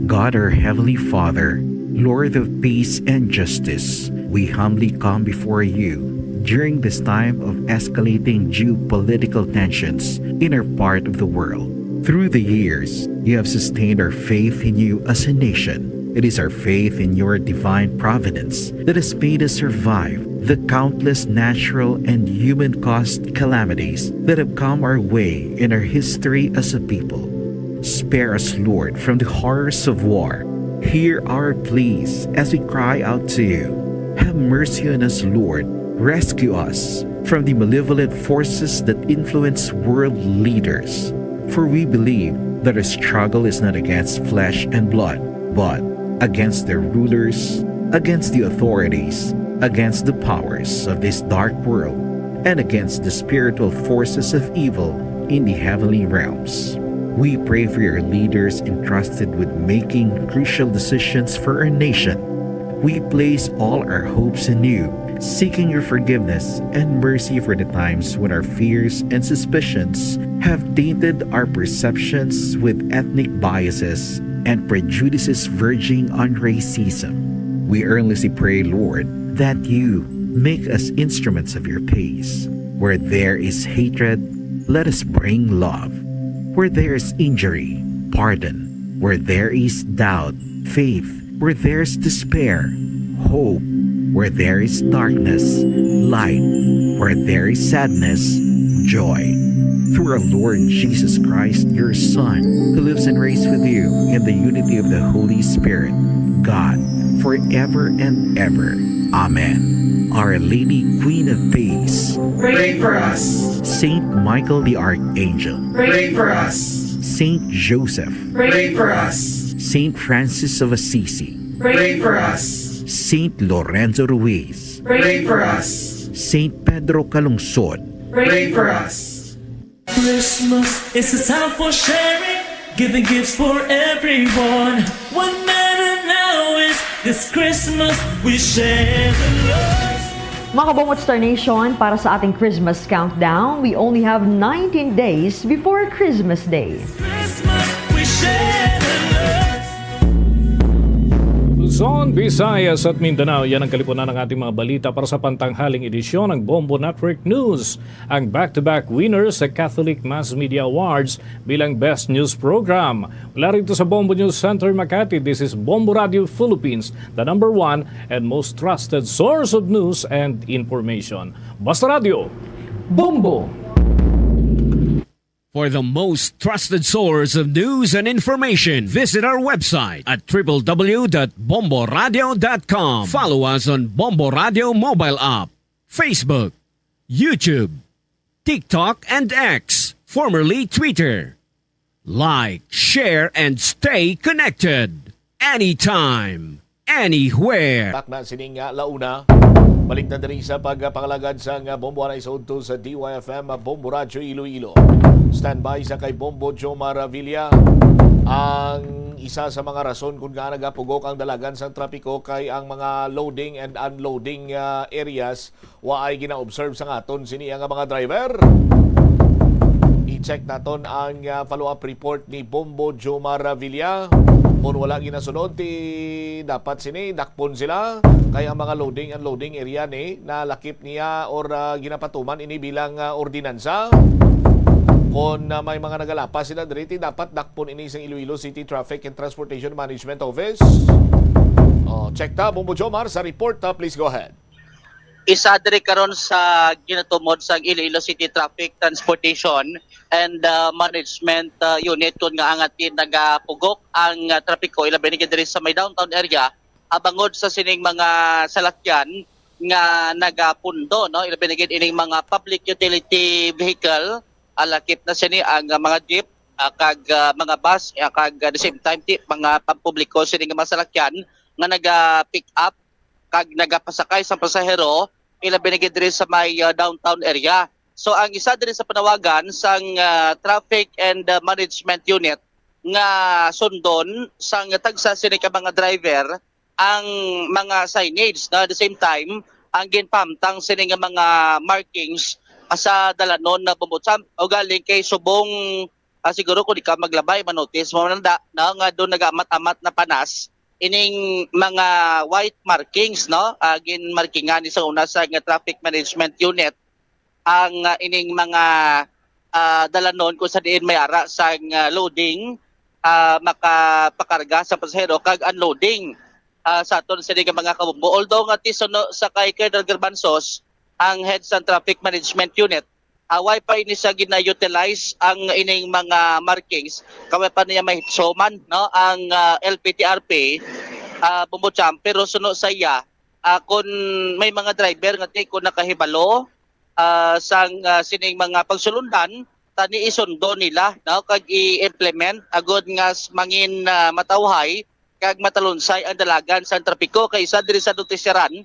God, our Heavenly Father, Lord of peace and justice, we humbly come before you during this time of escalating geopolitical tensions in our part of the world. Through the years, you have sustained our faith in you as a nation. It is our faith in your divine providence that has made us survive the countless natural and human-caused calamities that have come our way in our history as a people. Spare us, Lord, from the horrors of war. Hear our pleas as we cry out to you. Have mercy on us, Lord. Rescue us from the malevolent forces that influence world leaders. For we believe that our struggle is not against flesh and blood, but against their rulers, against the authorities, against the powers of this dark world, and against the spiritual forces of evil in the heavenly realms. We pray for your leaders entrusted with making crucial decisions for our nation. We place all our hopes in you, seeking your forgiveness and mercy for the times when our fears and suspicions have tainted our perceptions with ethnic biases and prejudices verging on racism. We earnestly pray, Lord, that you make us instruments of your peace. Where there is hatred, let us bring love. Where there is injury, pardon. Where there is doubt, faith. Where there is despair, hope. Where there is darkness, light. Where there is sadness, joy. Through our Lord Jesus Christ, your Son, who lives and reigns with you in the unity of the Holy Spirit, God, forever and ever. Amen. Our Lady, Queen of Peace, pray for us. Saint Michael the Archangel, pray for us. Saint Joseph, pray for us. Saint Francis of Assisi, pray for us. Saint Lorenzo Ruiz, pray for us. Saint Pedro Calungsod, pray for us. Christmas is a time for sharing, giving gifts for everyone. What matter now is this Christmas we share the love. Mga kabombo at Star Nation, para sa ating Christmas countdown, we only have nineteen days before Christmas Day. Christmas, we share the love. Luzon, Visayas at Mindanao, yan ang kalipunan ng ating mga balita para sa pantanghaling edisyon ng Bombo Network News. Ang back-to-back winners sa Catholic Mass Media Awards bilang Best News Program. Mula rito sa Bombo News Center, Makati, this is Bombo Radio Philippines, the number one and most trusted source of news and information. Basta Radio, Bombo! For the most trusted source of news and information, visit our website at triple W dot bombo radio dot com. Follow us on Bombo Radio mobile app, Facebook, YouTube, TikTok, and X, formerly Twitter. Like, share, and stay connected anytime, anywhere. Takna sining, ah, launa. Balik na diri sa pagpangalagad sang, ah, Bombo Anay sa udto sa D Y F M, ah, Bombo Radyo Iloilo. Standby sa kay Bombo Jomar Villa. Ang isa sa mga rason kung nga nagapugok ang dalagan sang trapiko kay ang mga loading and unloading, ah, areas waay gina-observe sang aton sini nga mga driver. I-check naton ang, ah, follow-up report ni Bombo Jomar Villa. Kung wala ginasunod, ti dapat sini dakpon sila. Kay ang mga loading, unloading area ni nalakip niya or, ah, ginapatuman ini bilang, ah, ordinansa. Kung, ah, may mga nagalapas sila diri, ti dapat dakpon ini sang Iloilo City Traffic and Transportation Management Office. Oh, check ta, Bombo Jomar, sa report, ah, please go ahead. Isa diri karon sa ginatumod sa Iloilo City Traffic Transportation and, ah, Management, ah, Unit, kun nga ang atin nagapugok ang, ah, trapiko, ilabi na gid diri sa may downtown area, ah, bangod sa sining mga salakyan nga nagapundo, no, ilabi na gid ining mga public utility vehicle, ah, lakip na sini ang, ah, mga jeep, ah, kag, ah, mga bus, ah, kag, ah, the same time, ti, mga pampubliko sini nga mga salakyan nga naga-pick up kag nagapasakay sa pasahero, ilabi na gid diri sa may, ah, downtown area. So, ang isa diri sa panawagan sang, ah, Traffic and, ah, Management Unit nga sundon sang tagsa sini ka mga driver ang mga signage, no? At the same time, ang ginpahamtang sini nga mga markings, ah, sa dalanon na bumutsan o galing kay subong, ah, siguro kung ikaw maglabay, manotis mo nanda, no, nga doon nag-amat-amat na panas ining mga white markings, no? Ah, ginmarkingan ni sa una sa nga Traffic Management Unit ang, ah, ining mga, ah, dalanon kung sa diin may ara sang, ah, loading, ah, makapakarga sa pasahero kag unloading, ah, sa aton sini nga mga kabumbo. Although nga ti suno sa kay Colonel Garbanzos, ang head sa Traffic Management Unit, ah, way pa ini siya gina-utilize ang ining mga markings. Kaway pa niya may showman, no, ang, ah, L P T R P, ah, Bombo Champ, pero suno sa iya, ah, kung may mga driver nga ti ko nakahibalo, ah, sang, ah, sining mga pagsulundan, tani isundo nila, no, kag i-implement agud nga s-, mangin, ah, matawhay kag matalunsay ang dalagan sang trapiko. Kay isa diri sa notisyaran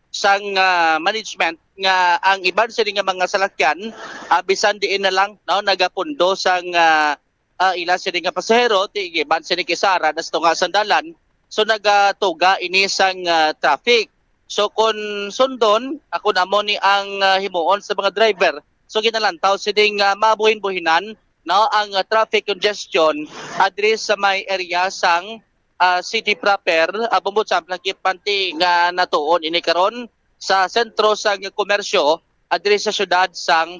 sang, ah, management nga ang iban sini nga mga salakyan, ah, bisan diin na lang, no, nagapundo sang, ah, ah, ila sini nga pasahero, ti giban sini kay sara nas tunga sang dalan. So nagatuga ini sang, ah, traffic. So kon sundon, ako na mo ni ang, ah, himuon sa mga driver. So ginalantaw sining, ah, mabuhin-buhinan, no, ang, ah, traffic congestion adri sa may area sang, ah, city proper, ah, Bombo Champ, lakip man ti nga natuon ini karon sa sentro sang komersyo adri sa siyudad sang,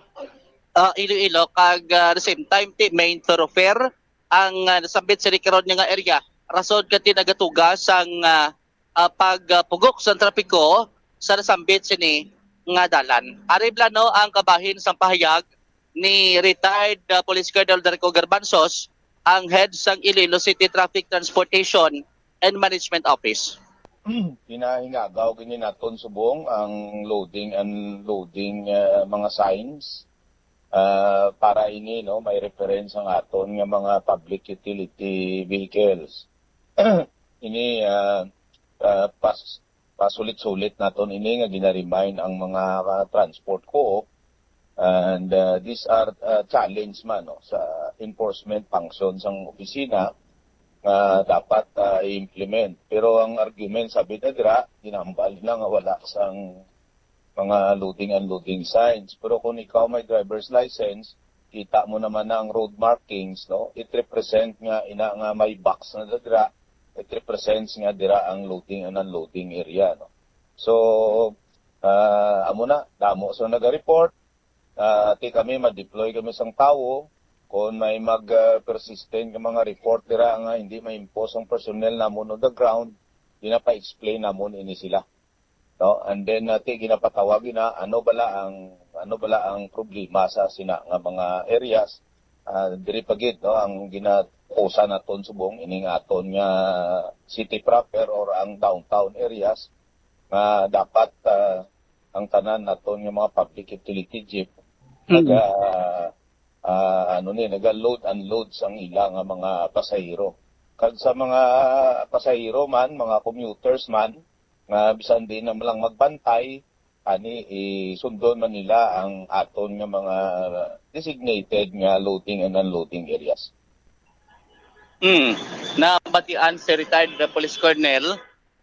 ah, Iloilo kag, ah, the same time ti main thoroughfare ang, ah, nasambit sini karon nga area. Rason kay ti nagatuga sang, ah, ah, pagpugok sang trapiko sa nasambit sini nga dalan. Ari bala, no, ang kabahin sang pahayag ni retired, ah, Police Colonel Darico Garbanzos, ang head sang Iloilo City Traffic Transportation and Management Office. Ginahingagaw gini naton subong ang loading, unloading, ah, mga signs, ah, para ini, no, may reference ang aton nga mga public utility vehicles. Ini, ah, ah, pas-, pasulit-sulit naton ini nga gina-remind ang mga, ah, transport co-op. And, ah, these are, ah, challenge man, no, sa enforcement function sang opisina nga dapat, ah, i-implement. Pero ang argument, sabi na dira, ginahambal nila nga wala sang mga loading unloading signs. Pero kung ikaw may driver's license, kita mo naman na ang road markings, no? It represent nga ina nga may box na dira, it represents nga dira ang loading and unloading area, no? So, ah, amo na, damo sa naga-report. Ah, ti kami, ma-deploy kami sang tawo. Kung may mag, ah, persistent nga mga report dira nga hindi ma-impose ang personnel namon on the ground, ginapa-explain namon ini sila, no? And then, ah, ti ginapatawag ina, ano bala ang, ano bala ang problema sa sina nga mga areas? Ah, diri pa gid, no, ang ginakusa naton subong ining aton nga city proper or ang downtown areas nga dapat, ah, ang tanan naton nga mga public utility jeep Mm. naga, ah, ano ni, naga-load unload sang ila nga mga pasahero. Kag sa mga pasahero man, mga commuters man, nga bisan di na lang magbantay, ani, isundon man nila ang aton nga mga designated nga loading and unloading areas. Hmm. Nabatian si retired Police Colonel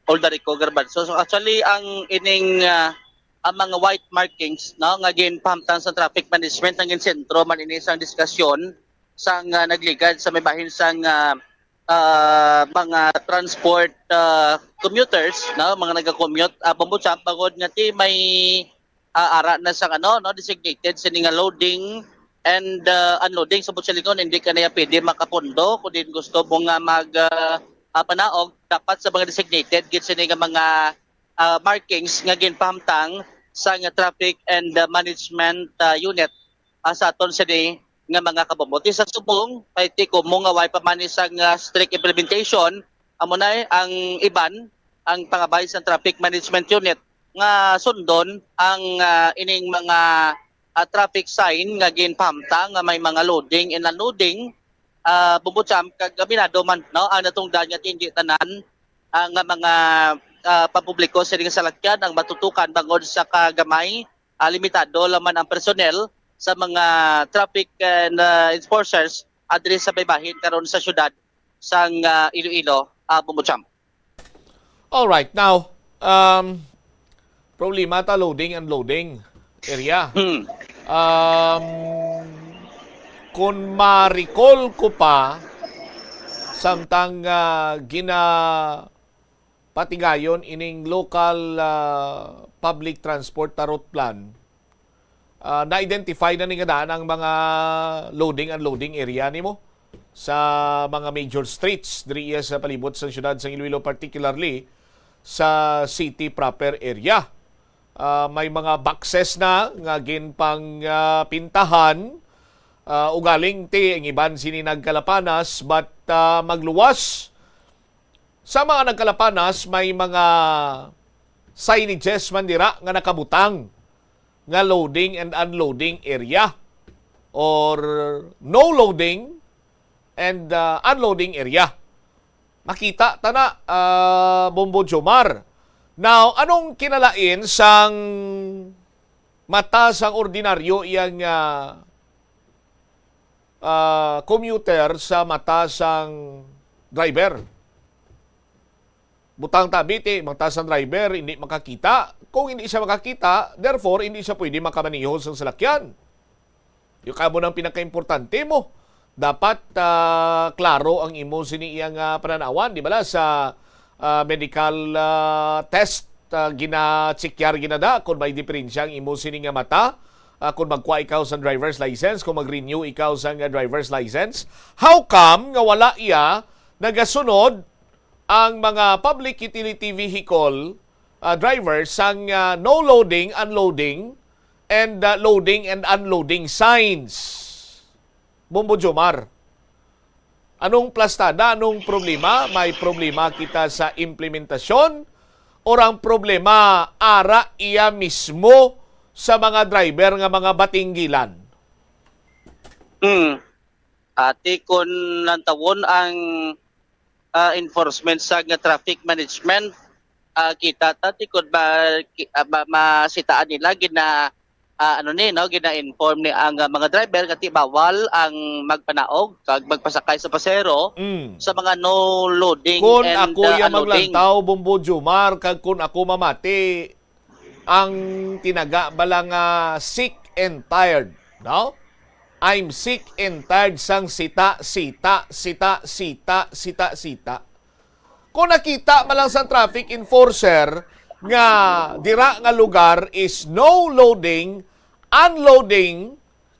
Aldarico Garbanzo. So, actually, ang ining, ah, ang mga white markings, no, nga ginpahamtang sa traffic management, ang ginsentro man ini sang diskusyon sang, ah, nagligad sa may bahin sang, ah, ah, mga transport, ah, commuters, no, mga naga-commute, ah, Bombo Champ, bangod nga ti may, ah, ara na sang, ano, no, designated sini nga loading and ah, unloading sa Butsilgon, hindi ka na pwede makapondo. Kung din gusto mo nga mag ah, ah, panaog, dapat sa mga designated gid sini nga mga ah, markings nga ginpahamtang sa nga traffic and ah, management ah, unit ah, sa aton sini nga mga kabombo. Ti sa subong, kay ti kumo nga way pa man ni sang ah, strict implementation, amo na ang iban ang pangabay sa traffic management unit nga sundon ang ah, ining mga ah, traffic sign nga ginpahamtang nga may mga loading and unloading, ah, Bombo Champ, kag aminado man, no, ang natungdan nga hindi tanan ah, nga mga ah, pampubliko sa iring salakyan ang matutukan bangod sa kagamay, ah, limitado lamang ang personnel sa mga traffic and ah, enforcers adri sa baybahin karon sa syudad sang ah, Iloilo, ah, Bombo Champ. All right, now, um, problema ta loading and unloading area. Hmm. Um, kung ma-recall ko pa, samtang ah, gina patigayon ining local ah, public transport ta route plan, ah, na-identify na ni nga daan ang mga loading unloading area nimo sa mga major streets diri iya sa palibot sa siyudad sa Iloilo, particularly sa city proper area. Ah, may mga boxes na nga ginpang ah, pintahan. Ah, ugaling ti ang iban sini nagkalapanas, but ah, magluwas sa mga nagkalapanas, may mga signages man dira nga nakabutang nga loading and unloading area or no loading and uh, unloading area. Makita ta na, uh, Bombo Jomar. Now, anong kinalain sang mata sang ordinaryo iyang uh, uh, commuter sa mata sang driver? Butang tabi ti mata sang driver hindi makakita. Kung hindi siya makakita, therefore hindi siya pwede makamaneho sang salakyan. Yung kamo nang pinakaimportante mo. Dapat ah, klaro ang imo sini iyang ah, pananawan, di bala sa ah, medical ah, test, ah, gina-checkar ginada kung may diferensya ang imo sini nga mata, ah, kung magkuha ikaw sa driver's license, kung mag-renew ikaw sa nga driver's license. How come nga wala iya nagasunod ang mga public utility vehicle ah, drivers sang ah, no loading, unloading, and ah, loading and unloading signs? Bombo Jomar, anong plastada, anong problema? May problema kita sa implementasyon or ang problema ara iya mismo sa mga driver nga mga batinggilan? Hmm. Ati kon lantawon ang ah, enforcement sa nga traffic management, ah, kita ta ti kon ba, ki- ah, ba masitaan nila gina ah, ano ni, no, gina-inform ni ang ah, mga driver nga ti bawal ang magpanaog kag magpasakay sa pasahero Mm. sa mga no loading Kun and ako ah, ya unloading. Maglantaw, Bombo Jomar, kag kun ako mamati, ang tinaga bala nga sick and tired, no? I'm sick and tired sang sita, sita, sita, sita, sita, sita. Kung nakita man lang sang traffic enforcer nga dira nga lugar is no loading, unloading,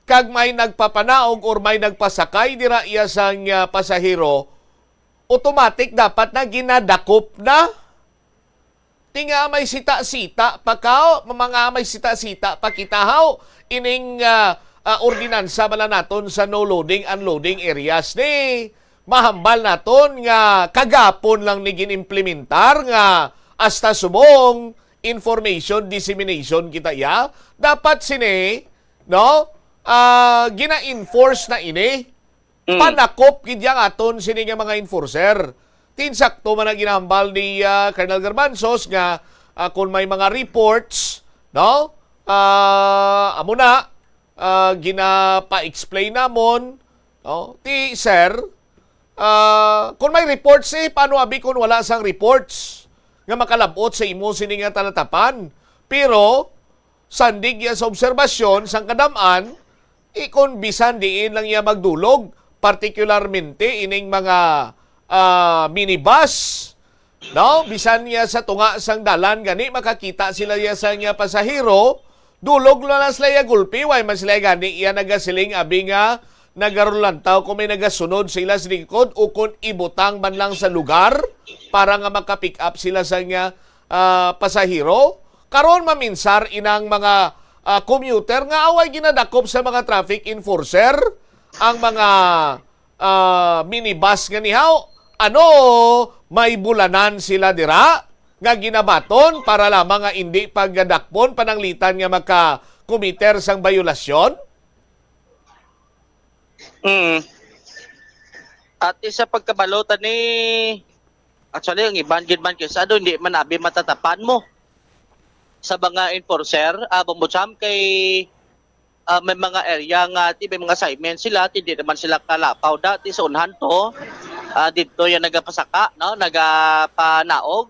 kag may nagpapanaog or may nagpasakay dira iya sang ah, pasahero, automatic dapat na ginadakop na. Ti nga may sita-sita pa ka, mga may sita-sita pa kita haw ining ah, ah, ordinansa bala naton sa no loading unloading areas ni mahambal naton nga kagapon lang ni ginimplementar nga hasta subong information dissemination kita ya dapat sini, no, ah, gina-enforce na ini. Mm. Panakop gid yang aton sini nga mga enforcer. Tinsakto man ang ginahambal ni ah, Colonel Garbanzos nga ah, kung may mga reports, no? Ah, amo na, ah, ginapa-explain namon, no? Ti sir, ah, kung may reports eh, paano abi kung wala sang reports nga makalabot sa imo sini nga talatapan? Pero sandig iya sa obserbasyon sang kadam-an, ikon bisan diin lang iya magdulog, partikularmente ining mga ah, minibus, no? Bisan niya sa tunga sang dalan gani makakita sila niya sa niya pasahero, Dulog na lang sila iya gulpi, way man sila gani iya nagasiling, abi nga nagarulantaw kung may nagasunod sa ila sa lingkod o kung ibutang man lang sa lugar para nga maka-pick up sila sa nga, ah, pasahero. Karon maminsar inang mga, ah, commuter nga away ginadakop sa mga traffic enforcer ang mga, ah, minibus nga nihaw. Ano, may bulanan sila dira nga ginabaton para lamang nga indi pagdakpon pananglitan nga maka-committer sang bayolasyon? Mm. At isa pagkabalo tani, actually, ang iban gid man kay sa ano, hindi man abi matatapan mo sa mga enforcer, ah, Bombo Cham, kay, ah, may mga area nga ti may mga assignment sila, ti di naman sila kalapaw dati sa unhan to. Ah, dito yung nagapasaka, no, nagapanaog,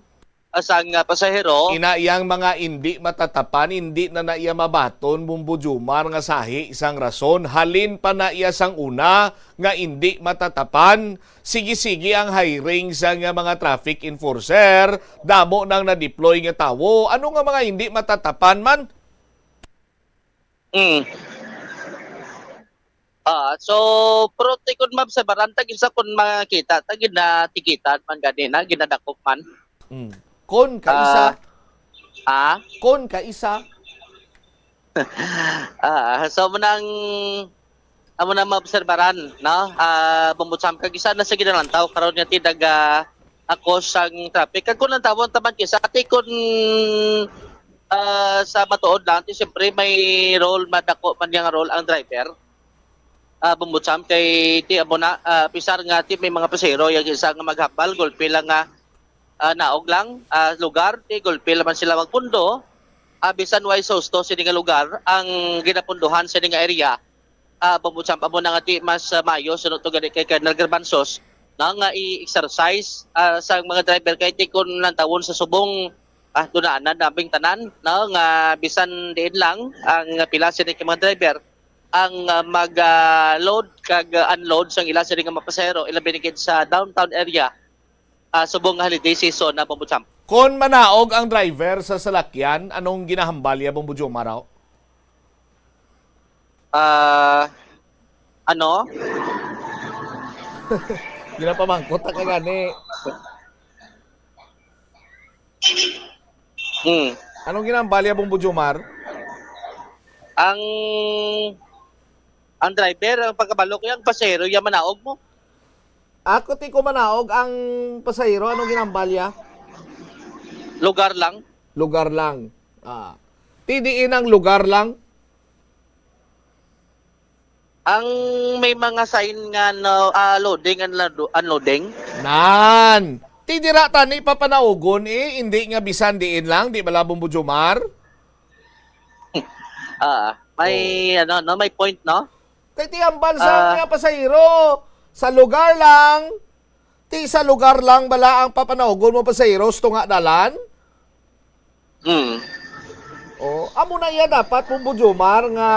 ah, sang, ah, pasahero. Ina yang mga indi matatapan, indi na na iya mabaton, Bombo Jomar, nga sahi sang rason. Halin pa na iya sang una nga indi matatapan. Sige-sige ang hiring sa nga mga traffic enforcer. Damo nang na-deploy nga tawo. Ano nga mga hindi matatapan man? Mm. Ah, so, pero tikon ma'am sa baranta, isa kun makita, ta ginatikitan man gani na, ginadakop man. Mm. Kon kaisa, Ah, ah, kon kaisa, ah, so mo nang amo na maobserbaran, no? Ah, bumbutsam kag isa na sa ginalantaw karon nga ti nag, ah, ako sang traffic. Kag kung ang tawon taman kisa, ati kun, ah, sa matuod lang, ti siyempre may role, madako man yang role ang driver. Ah, bumbutsam kay ti amo na, ah, pisar nga ti may mga pasahero yang isa nga maghambal, gulpi lang nga, ah, naog lang, ah, lugar, ti gulpi lang man sila magpundo. Ah, bisan way susto sini nga lugar ang ginapunduhan sini nga area, ah, bumbutsam amo na nga ti mas, ah, maayo suno to gani kay Colonel Garbanzos na nga i-exercise, ah, sa mga driver kay ti kun lantawon sa subong, ah, dunaanan naming tanan, no, nga bisan diin lang ang pila sini ka mga driver ang, ah, mag, ah, load kag, ah, unload sang ila sini nga mga pasahero, ilabi na gid sa downtown area, ah, subong nga holiday season na, Bombo Champ. Kon manaog ang driver sa salakyan, anong ginahambal niya, Bombo Jomar, aw? Ah, ano? Ginapamangkot ta ka gani. Hmm. Anong ginahambal niya, Bombo Jomar? Ang, ang driver, ang pagkabalo ko, ang pasahero, yung manaog mo. Ako ti ko manaog ang pasahero, anong ginahambal niya? Lugar lang. Lugar lang. Ah. Ti diin ang lugar lang? Ang may mga sign nga no, ah, loading and unlo-, unloading. Nan. Ti dira tani papanaugon eh, hindi nga bisan diin lang, di bala, Bombo Jomar? Ah, may ano, no, may point, no? Kay ti hambal sa Ah. nga pasahero, sa lugar lang, ti sa lugar lang bala ang papanaugon mo pasahero, sa tunga dalan? Mm. Oh, amo na iya dapat, Bombo Jomar, nga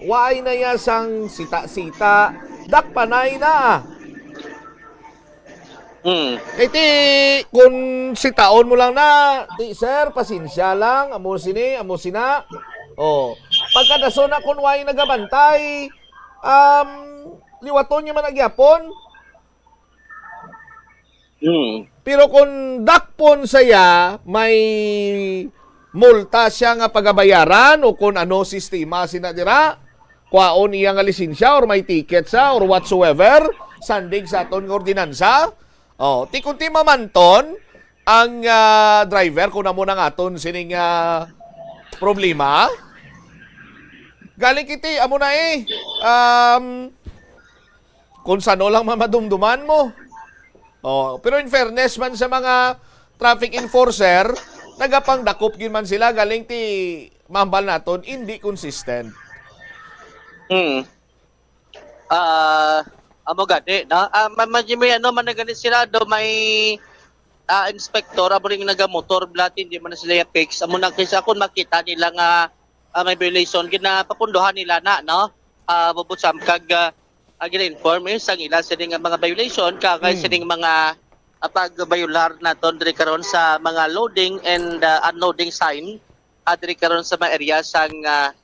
waay na iya sang sita-sita, dakpanay na. Mm. Kay ti, kung sitaon mo lang na, ti, "Sir, pasensya lang, amo sini, amo sina." Oh, pagkadason na kung waay nagabantay, um, liwaton niya man na gyapon. Hmm. Pero kung dakpon siya, may multa siya nga pagabayaran o kung ano sistema sina dira, kwaon iya nga lisensya or may ticket sa or whatsoever, sandig sa aton nga ordinansa. Oh, ti kung ti mamanton ang, ah, driver kung amo nang aton sining, ah, problema. Galing kiti, amo na eh. Um, kung sano lang mamadumduman mo. Oh, pero in fairness man sa mga traffic enforcer, nagapangdakop gyud man sila galing ti mahambal naton, hindi consistent. Hmm. Ah, amo gani, no? Ah, ma-, ma-, may ano man na gani sila do, may, ah, inspector, amo ring nagamotor, blat, hindi man na sila ya fix. Amo na kaysa kung makita nila nga, ah, may violation, ginapapunduhan nila na, no? Ah, Bombo Champ, kag, ah, ah, gina-inform, eh, sang ila sining mga violation, kag Mm. sining mga, ah, pagbayolar naton diri karon sa mga loading and, ah, unloading sign. ah, diri karon sa mga area sang, ah,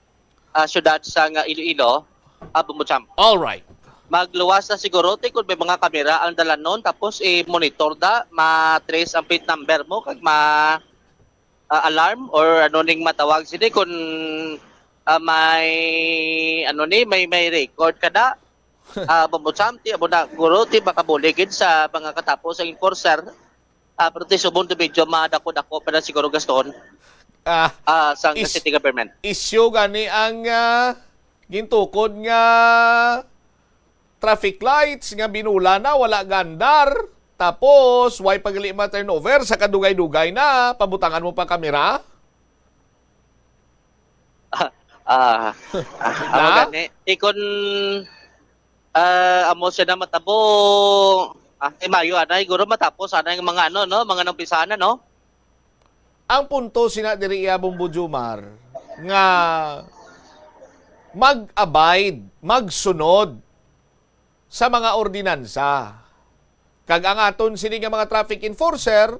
ah, siyudad sang, ah, Iloilo, ah, Bombo Jam. All right. Magluwas na siguro, ti, kung may mga kamera ang dalanon, tapos i-monitor da, ma-trace ang plate number mo, kag ma-, ah, alarm or ano ning matawag sini kung, ah, may, ano ni, may, may record ka na. Ah, Bombo Jam, ti, amo na, guro, ti, makabulig gid sa mga katapo sa enforcer. Ah, pero ti subong ti medyo madako-dako pa na siguro gaston, Ah, ah, sang is-, city government. Issue gani ang, ah, gintukod nga traffic lights nga binula na, wala gandar. Tapos, way pa gali ma-turnover sa kadugay-dugay na, pabutangan mo pa kamera? Ah, ah, amo Na? gani. Ikon, ah, amo siya na matabo, ah, kay Mayo, anay, guro matapos, anay, ang mga ano, no? Mga nang pisana, no? Ang punto sina diri iya, Bombo Jomar, nga mag-abide, magsunod sa mga ordinansa. Kag ang aton sini nga mga traffic enforcer,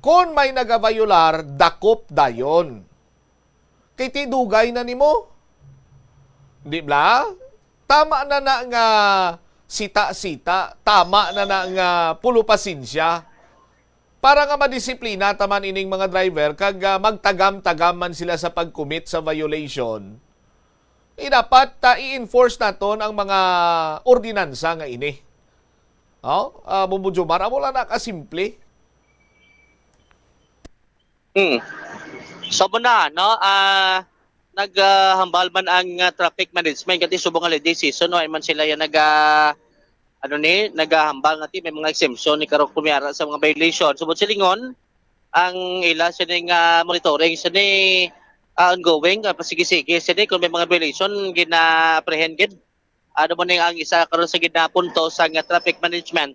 kon may nagabayolar, dakop dayon. Kay ti dugay na nimo. Di bala? Tama na na nga sita-sita, tama na na nga pulo pasensya. Para nga madisiplina ta man ining mga driver kag, ah, magtagam-tagam man sila sa pag-commit sa violation, eh, dapat, ah, i-enforce naton ang mga ordinansa nga ini. Oh, ah, Bombo Jomar, amo lang na kasimple. Hmm. So, muna, no? Ah, nag, ah, hambal man ang, ah, traffic management kay subong holiday season, no? Ay man sila yan nag, ah, ano ni, nagahambal nga ti may mga exemption ni karong kumyara sa mga violation. Subot silingon, ang ila sining, ah, monitoring sini, ah, ongoing, ah, pasigi-sige sini kung may mga violation gina-apprehend gid. Ano mo ni ang isa karon sa ginapunto sa nga traffic management,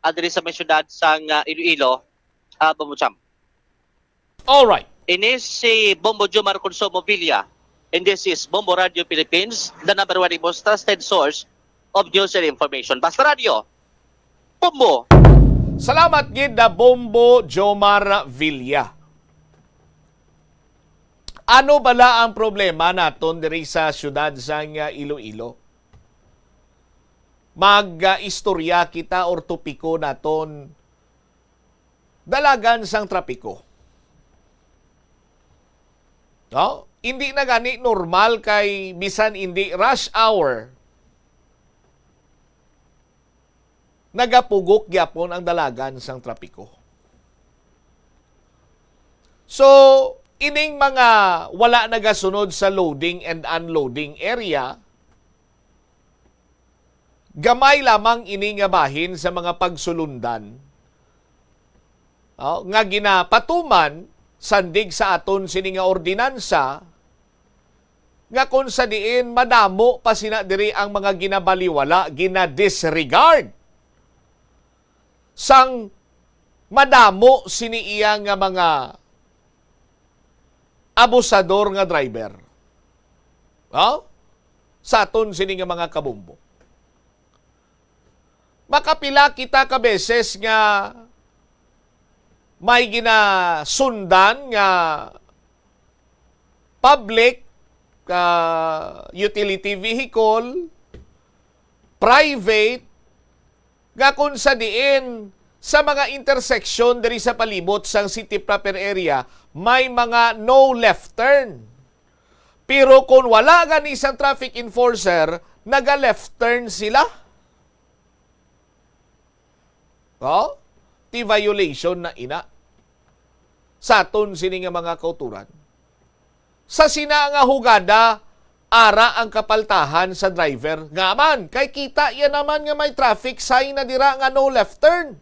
ah, diri sa may syudad sa nga Iloilo, ah, Bombo Jam. All right. Ini si Bombo Jomar Consumo Villa. And this is Bombo Radio Philippines, the number one most trusted source of news and information. Basta Radio, Bombo. Salamat gid na Bombo Jomar Villa. Ano bala ang problema naton diri sa syudad sang, ah, Iloilo? Mag, ah, istorya kita or topiko naton dalagan sang trapiko. No? Hindi na gani normal kay bisan hindi rush hour, nagapugok gyapon ang dalagan sang trapiko. So, ining mga wala nagasunod sa loading and unloading area, gamay lamang ini nga bahin sa mga pagsulundan, oh, nga ginapatuman sandig sa aton sini nga ordinansa, nga kung sa diin madamo pa sina diri ang mga ginabaliwala, ginadisregard sang madamo sini iya nga mga abusador nga driver. Oh? Sa aton sini nga mga kabombo. Makapila kita ka beses nga may ginasundan nga public, ah, utility vehicle, private, nga kung sa diin sa mga intersection diri sa palibot sang city proper area, may mga no left turn. Pero kung wala gani sang traffic enforcer, naga-left turn sila. Oh? Ti violation na ina sa aton sini nga mga kauturan. Sa sina nga hugada, ara ang kapaltahan sa driver. Nga man, kay kita iya naman nga may traffic sign na dira nga no left turn.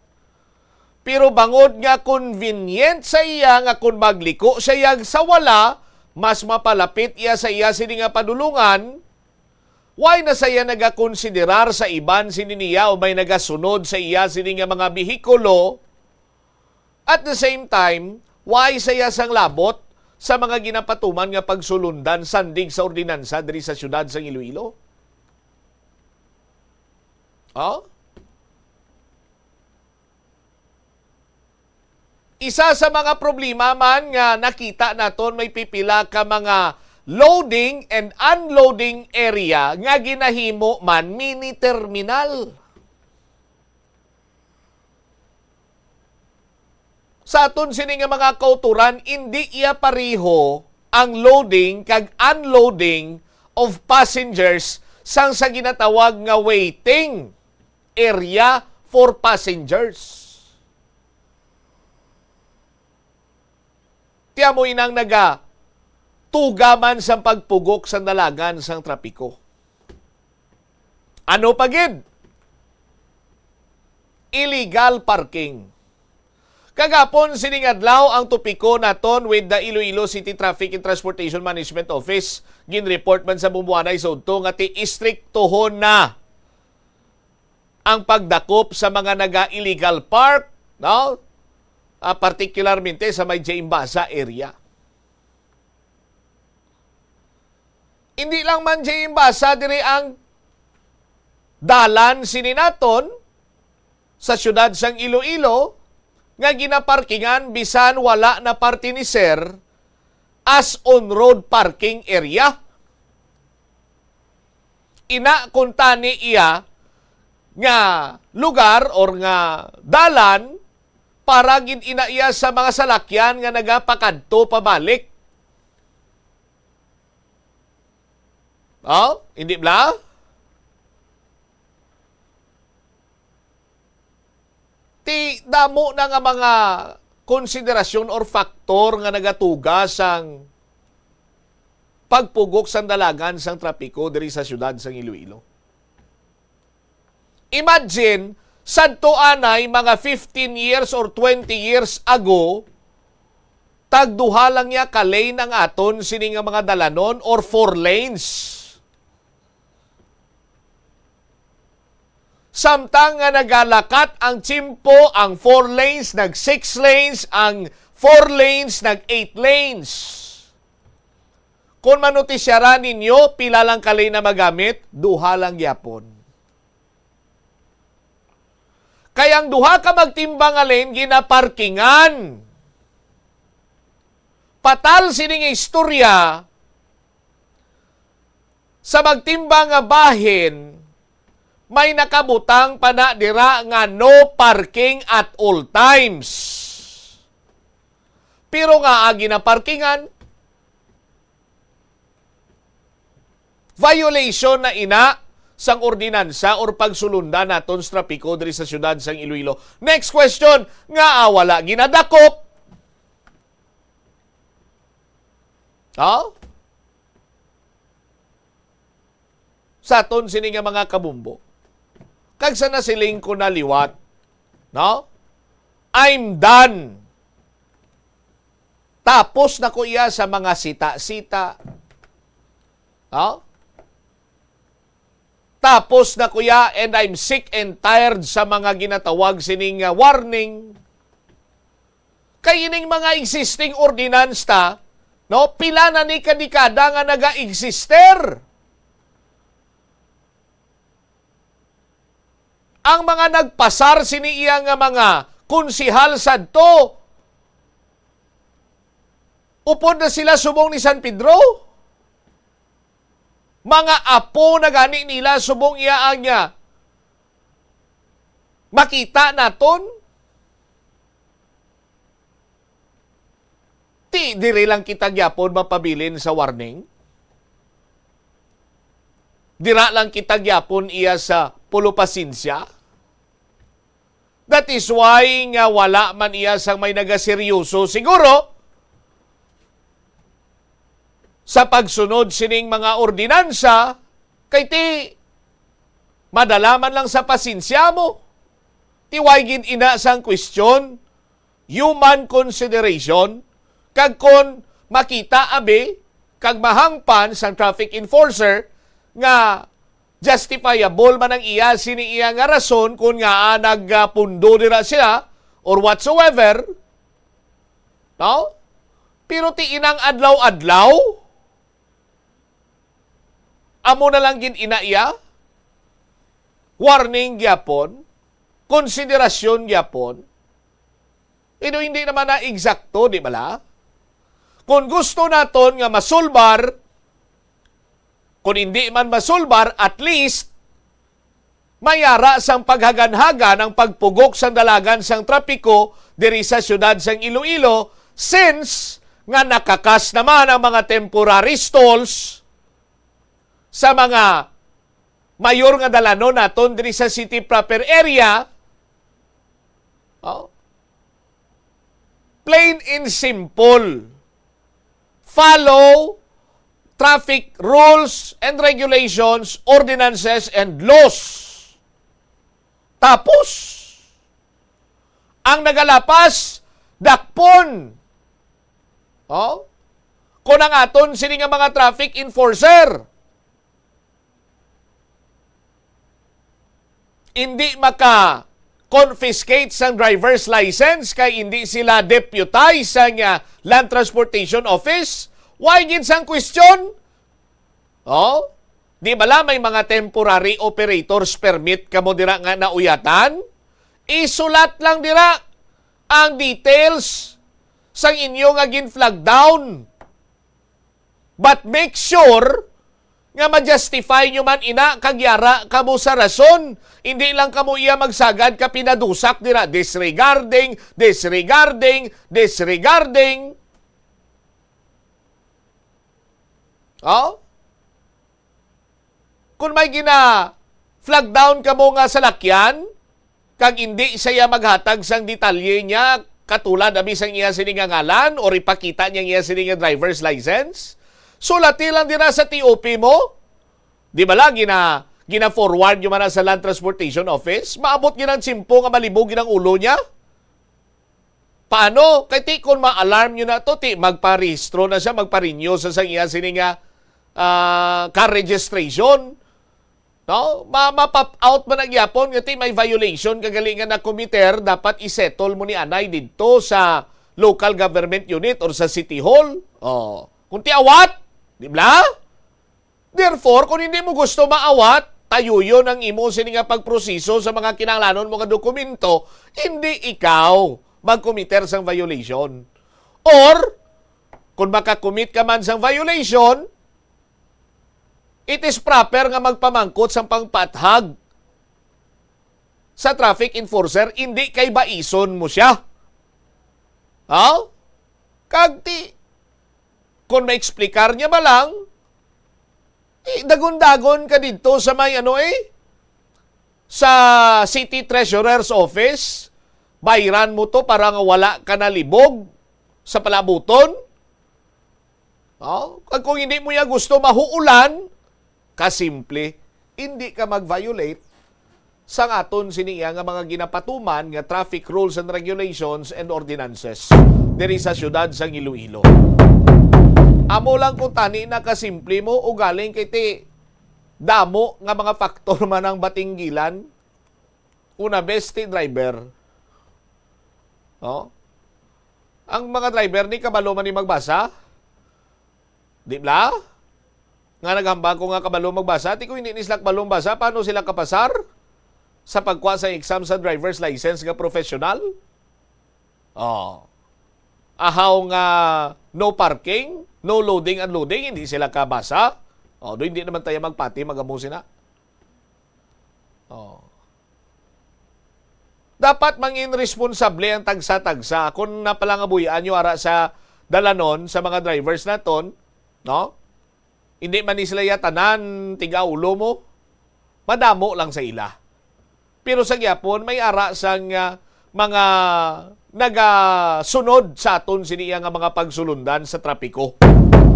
Pero bangod nga convenient sa iya nga kun magliko siya yag sa wala, mas mapalapit iya sa iya sini nga padulungan, why na saya nagakonsiderar sa iban sini niya o may nagasunod sa iya sini nga mga behikulo? At the same time, why saya sang labot sa mga ginapatuman nga pagsulundan sandig sa ordinansa diri sa siyudad sang Iloilo? Oh? Isa sa mga problema man nga nakita naton, may pipila ka mga loading and unloading area nga ginahimo man mini terminal. Sa aton sini nga mga kauturan, indi iya pareho ang loading kag unloading of passengers sang sa ginatawag nga waiting area for passengers. Ti amo inang nagatuga man sang pagpugok sang dalagan sang trapiko. Ano pa gid? Illegal parking. Kagapon sining adlaw ang topiko naton with the Iloilo City Traffic and Transportation Management Office. Ginreport man sa bumbuanay sa udto nga ti istriktohon na ang pagdakop sa mga naga-illegal park, no? Ah, particularmente sa may J M Basha area. Hindi lang man J M Basha diri ang dalan sini naton sa siyudad sang Iloilo nga ginaparkingan bisan wala na parte ni sir as on-road parking area. Ina kuntani iya nga lugar or nga dalan para gid ina iya sa mga salakyan nga nagapakadto pabalik. Oh, hindi bla? Ti damo na nga mga konsiderasyon or faktor nga nagatuga sang pagpugok sang dalagan sang trapiko diri sa siyudad sang Iloilo. Imagine, sadto anay mga fifteen years or twenty years ago, tagduha lang niya ka lane ang aton sini nga mga dalanon or four lanes. Samtang nga nagalakat ang tiyempo, ang four lanes nag six lanes, ang four lanes nag eight lanes. Kung manotisyaran ninyo, pila lang ka lane na magamit? Duha lang gyapon. Kay ang duha ka magtimbang nga lane ginaparkingan. Patal sini nga istorya, sa magtimbang nga bahin, may nakabutang pa na dira nga no parking at all times. Pero nga agi na parkingan, violation na ina sang ordinansa or pagsulunda naton sa trapiko diri sa siyudad sang Iloilo. Next question, nga ah, wala ginadakop? Ha? Sa aton sini nga mga kabumbo. Kag sa nasiling ko na liwat, no? I'm done. Tapos na ko iya sa mga sita-sita. No? Tapos na ko iya, and I'm sick and tired sa mga ginatawag sining, ah, warning. Kay ining mga existing ordinance ta, no, pila na ni ka dekada nga naga-exister. Ang mga nagpasar sini iya nga mga konsehal sadto, upod na sila subong ni San Pedro. Mga apo na gani nila subong iya ang, ah, makita naton. Ti diri lang kita gyapon mapabilin sa warning. Dira lang kita gyapon iya sa pulo pasensya. That is why nga wala man iya sang may nagaseryoso siguro sa pagsunod sining mga ordinansa, kay ti madala man lang sa pasensya mo. Ti why gid ina sang question, human consideration, kag kon makita abi kag mahangpan sang traffic enforcer nga justifiable man ang iya sini iya nga rason kon ngaa nagapundo dira siya or whatsoever, no? Pero ti inang adlaw-adlaw, amo na lang gid ina iya, warning gyapon, konsiderasyon gyapon, Pero hindi naman na eksakto, di bala? Kung gusto naton nga masulbar, kung hindi man masulbar, at least may ara sang paghaganhagan ang pagpugok sang dalagan sang trapiko diri sa siyudad sang Iloilo, since nga nakakas naman ang mga temporary stalls sa mga mayor nga dalanon naton diri sa city proper area. Oh. Plain and simple. Follow traffic rules and regulations, ordinances and laws. Tapos, ang nagalapas, dakpon. Oh? Kung ang aton sini nga mga traffic enforcer, hindi maka-confiscate sang driver's license kay hindi sila deputize sang, ah, Land Transportation Office, why gid sang question? Oh? Di bala may mga temporary operators permit kamo dira nga nauyatan? Isulat lang dira ang details sang inyo nga gin-flag down. But make sure nga ma-justify nyo man ina kag yara kamo sa rason. Hindi lang kamo iya magsagad ka pinadusak dira, disregarding, disregarding, disregarding. Oh? Kung may gina-flag down kamo nga salakyan, kag indi siya maghatag sang detalye niya, katulad abi sang iya sini nga ngalan or ipakita niya ang iya sini nga driver's license, sulati lang dira sa T O P mo. Di ba lagi na gina-forward nyo man na sa Land Transportation Office? Maabot gid ang tiyempo nga malibog gid ang ulo niya. Paano? Kay ti kon ma-alarm nyo na to, ti magparehistro na siya, magpa-renew sa sang iya sini nga, ah, car registration. No? Ma, ma-pop out man ang yapon nga ti may violation ka gali nga na-committer, dapat i-settle mo ni anay didto sa local government unit or sa city hall. Oh. Kung ti awat, di ba? Therefore, kung hindi mo gusto maawat, tayuyon ang imo sini nga pagproseso sa mga kinahanglanon mo nga dokumento, hindi ikaw mag-committer sang violation. Or, kung maka-commit ka man sang violation, it is proper nga magpamangkot sang pangpaathag sa traffic enforcer, hindi kay baison mo siya. Ha? Kag ti, kon maeksplikar niya ba lang, eh, dagon-dagon ka didto sa may ano eh, sa City Treasurer's Office, bayran mo to para nga wala ka nalibog sa palabuton. Oh, kag kung hindi mo ya gusto mahuulan, kasimple, hindi ka mag-violate sang aton sini iya nga mga ginapatuman nga traffic rules and regulations and ordinances diri sa siyudad sang Iloilo. Amo lang kung tani na kasimple mo, ugaling kay ti damo nga mga faktor man ang batinggilan. Una, besti driver. Oh? Ang mga driver ni kabalo man ni magbasa? Di bla? Nga naghambal ko nga kabalo magbasa, ti kung hindi ni sila kabalo magbasa, paano sila kapasar sa pagkuha sa exam sa driver's license nga professional? Oh. Ahaw nga no parking, no loading, unloading, hindi sila kabasa. Oh, do hindi naman tayo magpati, magamusin na. Oh. Dapat mangin responsable ang tagsa-tagsa. Kung napalangabuhian nyo ara sa dalanon sa mga drivers naton, no? Hindi man ni sila ya tanan tiga-ulo mo. Madamo lang sa ila. Pero sa gyapon, may ara sang, ah, mga nagasunod sa aton sini iya nga mga pagsulundan sa trapiko.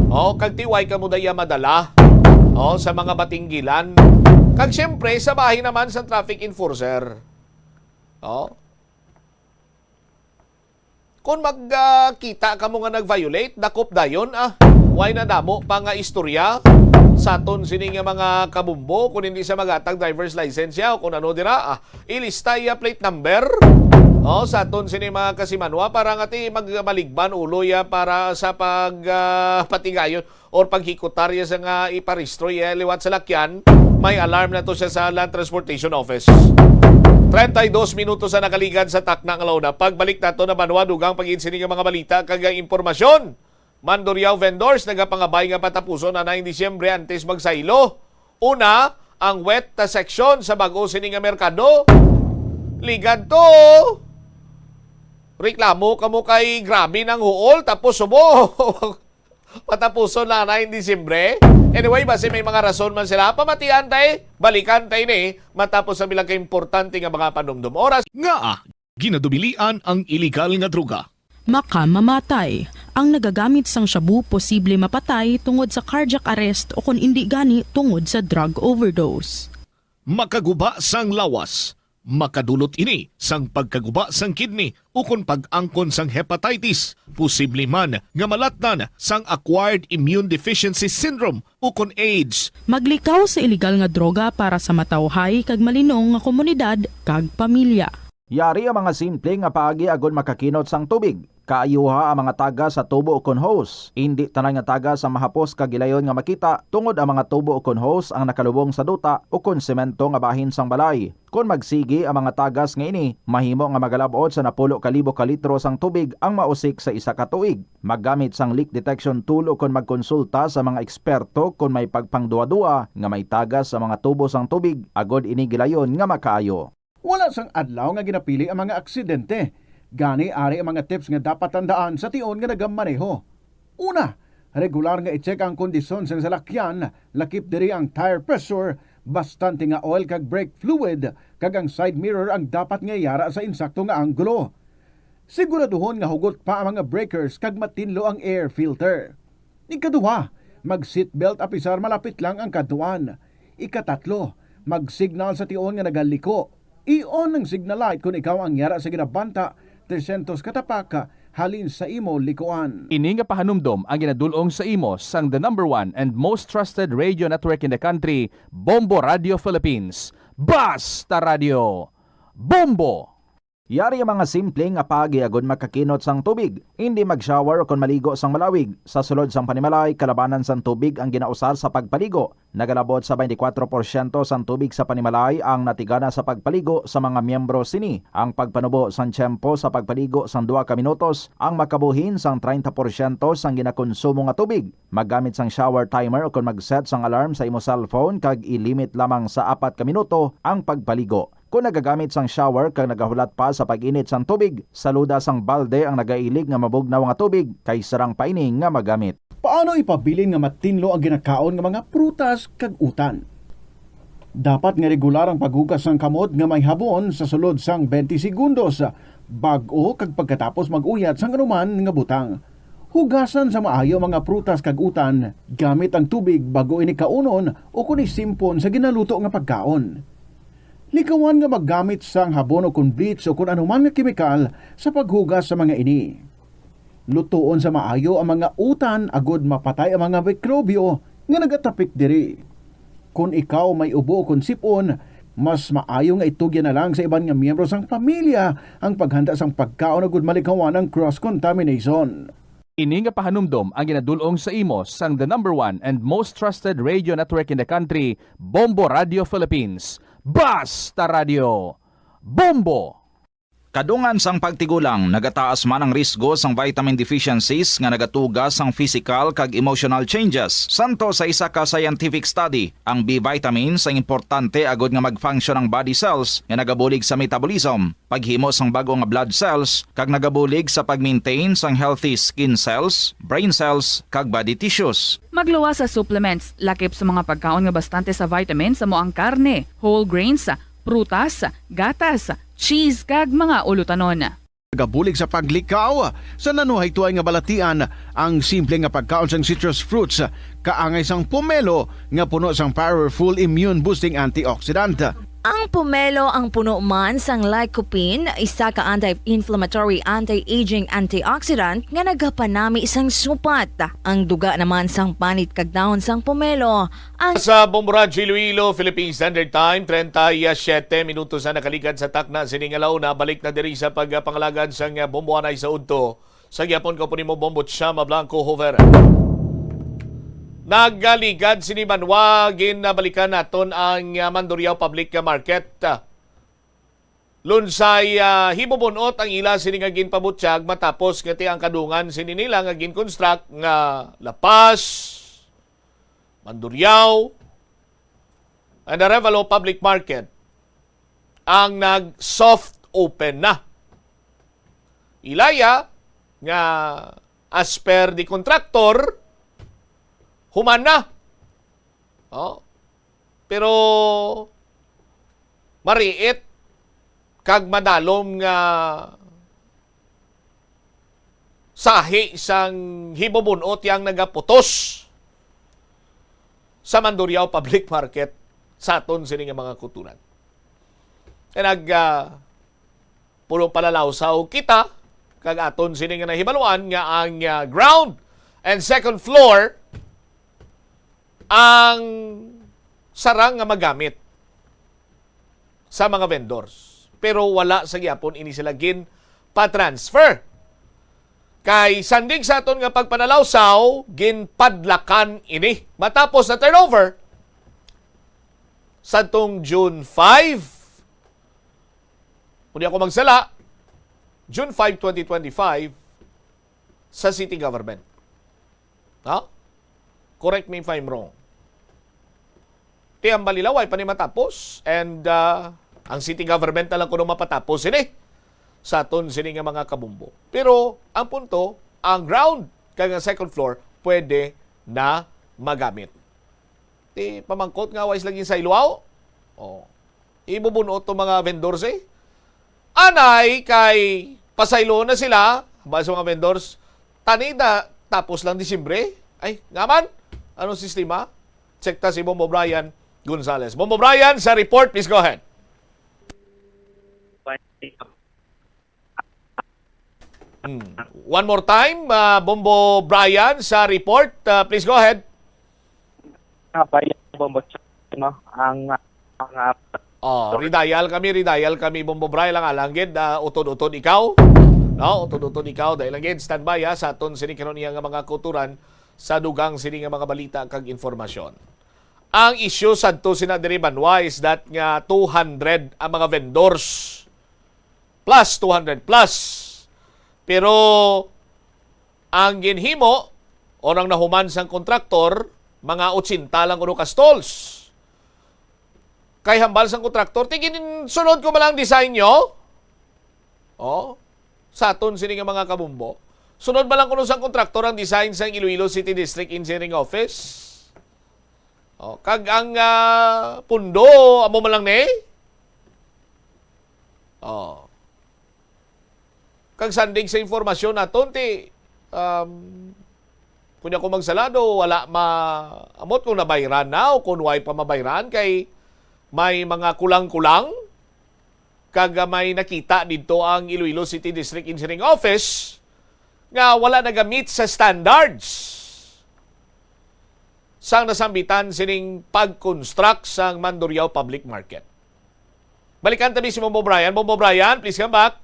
Oh, kag ti way kamo daya madala, oh, sa mga batinggilan. Kag siyempre, sa bahin naman sa traffic enforcer. Oh. Kung magkita kamo nga nag-violate, dakop dayon, ah. Way na damo pa nga istorya sa aton sini nga mga kabumbo, kung hindi siya maghatag driver's license siya o kung ano dira, ah. Ilista iya plate number, oh, sa aton sini mga kasimanwa para nga ti magmaligban ulo ya para sa pag, ah, patigayon or paghikutar ya sa nga iparehistro ya liwat sa lakyan, may alarm na to siya sa Land Transportation Office. Treinta y dos minutos ang nakaligad sa takna nga launa. Pagbalik nato na banwa, dugang pag-insining nga mga balita kag ang impormasyon. Mandurriao vendors nagapangabay nga patapuson na ang Disyembre antes magsaylo. Una, ang wet section sa bag-o sini nga merkado. Ligad to. Reklamo kamo kay grabe nang huol tapos subo. Patapuson na na in Disyembre. Anyway, basi may mga rason man sila. Pamatian tay, balikan tay ni matapos sa bilang ka importante nga mga panumdom. Oras. Ngaa ginadubilian ang iligal nga droga? Makamamatay. Ang nagagamit sang shabu posible mapatay tungod sa cardiac arrest o kon indi gani tungod sa drug overdose. Makaguba sang lawas. Makadulot ini sang pagkaguba sang kidney ukon pag-angkon sang hepatitis. Posible man nga malatnan sang acquired immune deficiency syndrome ukon AIDS. Maglikaw sa iligal nga droga para sa matawhay kag malinong nga komunidad kag pamilya. Yari ang mga simple nga paagi agod makakinot sang tubig. Kaayuha ang mga tagas sa tubo ukon hose. Indi tanan nga tagas ang mahapos kag gilayon nga makita, tungod ang mga tubo ukon hose ang nakalubong sa duta ukon semento nga bahin sang balay. Kon magsigi ang mga tagas nga ini, mahimo nga magalab-ot sa napulo ka libo ka litro sang tubig ang mausik sa isa ka tuig. Maggamit sang leak detection tool ukon magkonsulta sa mga eksperto kon may pagpangduwa-duwa nga may tagas sa mga tubo sang tubig, agod ini gilayon nga makaayo. Wala sang adlaw nga ginapili ang mga aksidente. Gani, ari ang mga tips nga dapat tandaan sa tion nga nagamaneho. Una, regular nga i-check ang kondisyon sang salakyan, lakip diri ang tire pressure, bastante nga oil kag brake fluid, kag ang side mirror ang dapat nga yara sa insakto nga anggulo. Siguraduhon nga hugot pa ang mga breakers kag matinlo ang air filter. Ikaduha, mag-seatbelt apisar malapit lang ang kadtuan. Ikatatlo, mag-signal sa tion nga nagaliko. I-on ang signal light kon ikaw ang yara sa ginabanta tresyentos ka tapak halin sa imo likuan. Ini nga pahanumdom ang ginadul-ong sa imo sang the number one and most trusted radio network in the country, Bombo Radio Philippines. Basta Radio, Bombo! Yari ang mga simple nga paagi agud makakinot sang tubig. Indi mag-shower ukon maligo sang malawig. Sa sulod sang panimalay, kalabanan sang tubig ang ginausar sa pagpaligo. Nagalabot sa twenty-four porsyento sang tubig sa panimalay ang natigana sa pagpaligo sa mga miyembro sini. Ang pagpanubo sang tiyempo sa pagpaligo sang duha ka minutos ang makabuhin sang treinta porsyento sang ginakonsumo nga tubig. Maggamit sang shower timer ukon mag-set sang alarm sa imo cellphone kag i-limit lamang sa apat ka minuto ang pagpaligo. Kon nagagamit sang shower kag nagahulat pa sa pag-init sang tubig, saluda sang balde ang nagailig nga mabugnaw nga tubig kay sarang pa ini nga magamit. Paano ipabilin nga matinlo ang ginakaon nga mga prutas kag utan? Dapat nga regular ang paghugas sang kamot nga may habon sa sulod sang twenty segundos, bag-o kag pagkatapos mag-uyat sang anuman nga butang. Hugasan sa maayo ang mga prutas kag utan gamit ang tubig bag-o ini kaunon ukon isimpon sa ginaluto nga pagkaon. Likawan nga maggamit sang habon ukon bleach ukon anuman nga kemikal sa paghugas sa mga ini. Lutoon sa maayo ang mga utan agud mapatay ang mga mikrobyo nga nagatapik diri. Kon ikaw may ubo ukon sip-on, mas maayo nga itugyan na lang sa iban nga miyembro sang pamilya ang paghanda sang pagkaon agud malikawan ang cross-contamination. Ini nga pahanumdom ang ginadul-ong sa imo sang the number one and most trusted radio network in the country, Bombo Radio Philippines. Basta Radio, Bombo! Kadungan sang pagtigulang, nagataas man ang risgo sang vitamin deficiencies nga nagatuga sang physical kag emotional changes. Santo sa isa ka scientific study, ang B vitamins ang importante agud nga mag-function ang body cells nga nagabulig sa metabolism, paghimo sang bag-o nga blood cells, kag nagabulig sa pag-maintain sang healthy skin cells, brain cells, kag body tissues. Magluwas sa supplements, lakip sa mga pagkaon nga bastante sa vitamins, amo ang karne, whole grains, prutas, gatas, cheese, kag mga ulutanon. Nagabulig sa paglikaw sa nanuhaytoy nga balatian ang simple nga pagkaon sang citrus fruits, kaangay sang pomelo nga puno sang powerful immune-boosting antioxidant. Ang pomelo ang puno man sang lycopene, isa ka anti-inflammatory, anti-aging antioxidant nga nagapanami sang supat. Ang duga naman sang panit kag dahon sang pomelo ang Sa Bombo Radyo Iloilo, Philippine Standard Time, treinta y siete minutos na nakaligad sa takna sini nga launa. Balik na diri sa pagpangalagad sang bomboanay sa udto. Sa gihapon, kaupod nimo, Bombo Chama Blanco Hoover. Nagaligad sini banwa, ginabalikan naton ang, ah, Mandurriao Public Market. lunsay, ah, hibubun-ot ang ila sini nga ginpabutyag matapos nga ti ang kadungan sini nila nga gin-construct nga La Paz, Mandurriao, and Arevalo Public Market ang nag-soft open na. Ilaya nga as per the contractor, human na. Oh. Pero mariit kag madalom nga sahi sang hibubun-ot yang nagaputos sa Mandurriao Public Market sa aton sini nga mga kutunan. Kay nag, ah, pulo palalawsaw kita kag aton sini nga nahibaluan nga ang, ah, ground and second floor ang sarang nga magamit sa mga vendors. Pero wala sa gyapon ini sila gin pa-transfer. Kay sandig sa aton nga pagpanalawsaw, ginpadlakan ini. Matapos na turnover, sadtong June five, kung di ako magsala, June five, twenty twenty-five, sa city government. Ha? Correct me if I'm wrong. Ti ang Balilaway pa ni matapos, and, ah, ang city government na lang kuno mapatapos sini sa aton sini nga mga kabumbo. Pero ang punto, ang ground kag ang second floor pwede na magamit. Ti pamangkot nga wais lagi sa Iloao. Oh. Ibubun-ot to mga vendors eh. Anay kay pasaylo na sila, ba sa mga vendors, tani na tapos lang Disyembre. Ay, ngaman? Anong sistema? Check ta si Bombo Brian Gonzales. Bombo Brian, sa report, please go ahead. Hmm. One more time, ah, Bombo Brian, sa report. Ah, please go ahead. Ah, Brian Bombo, no? Ang, ang, ah, Oh, redial kami, redial kami, Bombo Brian, lang alanggid, ah, utod-utod ikaw. No, utod-utod ikaw, dahil lang gid, standby ha, sa aton sini karon iya nga mga kuturan, sa dugang sini nga mga balita kag informasyon. Ang issue sadto sina diri banwa is that nga two hundred ang mga vendors, plus two hundred plus. Pero ang ginhimo o nang nahuman sang kontraktor, mga ochenta lang kuno ka stalls. Kay hambal sang kontraktor, ti ginsunod ko ba lang design nyo? Oh, sa aton sini nga mga kabumbo. Sunod ba lang kuno sang kontraktor ang design sang Iloilo City District Engineering Office? Oh, kag ang, ah, pundo, amo man lang ni? Oh. Kag sandig sa informasyon naton, ti, um, kung ako magsalado, wala ma-, amot kung nabayran na o kung way pa mabayran, kay may mga kulang-kulang, kag, ah, may nakita didto ang Iloilo City District Engineering Office nga wala nagamit sa standards sang nasambitan sining pag-construct sang Mandurriao Public Market. Balikan tabi si Bombo Brian. Bombo Brian, please come back.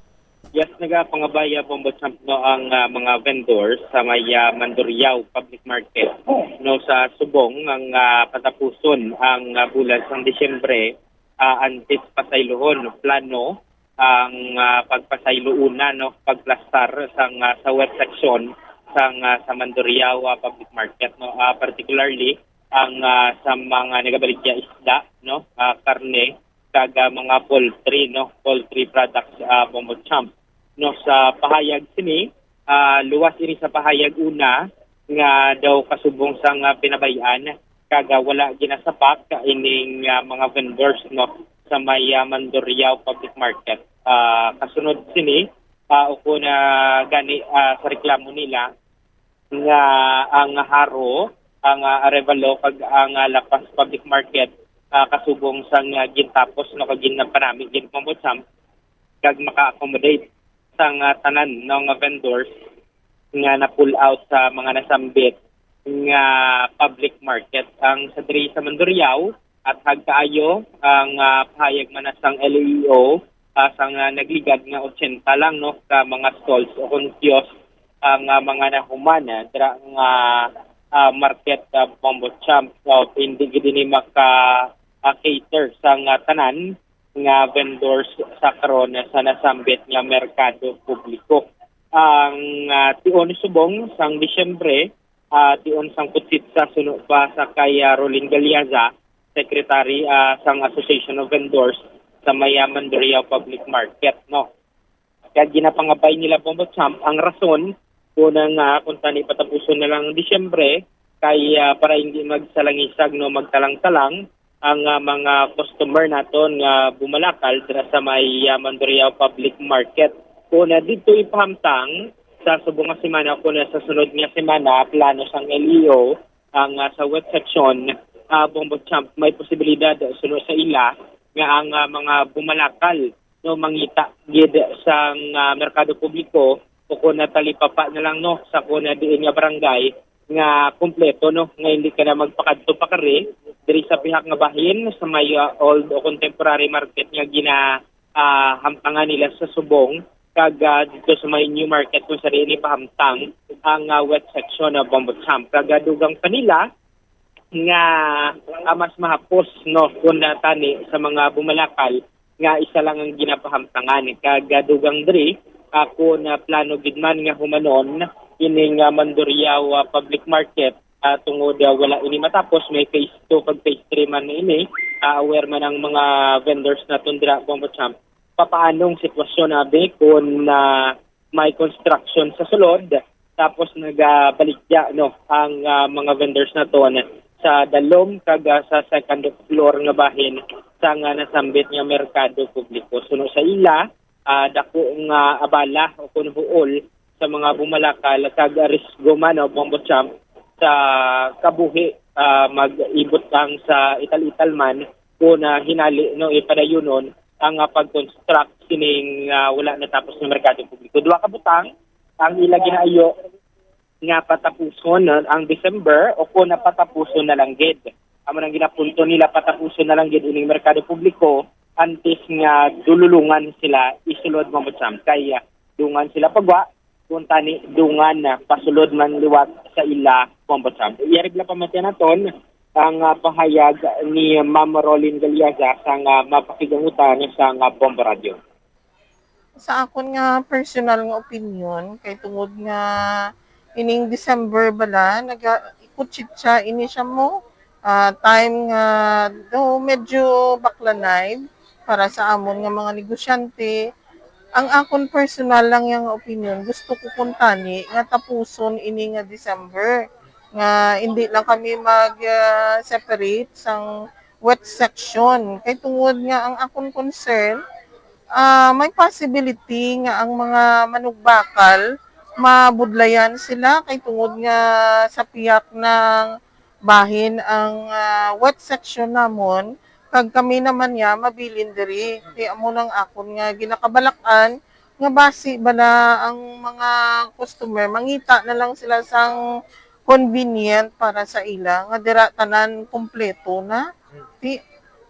Yes, nagapangabaya, Bombo Champ, no, ang, ah, mga vendors sa may, ah, Mandurriao Public Market, no, sa subong ang, ah, patapuson ang, ah, bulan sang Disyembre, ah, antes pasaylohon, no, plano ang, ah, pagpasaylo una, no, pagplastar sang, ah, sa wet section sang, ah, sa Mandurriao, ah, Public Market, no, ah, particularly ang, ah, sa mga nagabaligya isda, no, ah, karne, kag, ah, mga poultry, no, poultry products, ah, Bombo Champ. No, sa pahayag sini, ah, luwas ini sa pahayag una nga daw kasubong sang, ah, pinabay-an kag, ah, wala ginasapak ining, ah, mga vendors, no, sa may, ah, Mandurriao Public Market. Ah, kasunod sini, ah, ukon, ah, gani, ah, sa reklamo nila nga ang Jaro, ang, ah, Arevalo kag ang, ah, La Paz Public Market, ah, kasubong sang, ah, gintapos, no, kag ginpanami gid, Bombo Champ, kag maka-accommodate sang, ah, tanan, no, nga vendors nga na-pull out sa mga nasambit nga public market. Ang sa diri sa Mandurriao, athag kaayo ang, ah, pahayag man na sang L E O, ah, sang, ah, nagligad nga ochenta lang, no, ka mga stalls o kon kiosk ang, ah, mga nahuman, ah, dira nga, ah, market, ah, Bombo Champ. So, hindi gid ini maka, ah, cater sang, ah, tanan nga vendors sa karon sa nasambit nga merkado publiko. Ang, ah, tion subong sang Disyembre, ah, tion sang Putsitsa suno pa sa kay, ah, Rolin Galiaza, Secretary, ah, sang Association of Vendors sa may, ah, Mandurriao Public Market, no? Kag ginapangabay nila, Bombo Champ, ang rason kung nga kung tani patapuson na lang Disyembre kay, ah, para hindi magsalangisag, no, magtalang-talang ang, ah, mga customer naton nga bumalakal dira sa may, ah, Mandurriao Public Market. Kung, ah, dito ipahamtang sa subong nga semana, kung, ah, sa sunod nga semana, plano sang L E O ang, ah, sa wet section, ah, Bombo Champ, may posibilidad suno sa ila nga ang, ah, mga bumalakal, no, mangita gid sang, ah, merkado publiko o kung natalipapa na lang, no, sa kung diin nga barangay nga kompleto, no, nga hindi ka na magpakadto pakari diri sa pihak nga bahin sa may, ah, old o contemporary market nga gina, ah, hamtangan nila sa subong kag, ah, dito sa may new market kung sa diin ipahamtang ang, ah, wet section, ah, Bombo Champ. Kag, ah, dugang pa nila nga, ah, mas mahapos, no, kung natani sa mga bumalakal nga isa lang ang ginapahamtangan. Kag, ah, dugang diri, ah, kung, ah, plano gid man nga humanon ining, ah, Mandurriao, ah, Public Market, ah, tungod, ah, wala ini matapos, may phase two kag phase three man na ini, ah, aware man ang mga vendors naton dira, Bombo Champ, papaanong sitwasyon, abi, kung, ah, may construction sa sulod, tapos nagabaligya, no, ang, ah, mga vendors naton sa dalom kag, ah, sa second floor nga bahin sa nga nasambit nga merkado publiko. Suno sa ila, ah, dako nga abala o kun huol sa mga bumalakal kag risgo man, no, Bombo Champ, sa kabuhi, ah, mag-ibutang sa ital-ital man kung, ah, hinali, no, ipadayonon ang, ah, pag-construct sining, ah, wala natapos nga merkado publiko. Duha ka butang ang ila ginaayo nga patapuson, no, ang December o kung napatapuson na lang gid. Amo nang ginapunto nila, patapuson na lang gid ining merkado publiko antes nga dululungan sila isulod, Bombo Champ. Kay, ah, dungan sila pagwa, kung tani dungan na pasulod man liwat sa ila, Bombo Champ. Iyari bala pamatian naton ang, ah, pahayag ni Ma'am Rolin Galiaza sang, ah, mapakigangutan sang, ah, Bombo Radio. Sa akon nga personal nga opinyon, kay tungod nga ining December bala, naga-, kutsitsa ini siya mo, ah, time nga daw medyo baklanay para sa amon nga mga negosyante. Ang akon personal lang yang opinyon, gusto ko kuntani nga tapuson ini nga December, nga hindi lang kami mag, ah, separate sang wet section. Kay tungod nga ang akon concern, ah, may possibility nga ang mga manugbakal mabudlayan sila kay tungod nga sa pihak ng bahin ang, ah, wet section namon, kag kami naman niya mabilin diri. Kay amo nang akon nga ginakabalak-an nga basi bala ang mga customer mangita na lang sila sang convenient para sa ila, nga dira tanan kompleto na. Ti,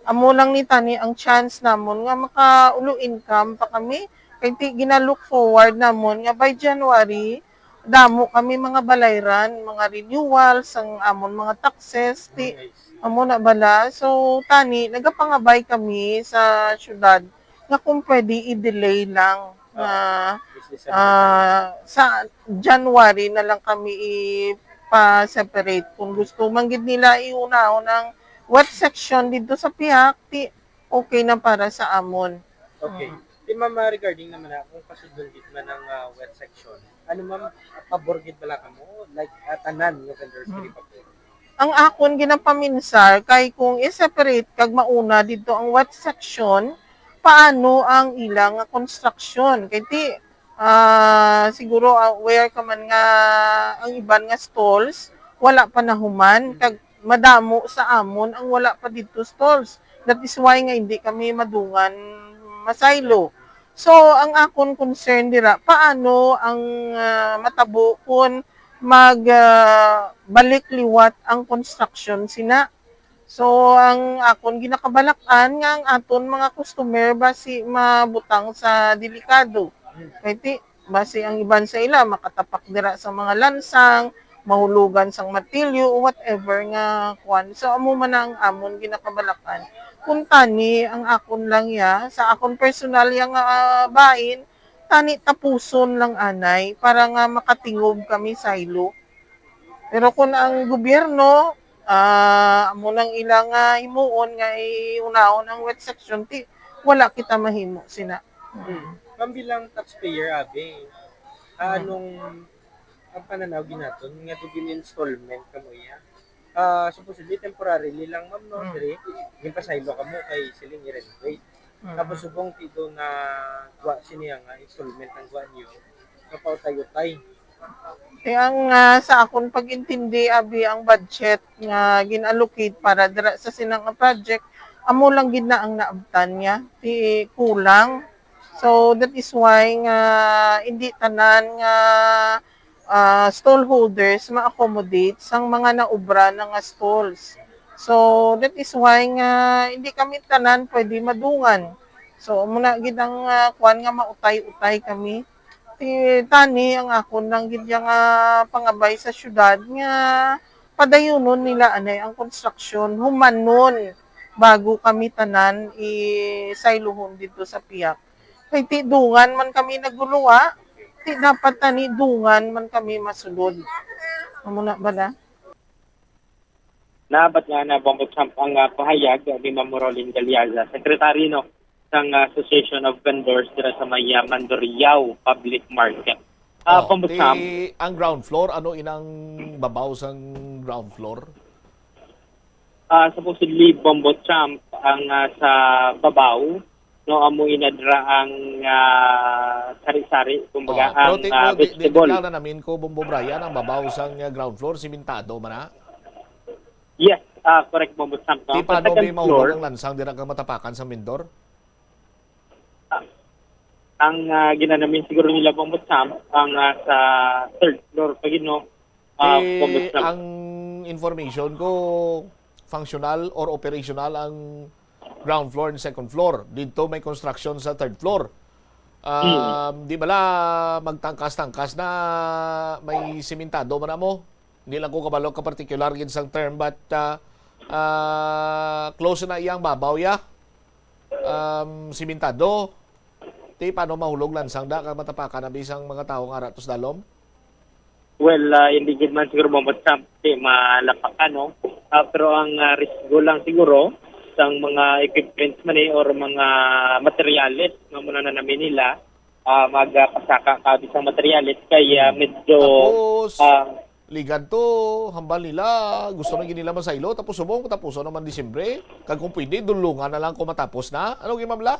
amo lang ni tani ang chance namon nga makaulo income pa kami. Kay ti, gina-look forward namon nga by January, damo kami mga balayran, mga renewal sang amon mga taxes, ti, amo na bala. So, tani, nagapangabay kami sa syudad nga kung pwede i-delay lang nga, December. Ah, sa January na lang kami ipa-separate. Kung gusto man gid nila iunahon ang wet section dito sa pihak, ti okay na para sa amon. Okay. Mm. Di, ma'am, ah, regarding naman na kung pasudlon gid man ang, ah, wet section, ano, ma'am, pabor gid bala kamo? Like, ah, tanan nga vendors Mm. diri pabor? Ang akon ginapaminsar kay kung i-separate kag mauna didto ang wet section, paano ang ila nga construction? Kay ti, ah, siguro, ah, aware ka man nga ang iban nga stalls wala pa nahuman, kag madamo sa amon ang wala pa didto stalls. That is why nga hindi kami madungan masaylo. So, ang akon concern dira, paano ang, ah, matabo kung mag, ah, balik liwat ang construction sina? So, ang akon ginakabalak-an nga ang aton mga customer basi mabutang sa delikado. Kay ti, basi ang iban sa ila makatapak dira sa mga lansang, mahulogan sang martilyo o whatever nga kuan. So, amo man na ang amon ginakabalakan. Kung tani ang akon lang ya, sa akon personal ya nga, ah, bahin, tani tapuson lang anay para nga makatingob kami saylo. Pero kung ang gobyerno, ah, amo nang ila nga himuon nga iunahon ang wet section, ti wala kita mahimo sina. Mm. Ma'am, bilang taxpayer, abi, ah, anong ang pananaw ginaton nga dugin installment kamo iya? Ah, supposedly temporarily lang, ma'am, no? Mm. Diri, ginpasaylo kamo kay siling i-renovate. Mm. Tapos subong ti do na gwa siniya nga installment ang gwa niyo, mapautay-utay. Eh, ang, ah, sa akon pag-intindi, abi, ang budget nga gin-allocate para dira sa sina nga project, amo lang gid na ang naabtan niya, ti kulang. So, that is why nga hindi tanan nga, ah, stall holders ma-accommodate sang mga naubra na nga stalls. So, that is why nga hindi kami tanan pwede madungan. So, amo na gid ang, ah, kuan nga mautay-utay kami. Ti tani ang akon lang gid ya nga pangabay sa syudad nga padayunon nila anay ang construction, humanon bago kami tanan isayluhon didto sa piyak. Kay ti dungan man kami naguluwa, ti dapat tani dungan man kami masulod. Amo na bala? Naabat nga na Bombo Champ ang, ah, pahayag ni Ma'am Morolyn Galiaza, Secretary, no, sang, ah, Association of Vendors dira sa may, ah, Mandurriao Public Market. Ah, Oh, Bombo ti Champ, ang ground floor, ano inang babaw sang ground floor? Ah, supposedly, Bombo Champ ang, ah, sa babaw, no, amo inadra ang, ah, sari-sari, kumbaga, Oh, pero ang, ti ah, ko di, di, di vegetable. lang na namin ko, Bombo Brian, ang babaw sang, ah, ground floor, simentado man na. Yes, ah, correct, Bombo Champ, no? Ti Ang sa paano second may floor, mahulog ang lansang dira ka matapakan sa main door? ang, ah, ginanamin siguro nila, Bombo Champ, ang, ah, sa third floor pa gid, no? Ah, Eh, Bombo Champ. Ang information ko, functional or operational ang ground floor and second floor. Dito may construction sa third floor. Um, di bala magtangkas-tangkas na may simentado man na mo? Hindi lang ko kabalo ka particular gid sang term, but, ah, ah, close na iyang babaw ya. Um, simentado. Ti paano mahulog lansang da kag matapakan na bisang mga tawo nga ara to sa dalom? Well, ah, hindi gid man siguro, Bombo Champ, ti malapakan, no? Ah, pero ang, ah, risgo lang siguro sang mga equipments man, eh, or mga materyales nga muna na namin nila, ah, magpasaka ka bisang materyales kay, ah, medyo, Tapos, ah, ligad to, hambal nila, gusto na gid nila masaylo, tapos subong, tapos naman Disyembre, kag kung pwede, dulungan na lang kung matapos na. Ano, Gimamla?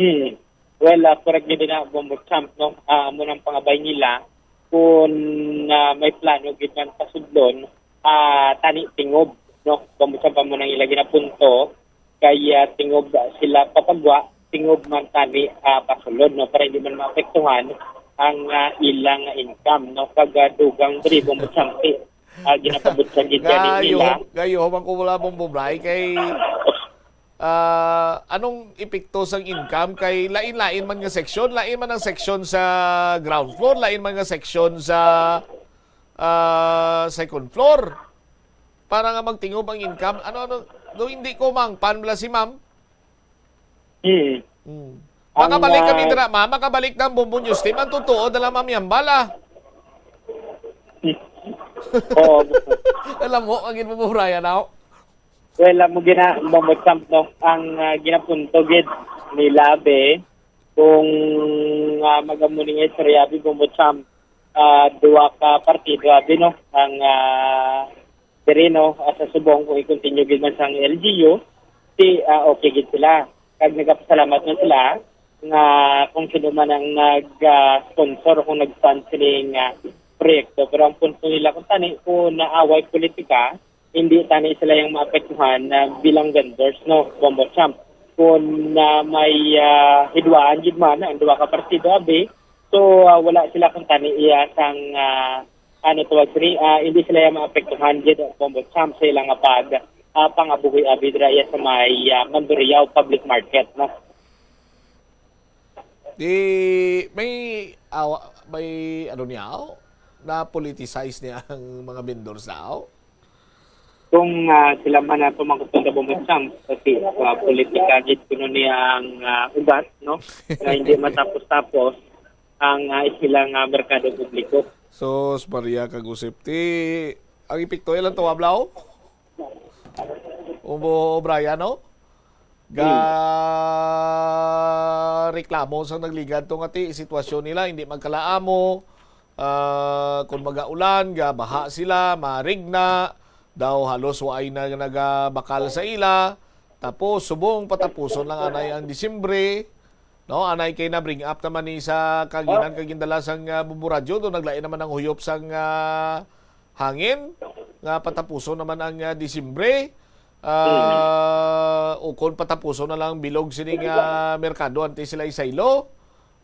Hmm. Well, ah, correct gid na, Bombo Champ, no? Ah, amo nang pangabay nila kung, ah, may plano gid man pasudlon, ah, tani tingob, no? Bombo Champ, amo nang ila ginapunto kay, ah, tingob sila papagwa, tingob man tani, ah, pasulod, no? Para hindi man maapektuhan ang, ah, ilang income, no? Kag, ah, dugang diri, Bombo Champ, eh, ah, ginapabutsa gid gani nila. Gayo, gayo, man ko wala mong bubray kay Ah, anong epekto sang income kay lain-lain man nga section, lain man ang section sa ground floor, lain man nga section sa, ah, second floor. Para nga magtingob ang income, ano, ano, do hindi ko mangpan bala si ma'am. Hmm. Hmm. Ang, Makabalik kami ah, dira, ma'am. Makabalik na ang Bombo News Team. Ang totoo na lang, ma'am, yan bala. Oo. Alam mo, ang ginmumurayan ako. Well, amo gina, Bombo Champ, no? Ang, ah, ginapunto gid nila, be, kung, ah, magamo ni nga istorya, be, Bombo Champ, ah, duha ka partido, abi, no? Ang, ah, diri, no, ah, sa subong, kung i-continue gid man sang L G U, ti, ah, okay gid sila. Kag nagapasalamat man sila nga kung sino man ang nag, ah, sponsor o kung nag-fund sining, ah, proyekto. Pero ang punto nila kung tani, kung naaway politika, hindi tani sila yung maapektuhan na bilang vendors, no, Bombo Champ. Kung, ah, may, ah, hidwaan gid man ang duha ka partido, abi, so, ah, wala sila kung tani iya sang, ah, ano tawag diri, ah, hindi sila yung maapektuhan gid, Bombo Champ, sa ilang pag, ah, pangabuhi, abi, dira iya sa may, ah, Mandurriao Public Market, no? Di may awa, may ano niya, oh? na-politicize niya ang mga vendors daw? Kung, ah, sila man ang pamangkot sa Bombo Champ, kasi, ah, politika gid kuno niya ang, ah, ugat, no? Nga hindi matapos-tapos ang, ah, ilang, ah, merkado publiko. Sus Maria, kag Josep, ti ang epekto ilang tuwa, Blau? Umbo, Brian, no? Ga reklamo sang nagligad to nga ti sitwasyon nila hindi magkalaamo. Ah, kung magaulan, ga baha sila, marigna, daw halos waay na nagabakal sa ila. Tapos, subong patapuson lang anay ang Disyembre, no? Anay kay na-bring up naman ni sa kaginan kag gindala sang, ah, Bumbo Radyo, do naglain naman ang huyop sang, ah, hangin nga patapuson naman ang, ah, Disyembre. Ah, ukon patapuson na lang bilog sini nga merkado antes sila isaylo.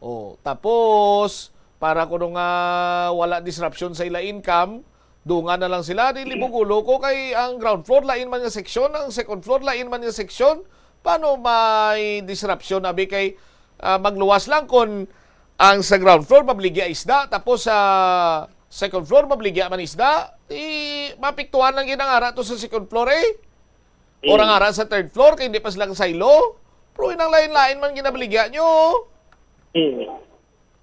Oh, tapos para kuno nga wala disruption sa ila income, dungan na lang sila. Di libog ulo ko kay ang ground floor lain man nga seksyon, ang second floor lain man nga seksyon. Paano may disruption abi kay, ah, magluwas lang kon ang sa ground floor mabligya isda, tapos sa second floor mabligya man isda, di mapiktuhan lang gid ang ara to sa second floor, eh. Or ang Mm. ara sa third floor kay hindi pa sila kasaylo. Pero inang lain-lain man ginabaligya nyo. Mm.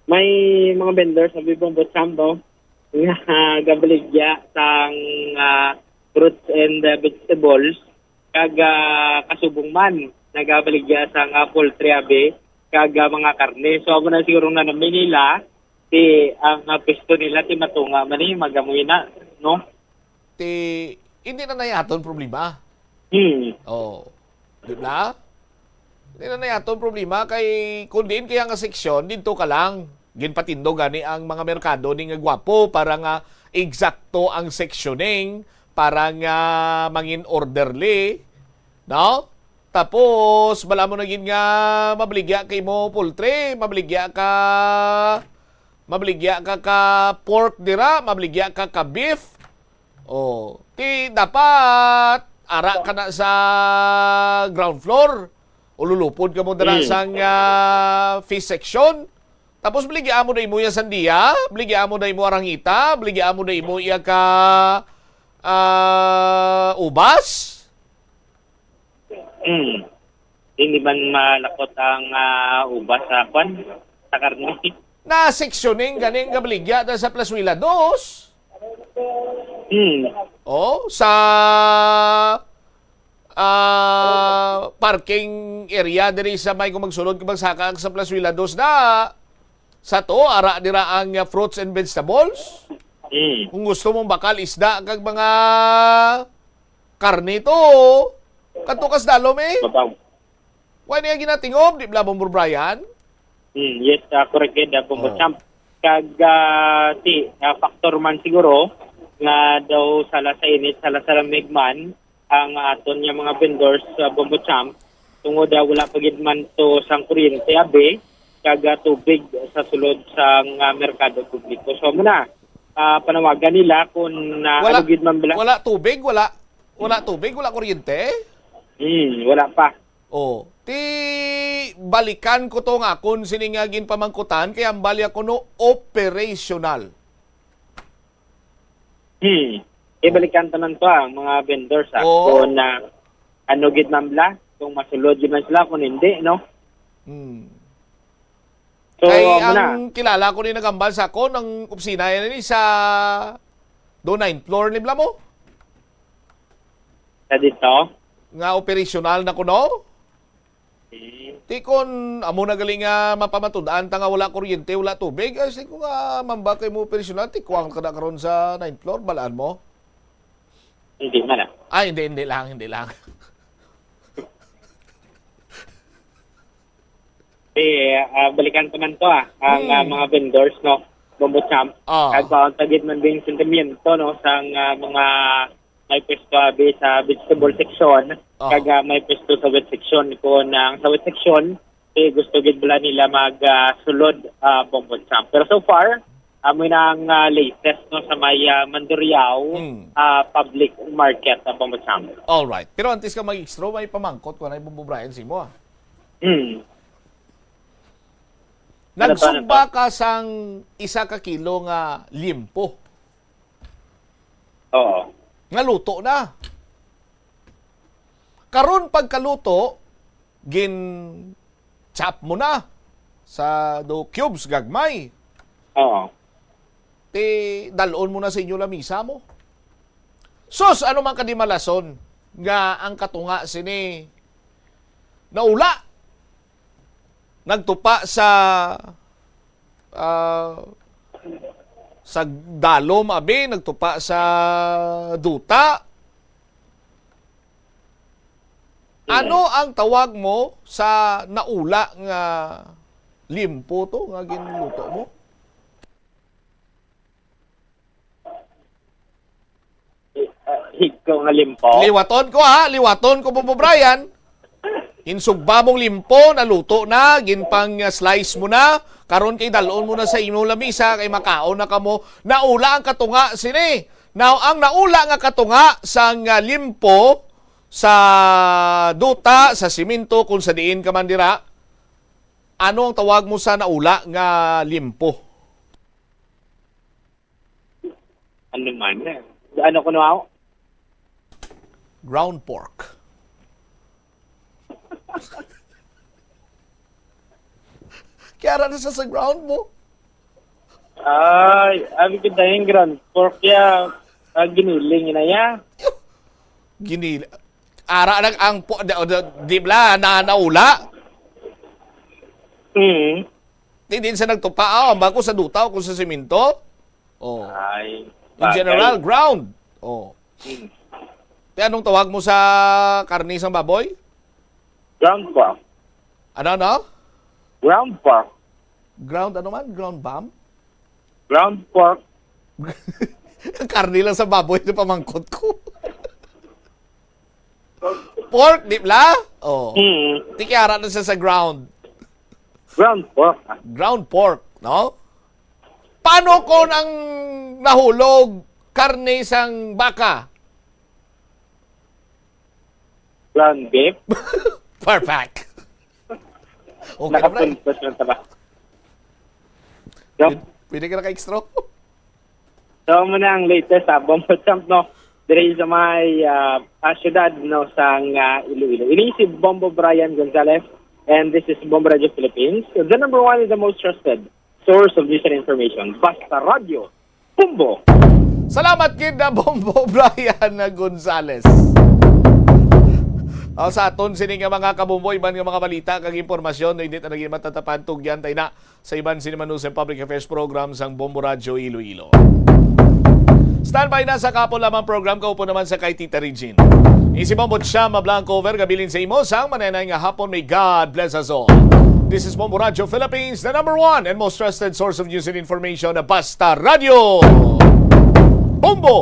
May mga vendors sa Bibong Butsambo nga gabaligya sang, ah, fruits and, ah, vegetables, kag, ah, kasubong man nagabaligya sang, ah, poultry abi, kag, ah, mga karne. So, amo na siguro na namin nila, ti ang, ah, pwesto nila ti matunga man ni magamoy na, no? Ti hindi na nay aton problema. Hmm. Oh. Di ba? Hindi na nay aton problema kay kung diin kaya nga seksyon, didto ka lang. Ginpatindog gani ang mga merkado ni nga gwapo para nga eksakto ang sectioning, para nga mangin orderly, no? Tapos, bala mo na gid nga mabligya kay mo poultry, mabligya ka, mabligya ka ka pork dira, mabligya ka ka beef. Oh, ti dapat ara ka na sa ground floor. Ululupod ka mo dira Mm. sang, ah, fish section. Tapos bligya mo na imo yung sandiya, bligya mo na imo arangita, bligya mo na imo iya ka, ah, ubas. Mm. Hindi man malakot ang, ah, ubas sa kwan, sa karne. Na sectioning ganing gabaligya na sa Plazuela dos. Mm. Oh, sa, ah, parking area diri sa may kung magsulod ka magsaka sa Plazuela dos na. Sa to, ara dira ang, ah, fruits and vegetables. Mm. Kung gusto mong bakal isda kag mga karne to, kadto kas dalom eh. Babaw. Wa niya ginatingob, di bala, Bombo Brian? Hmm, yes, ah, correct gid, ah, Bombo Oh. Champ. Kag, ah, ti, ah, factor man siguro nga daw sala sa init, sala sa lamig man ang aton nga mga vendors sa Bombo Champ, tungod, ah, wala pa gid man to sang kuryente, abi, kag, ah, tubig sa sulod sang, ah, merkado publiko. So, amo na, ah, panawagan nila kung, ah, Wala, ano gid man bala. Wala tubig, wala, wala tubig, wala kuryente? Hmm, wala pa. Oh, ti balikan ko to nga akon sini nga ginpamangkutan kay ang balya kuno operational. Hmm. Ibalikan tanan to ang mga vendors, ah, Oo. Kung, ah, ano gid man bala, kung masulod gid man sila, kung hindi, no? Hmm. So, Kay amo na. Ang kilala ko ni nagambal sa akon, ang opisina yan ni sa do ninth floor ni bala mo? Sa dito? Nga operational na kuno? Hmm. Ti kon amo na gali nga mapamatud-an ta nga wala kuryente, wala tubig, ay, sige ko nga mamba kay mo personal, ti kuwang ka na karon sa ninth floor, balaan mo? Hindi man, ah. Ay, hindi, hindi lang, hindi lang. Eh, ah, balikan ko man to, ah, ang, Hmm. ah, mga vendors, no? Bombo Champ. Ah. Kag paon ta gid man din sentimiento, no, sang, ah, mga may pwesto abi sa vegetable section, Oh. kag, ah, may pwesto sa wet section. Kung ang sa wet section, eh, gusto gid bala nila mag, ah, sulod, ah, Bombo Champ. Pero so far, amo na ang, ah, latest, no, sa may, ah, Mandurriao, Mm. ah, public market, ah, Bombo Champ. All right. Pero antes ka mag-extra, may pamangkot ko na yung Bombo Brian sa imo, ah. Mm. Ano to, ano Nagsugba to? Ka sang isa ka kilo nga liempo. Oo. Nga luto na. Karon pagkaluto, gin-chop mo na sa do cubes gagmay. Oo. Ti dalon mo na sa inyo lamisa mo. Sus, ano man kadimalason nga ang katunga sini naula, nagtupa sa, ah, sa dalom, abi, nagtupa sa duta. Ano ang tawag mo sa naula nga limpo to nga ginluto mo? Ah, higko nga limpo. Liwaton ko, ha, liwaton ko, Bobo Brian. Insugba mong limpo, naluto na, ginpang-slice mo na, karon kay dalon mo na sa imong lamisa, kay makaon na kamo. Naula ang katunga sini. Now, ang naula nga katunga sang, ah, limpo sa duta, sa simento, kung sa diin ka man dira, ano ang tawag mo sa naula nga limpo? Ano man eh. Ano ko na ako? Ground pork. Kaya ara na siya sa ground mo. Ay, abi ko dahil ground pork ya. Ah, giniling na ya. Ginil. Ara nag ang po, di, di, di bla, na naula. Hmm. Di din sa nagtupa, oh, ang bako sa duta o kung sa simento. Oh. Ay. In general, ground. Oh. Hmm. Te, anong tawag mo sa karne sang baboy? Ground pork. Ano, ano? Ground pork. Ground, ano man? Ground bomb? Ground pork. Karne lang sa baboy na pamangkot ko. Pork, di bla? Oh. Hmm. Ti kay ara na siya sa ground. Ground pork. Ground pork, no? Paano kung ang nahulog karne sang baka? Ground beef. Perfect. Okay na pala. Nakapuntos lang taba. So, Pwede ka na ka-extra? so mo na ang latest sa Bombo Champ, no? Diri sa may ah, ah, syudad, no, sa nga Iloilo. Ini si Bombo Brian Gonzalez, and this is Bombo Radio Philippines, the number one and the most trusted source of news and information. Basta Radio, Bombo! Salamat gid na Bombo Brian na Gonzales. Aw, sa aton sini nga mga kabombo, iban nga mga balita kag impormasyon, no, hindi ta naging matatapan, tugyan tayo na sa iban sini man sa public affairs program sang Bombo Radyo Iloilo. Standby na sa kapo lamang program, kaupo naman sa kay Tita Regine. Isi Bombo Chama Blanco over, gabilin sa imo sang manenay nga hapon. May God bless us all. This is Bombo Radyo Philippines, the number one and most trusted source of news and information, Basta Radyo. Bombo!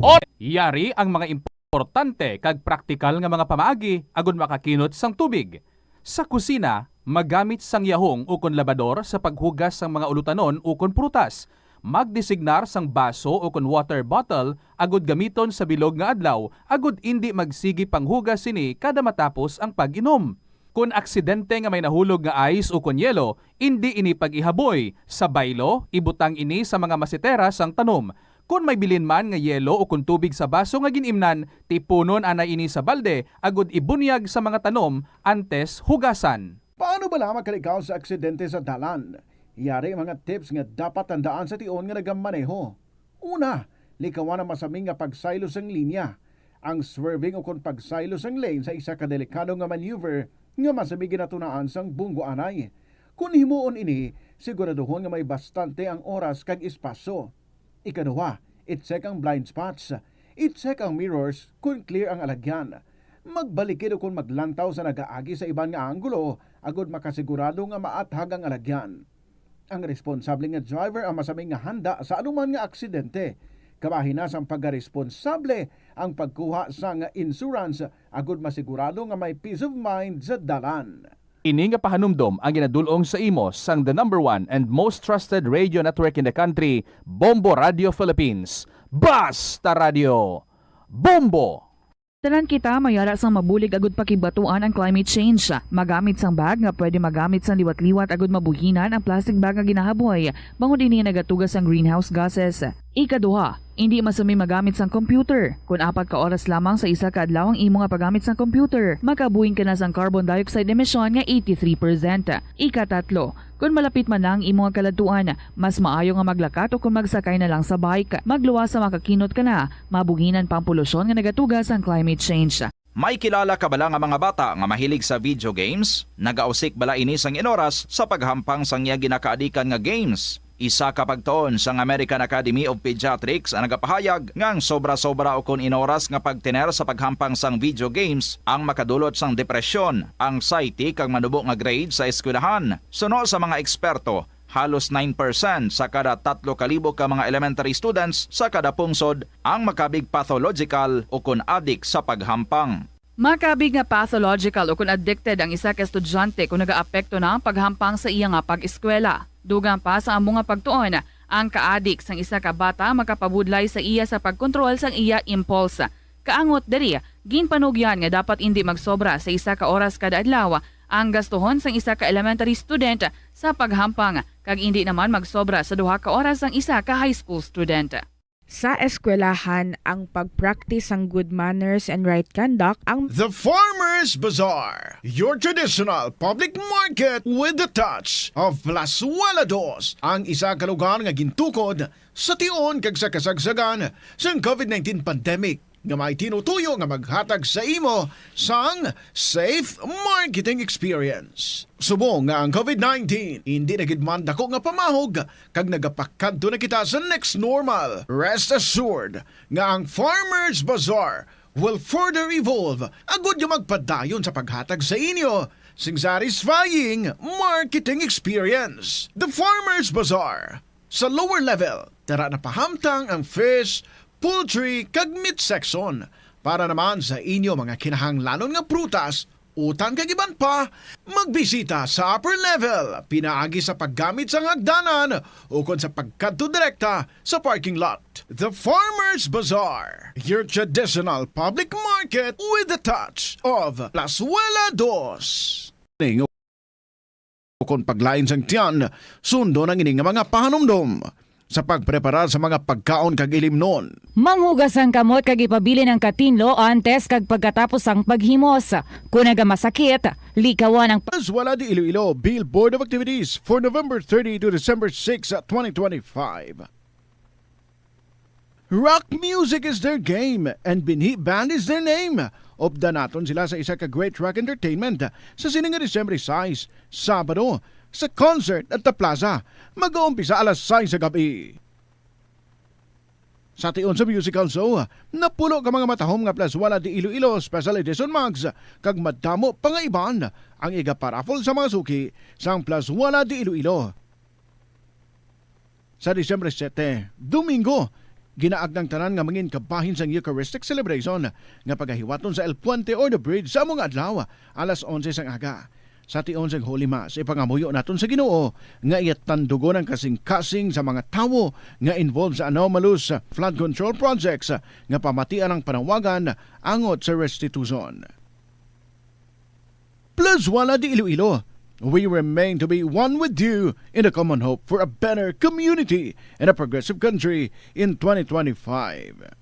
On! Yari ang mga importante kag praktikal nga mga pamaagi agud makakinot sang tubig. Sa kusina, magamit sang yahong ukon labador sa paghugas sang mga ulutanon ukon prutas. Magdesignar sang baso ukon water bottle agud gamiton sa bilog nga adlaw agud indi magsigi panghugas sini kada matapos ang pag-inom. Kon aksidente nga may nahulog nga ice ukon yelo, indi ini pag-ihaboy. Sa baylo, ibutang ini sa mga masetera sang tanom. Kon may bilin man nga yelo ukon tubig sa baso nga gin-imnan, tipunon anay ini sa balde agud ibunyag sa mga tanom antes hugasan. Paano bala makalikaw sa aksidente sa dalan? Yari ang mga tips nga dapat tandaan sa tion nga nagamaneho. Una, likawan ang masami nga pagsaylo sang linya. Ang swerving ukon pagsaylo sang lane sa isa ka delikado nga maneuver nga masami ginatunaan sang bunggo anay. Kon himuon ini, siguraduhon nga may bastante ang oras kag espasyo. Ikaduha, i-check ang blind spots. I-check ang mirrors kon clear ang alagyan. Magbalikid ukon maglantaw sa nagaagi sa iban nga anggulo agud makasigurado nga maathag ang alagyan. Ang responsable nga driver ang masami nga handa sa anuman nga aksidente. Kabahin na sang pagkaresponsable ang pagkuha sang insurance agud masigurado nga may peace of mind sa dalan. Ini nga pahanumdom ang ginadul-ong sa imo sang the number one and most trusted radio network in the country, Bombo Radio Philippines. Basta Radio! Bombo! Tanan kita may ara sang mabulig agud pakibatuan ang climate change. Magamit sang bag nga pwede magamit sang liwat-liwat agud mabuhinan ang plastic bag nga ginahaboy, bangod ini nagatuga sang greenhouse gases. Ikaduha, indi masami magamit sang computer. Kon apat ka oras lamang sa isa ka adlaw ang imo nga paggamit sang computer, makabuhin ka na sang carbon dioxide emission nga eighty-three percent. Ikatatlo, kon malapit man na ang imo nga kaladtuan, mas maayo nga maglakat o kon magsakay na lang sa bike. Magluwas sa makakinot ka na, mabuhinan pa ang polusyon nga nagatuga sang climate change. May kilala ka bala nga mga bata nga mahilig sa video games? Nagausik bala ini sang inoras sa paghampang sang iya ginakaadikan nga games? Isa ka pagtuon sang American Academy of Pediatrics ang nagapahayag nga ang sobra-sobra ukon inoras nga pagtener sa paghampang sang video games ang makadulot sang depresyon, anxiety, kag manubo nga grade sa eskwelahan. Suno sa mga eksperto, halos nine percent sa kada tatlo ka libo ka mga elementary students sa kada pungsod ang makabig pathological ukon adik sa paghampang. Makabig nga pathological ukon addicted ang isa ka estudyante kon nagaapekto na ang paghampang sa iya nga pag-eskwela. Dugang pa sa amo nga pagtuon, ang kaadik sang isa ka bata makapabudlay sa iya sa pagkontrol sang iya impulse. Kaangot diri, ginpanugyan nga dapat indi magsobra sa isa ka oras kada adlaw ang gastuhon sang isa ka elementary student sa paghampang, kag indi naman magsobra sa duha ka oras ang isa ka high school student. Sa eskwelahan, ang pag-practice sang good manners and right conduct ang The Farmers Bazaar, your traditional public market with the touch of Plazuela Dos, ang isa ka lugar nga gintukod sa tion kag sa kasagsagan sang covid nineteen pandemic, nga may tinutuyo nga maghatag sa imo sang safe marketing experience. Subong nga ang covid nineteen indi na gid man dako nga pamahog kag nagapakadto na kita sa next normal, rest assured nga ang Farmers Bazaar will further evolve agud nga magpadayon sa paghatag sa inyo sing satisfying marketing experience. The Farmers Bazaar, sa lower level, tara na pahamtang ang fish, poultry, kag meat section. Para naman sa inyo mga kinahanglanon nga prutas, utan kag iban pa, magbisita sa upper level pinaagi sa paggamit sang hagdanan ukon sa pagkadto direkta sa parking lot. The Farmers Bazaar, your traditional public market with the touch of Plazuela Dos. Kon paglain sang tiyan, sundon ang ini nga mga pahanumdom sa pagpreparar sa mga pagkaon kag ilimnon. Manghugas ang kamot kag ipabilin ang katinlo antes kag pagkatapos sang paghimos. Kon nagamasakit, likawan ang Plazuela de Iloilo, Bill Board of Activities for November thirty to December six, twenty twenty-five. Rock music is their game, and Binhi Band is their name. Updan naton sila sa isa ka great rock entertainment sa sini nga Disyembre sais, Sabado, sa concert at the plaza. Mag-uumpisa alas sais sa gabi. Sa tion sa musical show, napulo ka mga matahom nga Plazuela de Iloilo Special Edition mugs kag madamo pa nga iban ang igaparaffle sa mga suki sang Plazuela de Iloilo. Sa Disyembre siyete, Domingo, ginaagda ang tanan nga mangin kabahin sang Eucharistic celebration nga pagahiwaton sa El Puente or the Bridge sa amo nga adlaw, alas onse sang aga. Sa tion sang Holy Mass, ipangamuyo naton sa Ginoo nga iya tandugon ang kasing-kasing sa mga tawo nga involved sa anomalous flood control projects nga pamatian ang panawagan angot sa restitution. Plazuela de Iloilo, we remain to be one with you in the common hope for a better community and a progressive country in twenty twenty-five.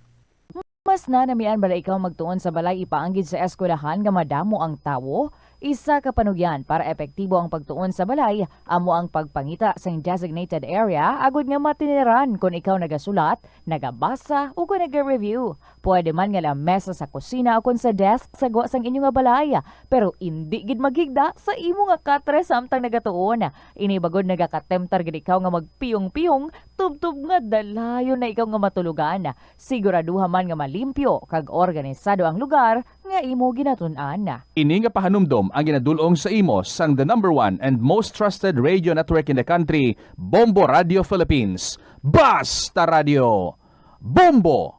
Mas nanamian bala ikaw magtuon sa balay ipaanggid sa eskwelahan nga madamo ang tawo? Isa ka panugyan para epektibo ang pagtuon sa balay amo ang pagpangita sang designated area agud nga matineran kon ikaw nagasulat, nagabasa, o kon naga-review. Pwede man nga lamesa sa kusina o kon sa desk sa gwa sang inyo nga balay, pero indi gid maghigda sa imo nga katre samtang nagatuon. Ini bagod nagakatemptar gid ikaw nga magpiyong-piyong tubtob nga dalayon na ikaw nga matulogan. Siguraduha man nga malimpyo kag organisado ang lugar nga imo ginatun-an. Ini nga pahanumdom ang ginadul-ong sa imo sang the number one and most trusted radio network in the country, Bombo Radio Philippines. Basta Radio, Bombo!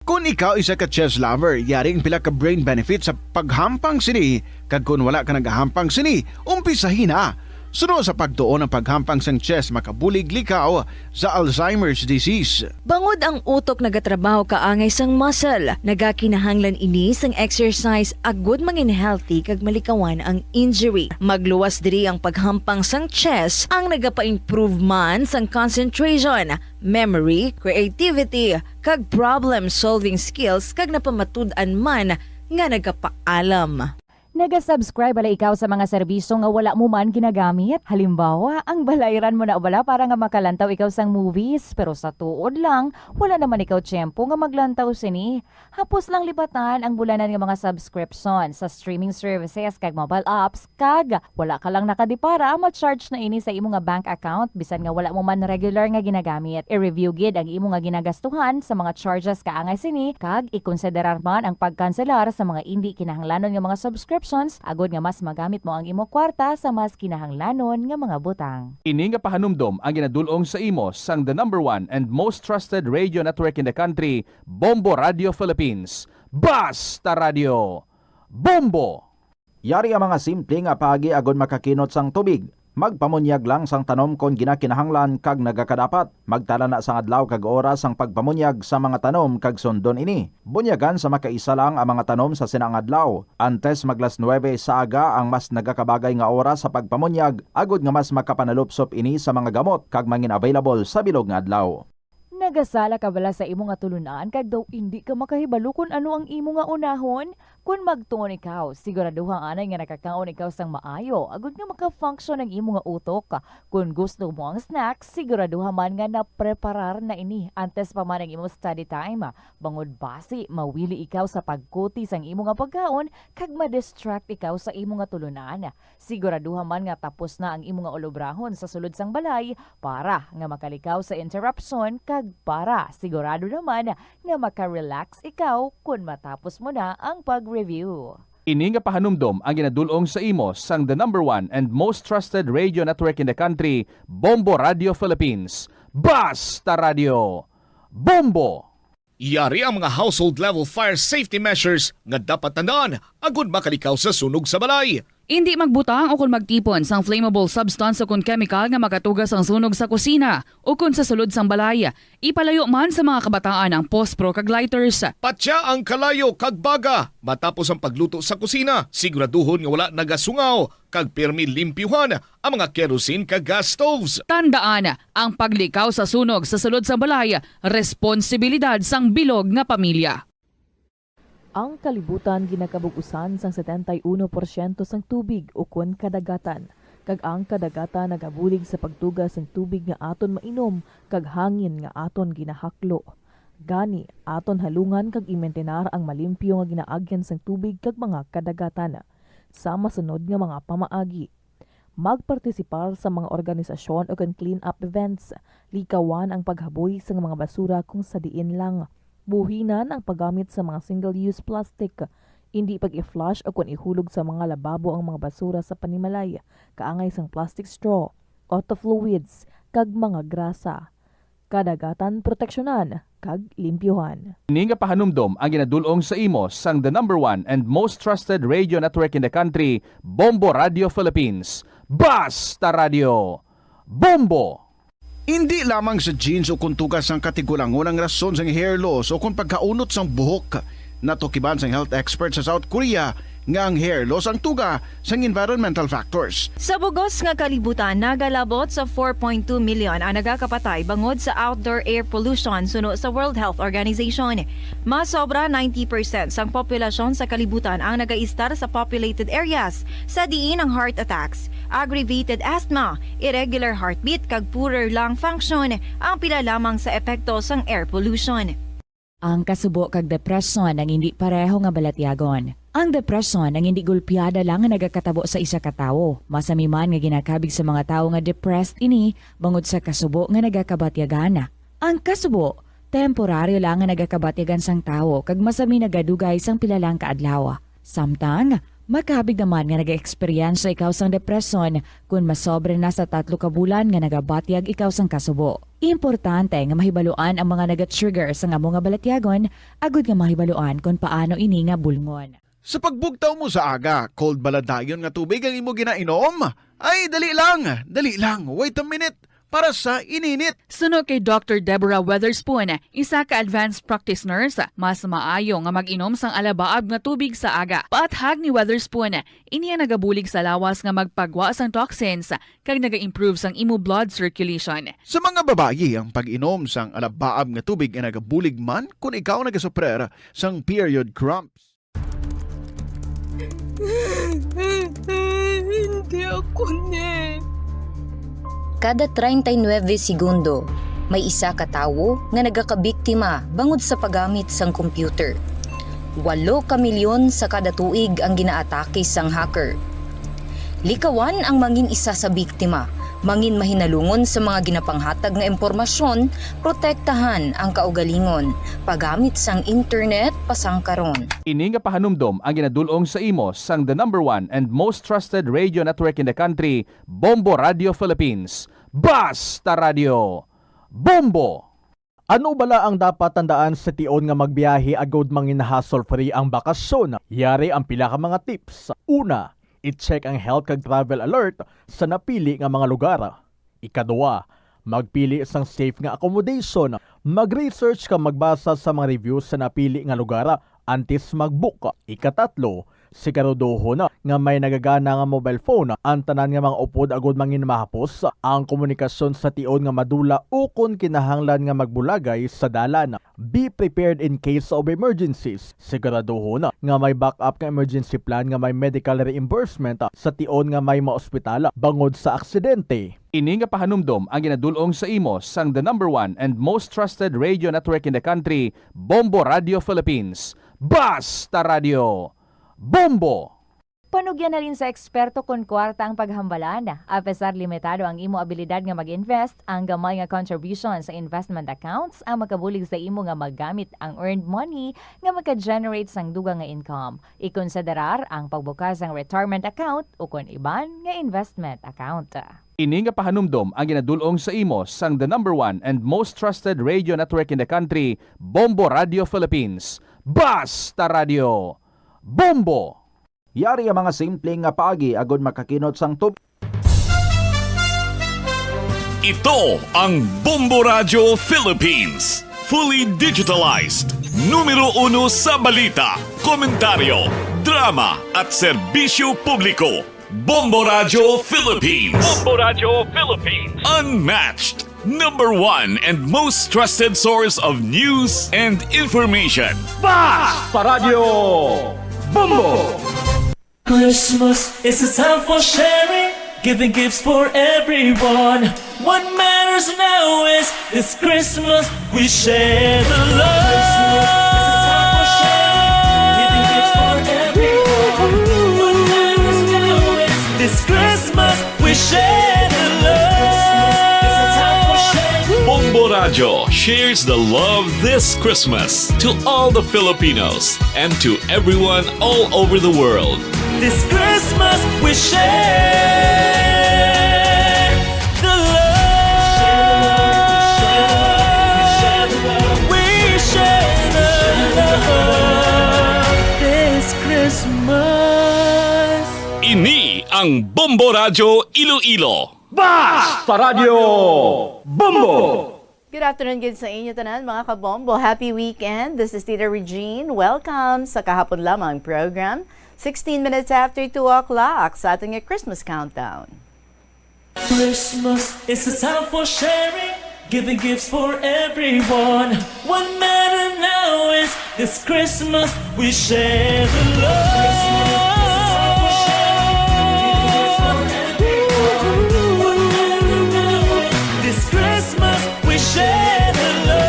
Kon ikaw isa ka chess lover, yari ang pila ka brain benefit sa paghampang sini, kag kon wala ka nagahampang sini, umpisahi na. Suno sa pagtuon, ang paghampang sang chess makabulig likaw sa Alzheimer's disease. Bangod ang utok nagatrabaho kaangay sang muscle, nagakinahanglan ini sang exercise agud mangin healthy kag malikawan ang injury. Magluwas diri ang paghampang sang chess ang nagapa-improve man sang concentration, memory, creativity, kag problem-solving skills, kag napamatud-an man nga nagapaalam. Naga-subscribe bala ikaw sa mga serbisyo nga wala mo man ginagamit? Halimbawa, ang balayran mo na bala para nga makalantaw ikaw sang movies, pero sa tuod lang, wala naman ikaw tiyempo nga maglantaw sini. Hapos lang libatan ang bulanan nga mga subscription sa streaming services kag mobile apps, kag wala ka lang nakadipara, ma-charge na ini sa imo nga bank account bisan nga wala mo man regular nga ginagamit. I-review gid ang imo nga ginagastuhan sa mga charges kaangay sini, kag ikonsiderar man ang pagkanselar sa mga indi kinahanglanon nga mga subscriptions, agod nga mas magamit mo ang imo kwarta sa mas kinahanglanon nga mga butang. Ini nga pahanumdom ang ginadul-ong sa imo sang the number one and most trusted radio network in the country, Bombo Radio Philippines. Basta Radio Bombo! Yari ang mga simple nga paagi agod makakinot sang tubig. Magpamunyag lang sang tanom kon ginakinahanglan kag nagakadapat. Magtala na sang adlaw kag oras sang pagpamunyag sa mga tanom kag sundon ini. Bunyagan sa makaisa lang ang mga tanom sa sina nga adlaw. Antes maglas nuwebe sa aga ang mas nagakabagay nga oras sa pagpamunyag, agod nga mas makapanalupsop ini sa mga gamot kag mangin available sa bilog nga adlaw. Nagasala ka bala sa imo nga tulunan kag daw indi ka makahibalo kon ano ang imo nga unahon? Kon magtuon ikaw, siguraduha anay nga nakakaon ikaw sang maayo agod nga maka-function ang imo nga utok. Kon gusto mo ang snacks, siguraduha man nga napreparar na ini antes pa man ang imo study time, bangod basi mawili ikaw sa pagkuti sang imo nga pagkaon kag ma-distract ikaw sa imo nga tulunan. Siguraduha man nga tapos na ang imo nga ulobrahon sa sulod sang balay para nga makalikaw sa interruption kag para sigurado naman nga maka-relax ikaw kon matapos mo na ang pag-review. Ini nga pahanumdom ang ginadul-ong sa imo sang the number one and most trusted radio network in the country, Bombo Radio Philippines. Basta Radio Bombo! Yari ang mga household level fire safety measures nga dapat tandaan agud makalikaw sa sunog sa balay. Indi magbutang o kon magtipon sang flammable substance o kon chemical nga makatuga sang sunog sa kusina o kon sa sulod sang balay. Ipalayo man sa mga kabataan ang pospro kag lighters. Patya ang kalayo kag baga matapos ang pagluto sa kusina. Siguraduhon nga wala nagasungaw kag pirmi limpyuhan ang mga kerosene kag gas stoves. Tandaan, ang paglikaw sa sunog sa sulod sang balay responsibilidad sang bilog nga pamilya. Ang kalibutan ginakabug-usan sang setenta y uno porsyento sang tubig ukon kadagatan, kag ang kadagatan nagabulig sa pagtuga sang tubig nga aton mainom kag hangin nga aton ginahaklo. Gani, aton halungan kag imintinar ang malimpyo nga ginaagyan sang tubig kag mga kadagatan. Sa masunod nga mga pamaagi, magpartisipar sa mga organisasyon ukon clean-up events. Likawan ang paghaboy sang mga basura kung sa diin lang. Buhinan ang paggamit sa mga single-use plastic. Indi pag-i-flush ukon ihulog sa mga lababo ang mga basura sa panimalay, kaangay sang plastic straw, auto fluids, kag mga grasa. Kadagatan proteksyonan kag limpyuhan. Ini nga pahanumdom ang ginadul-ong sa imo sang the number one and most trusted radio network in the country, Bombo Radio Philippines. Basta Radio Bombo! Indi lamang sa genes o kon tuga sang katigulangon ang rason sang hair loss o kon pagkaunot sang buhok. Natukiban sang health expert sa South Korea nga ang hair loss ang tuga sang environmental factors. Sa bugos nga kalibutan, nagalabot sa four point two million ang nagakapatay bangod sa outdoor air pollution, suno sa World Health Organization. Mas sobra ninety percent sang populasyon sa kalibutan ang nagaistar sa populated areas, sa diin ang heart attacks, aggravated asthma, irregular heartbeat, kag poorer lung function ang pila lamang sa epekto sang air pollution. Ang kasubo kag depresyon ang indi pareho nga balatyagon. Ang depresyon ang indi gulpiada lang nga nagakatabo sa isa ka tawo. Masami man nga ginakabig sa mga tawo nga depressed ini bangod sa kasubo nga nagakabatyagan. Ang kasubo, temporaryo lang nga nagakabatyagan sang tawo kag masami nagadugay sang pila lang ka adlaw. Samtang, makabig naman nga nag-eksperyensya ikaw sang depresyon kon masobra na sa tatlo ka bulan nga nagabatyag ikaw sang kasubo. Importante nga mahibaluan ang mga naga-trigger sang amo nga balatyagon agud nga mahibaluan kon paano ini nga bulngon. Sa pagbugtaw mo sa aga, cold bala dayon nga tubig ang imo ginainom? Ay, dali lang, dali lang, wait a minute, para sa ininit. Suno kay Doctor Deborah Weatherspoon, isa ka advanced practice nurse, mas maayo nga mag-inom sang alabaab nga tubig sa aga. Paathag ni Weatherspoon, ini ang nagabulig sa lawas nga magpagwa sang toxins kag naga-improve sang imo blood circulation. Sa mga babayi, ang pag-inom sang alabaab nga tubig ay nagabulig man kon ikaw nagasuprer sang period cramps. Hindi ako ni. Kada treinta y nueve segundo, may isa ka tawo nga nagakabiktima bangod sa paggamit sang computer. Walo ka milyon sa kada tuig ang ginaatake sang hacker. Likawan ang mangin isa sa biktima, mangin mahinalungon sa mga ginapanghatag nga impormasyon, protektahan ang kaugalingon, paggamit sang internet pasangkaron. Ini nga pahanumdom ang ginadul-ong sa imo sang the number one and most trusted radio network in the country, Bombo Radio Philippines. Basta Radio! Bombo! Ano bala ang dapat tandaan sa tion nga magbiyahe agud mangin hassle-free ang bakasyon? Yari ang pila ka mga tips. Una, i-check ang health kag travel alert sa napili nga mga lugar. Ikadua, magpili sang safe nga accommodation. Mag-research kag magbasa sa mga reviews sa napili nga lugar antes mag-book. Ikatatlo, siguraduhon nga may nagagana nga mobile phone ang tanan nga mga upod agud mangin mahapos ang komunikasyon sa tion nga madula ukon kinahanglan nga magbulagay sa dalan. Be prepared in case of emergencies. Siguraduhon nga may backup nga emergency plan nga may medical reimbursement sa tion nga may maospital bangod sa aksidente. Ini nga pahanumdom ang ginadul-ong sa imo sang the number one and most trusted radio network in the country, Bombo Radio Philippines. Basta Radio! Bombo! Panugyan halin sa eksperto kon kwarta ang paghambalan. Apesar limitado ang imo abilidad nga mag-invest, ang gamay nga contribution sa investment accounts ang makabulig sa imo nga magamit ang earned money nga maka-generate sang dugang nga income. Ikonsiderar ang pagbukas sang retirement account ukon iban nga investment account. Ini nga pahanumdom ang ginadul-ong sa imo sang the number one and most trusted radio network in the country, Bombo Radio Philippines. Basta Radio! Bombo! Yari ang mga simple nga paagi agud makakinot sang tub- Ito ang Bombo Radyo Philippines. Fully digitalized. Numero uno sa balita, komentaryo, drama, at serbisyo publiko. Bombo Radyo Philippines. Bombo Radyo Philippines. Unmatched. Number one and most trusted source of news and information. Basta Radyo Bombo! Christmas is a time for sharing, giving gifts for everyone. What matters now is this Christmas we share the love. Christmas is a time for sharing, giving gifts for everyone. What matters now is this Christmas we share the love. Bombo Radyo shares the love this Christmas to all the Filipinos and to everyone all over the world. This Christmas we share the love. We share the love this Christmas. Ini ang Bombo Radyo Iloilo. Basta Radyo Bombo! Good afternoon gid sa inyo tanan, mga kabombo. Happy weekend. This is Tita Regine. Welcome sa Kahapon Lamang program. Sixteen minutes after two o'clock sa aton nga Christmas countdown. Christmas is a time for sharing, giving gifts for everyone. What matter now is this Christmas we share the love. This Christmas we share the love.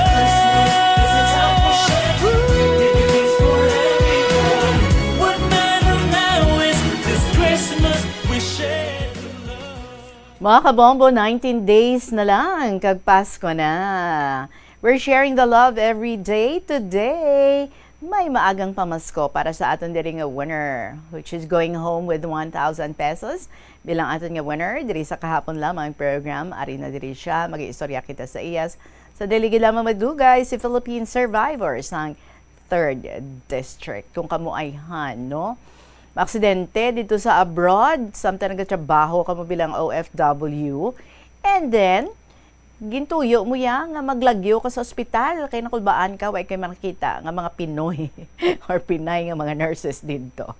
What matter now is this Christmas we share the love. Mga kabombo, nineteen days na lang kag Pasko na. We're sharing the love every day. Today, may maagang pamasko para sa aton diri nga winner, which is going home with one thousand pesos. Bilang aton nga winner diri sa Kahapon Lamang program, ari na diri siya. Mag-iistorya kita sa iya. Sa dili gid lamang madugay, si Philippine survivor sang third District. Kung kamo ayhan, no? Maaksidente dito sa abroad, samtang nagatrabaho kamo bilang O F W, and then, gintuyo mo ya nga maglagyo ka sa ospital kay nakulbaan ka, wa kay makita nga mga Pinoy or Pinay nga mga nurses dito.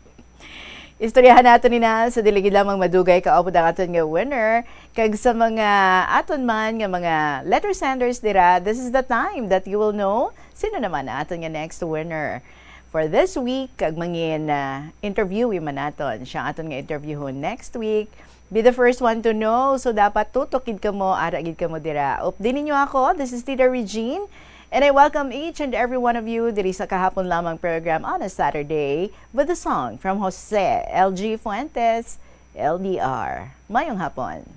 Istoryahan nato ni na sa dili gid lamang madugay kaupod ang aton nga winner, kag sa mga aton man nga mga letter senders dira, this is the time that you will know sino naman ang aton nga next winner for this week, kag mangin, ah, interviewee man naton siya aton nga interviewhon next week. Be the first one to know. So, dapat tutok gid kamo, ara gid kamo dira. Updi ninyo ako, this is Tita Regine, and I welcome each and every one of you diri sa Kahapon Lamang program on a Saturday with a song from Jose L G Fuentes, L D R. Mayong hapon.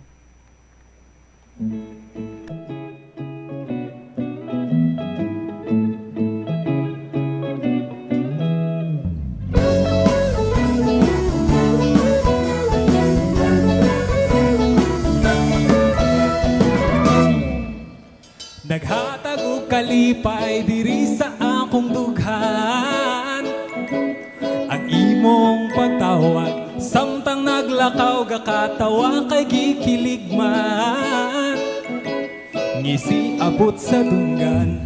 Naghatag og kalipay diri sa akong dughan. Ang imong pagtawag, samtang naglakaw, gakatawa kay gikilig man. Ngisi abot sa dunggan,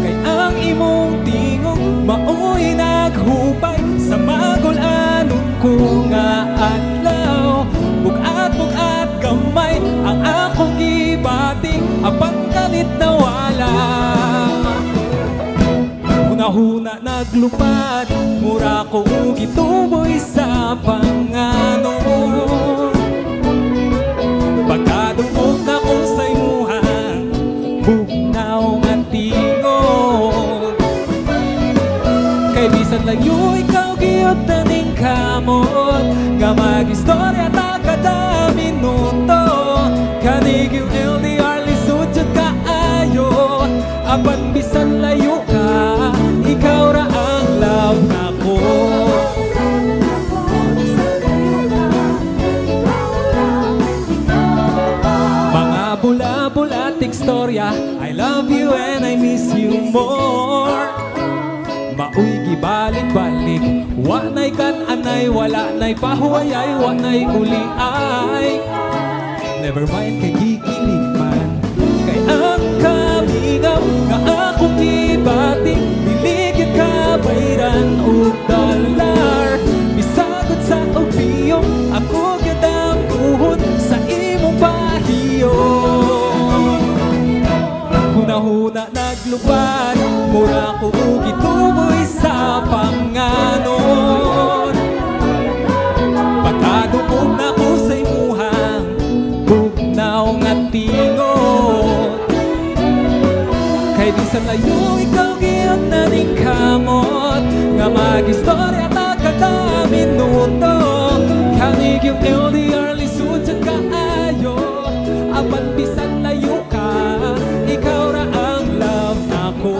kay ang imong tingog maoy naghupay sa magul-anon ko nga adlaw. Bugat-bugat gamay ang akong gibati, apan kalit nawala. Hunahuna naglupad, mura ko gituboy sa panganon. Pagkadungog nako sa imuhang bugnaw nga tingog, kay bisan layo ikaw, gihap na ning kamot nga mag-istorya ta kada minuto. Kani gyud L D R, lisod jud kaayo. Apan bisan layo ka, ikaw ra ang love nako. Mga bula-bula at istorya, I love you and I miss you more. Maoy gibalik-balik, wa na'y kan-anay, wala na'y pahuwayay, wa na'y uliay. Never mind kay gikilig man, kay ang kamingaw nga akong gibati, dili gyud kabayran og dollar. Bisag unsa og piyong, ako gyud ang tuhod sa imong pahiyom. Hunahuna naglupad, mura ko gituboy sa panganon. Pagkadungog nako sa imuhang bugnaw nga tingog, kay bisan layo ikaw, gihap na ning kamot nga mag-istorya ta kada minuto. Kani gyud L D R, lisod jud kaayo. Apan bisan layo ka, ikaw ra ang love nako.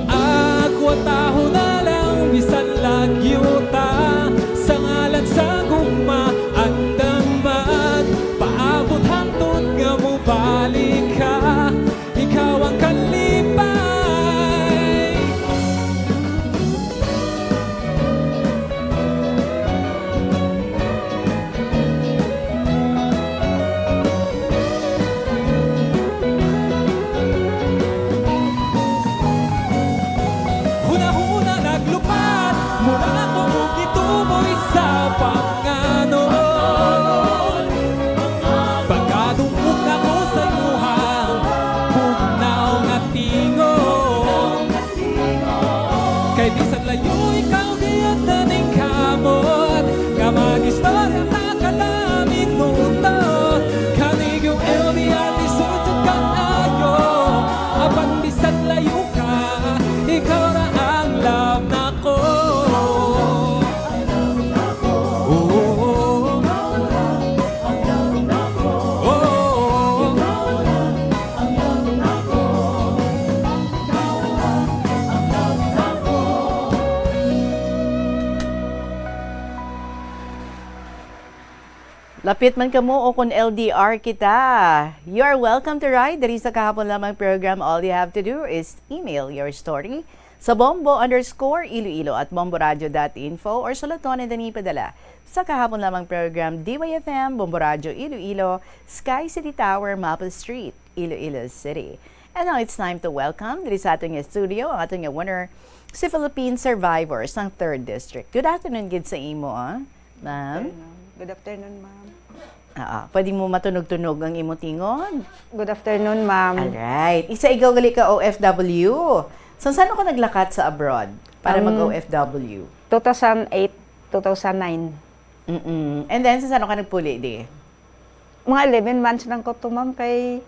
Akwataho na lang bisan lagyo ta, sa ngalan sa gugma, andam magpaabot hangtod nga mobalik ka. Ikaw ang kalipay. Lapit man kamo o kon L D R kita, you are welcome to ride diri sa Kahapon Lamang program. All you have to do is email your story sa bombo underscore iloilo at bomboradio dot info or sulaton and then ipadala sa Kahapon Lamang program, D Y F M, Bombo Radio Iloilo, Sky City Tower, Maple Street, Iloilo City. And now it's time to welcome diri sa aton nga studio ang aton nga winner, si Philippine Survivor sang Third District. Good afternoon gid sa imo, ah, ma'am. Afternoon. Good afternoon, ma'am. Oo, pwede mo matunog-tunog ang imo tingog? Good afternoon, ma'am. Alright. Isa ikaw gali ka O F W. San-san ka naglakat sa abroad para Um, mag-O F W? Two thousand eight, two thousand nine. Mm-mm. And then, san-san ka nagpuli di? Mga eleven months lang ko to, ma'am, kay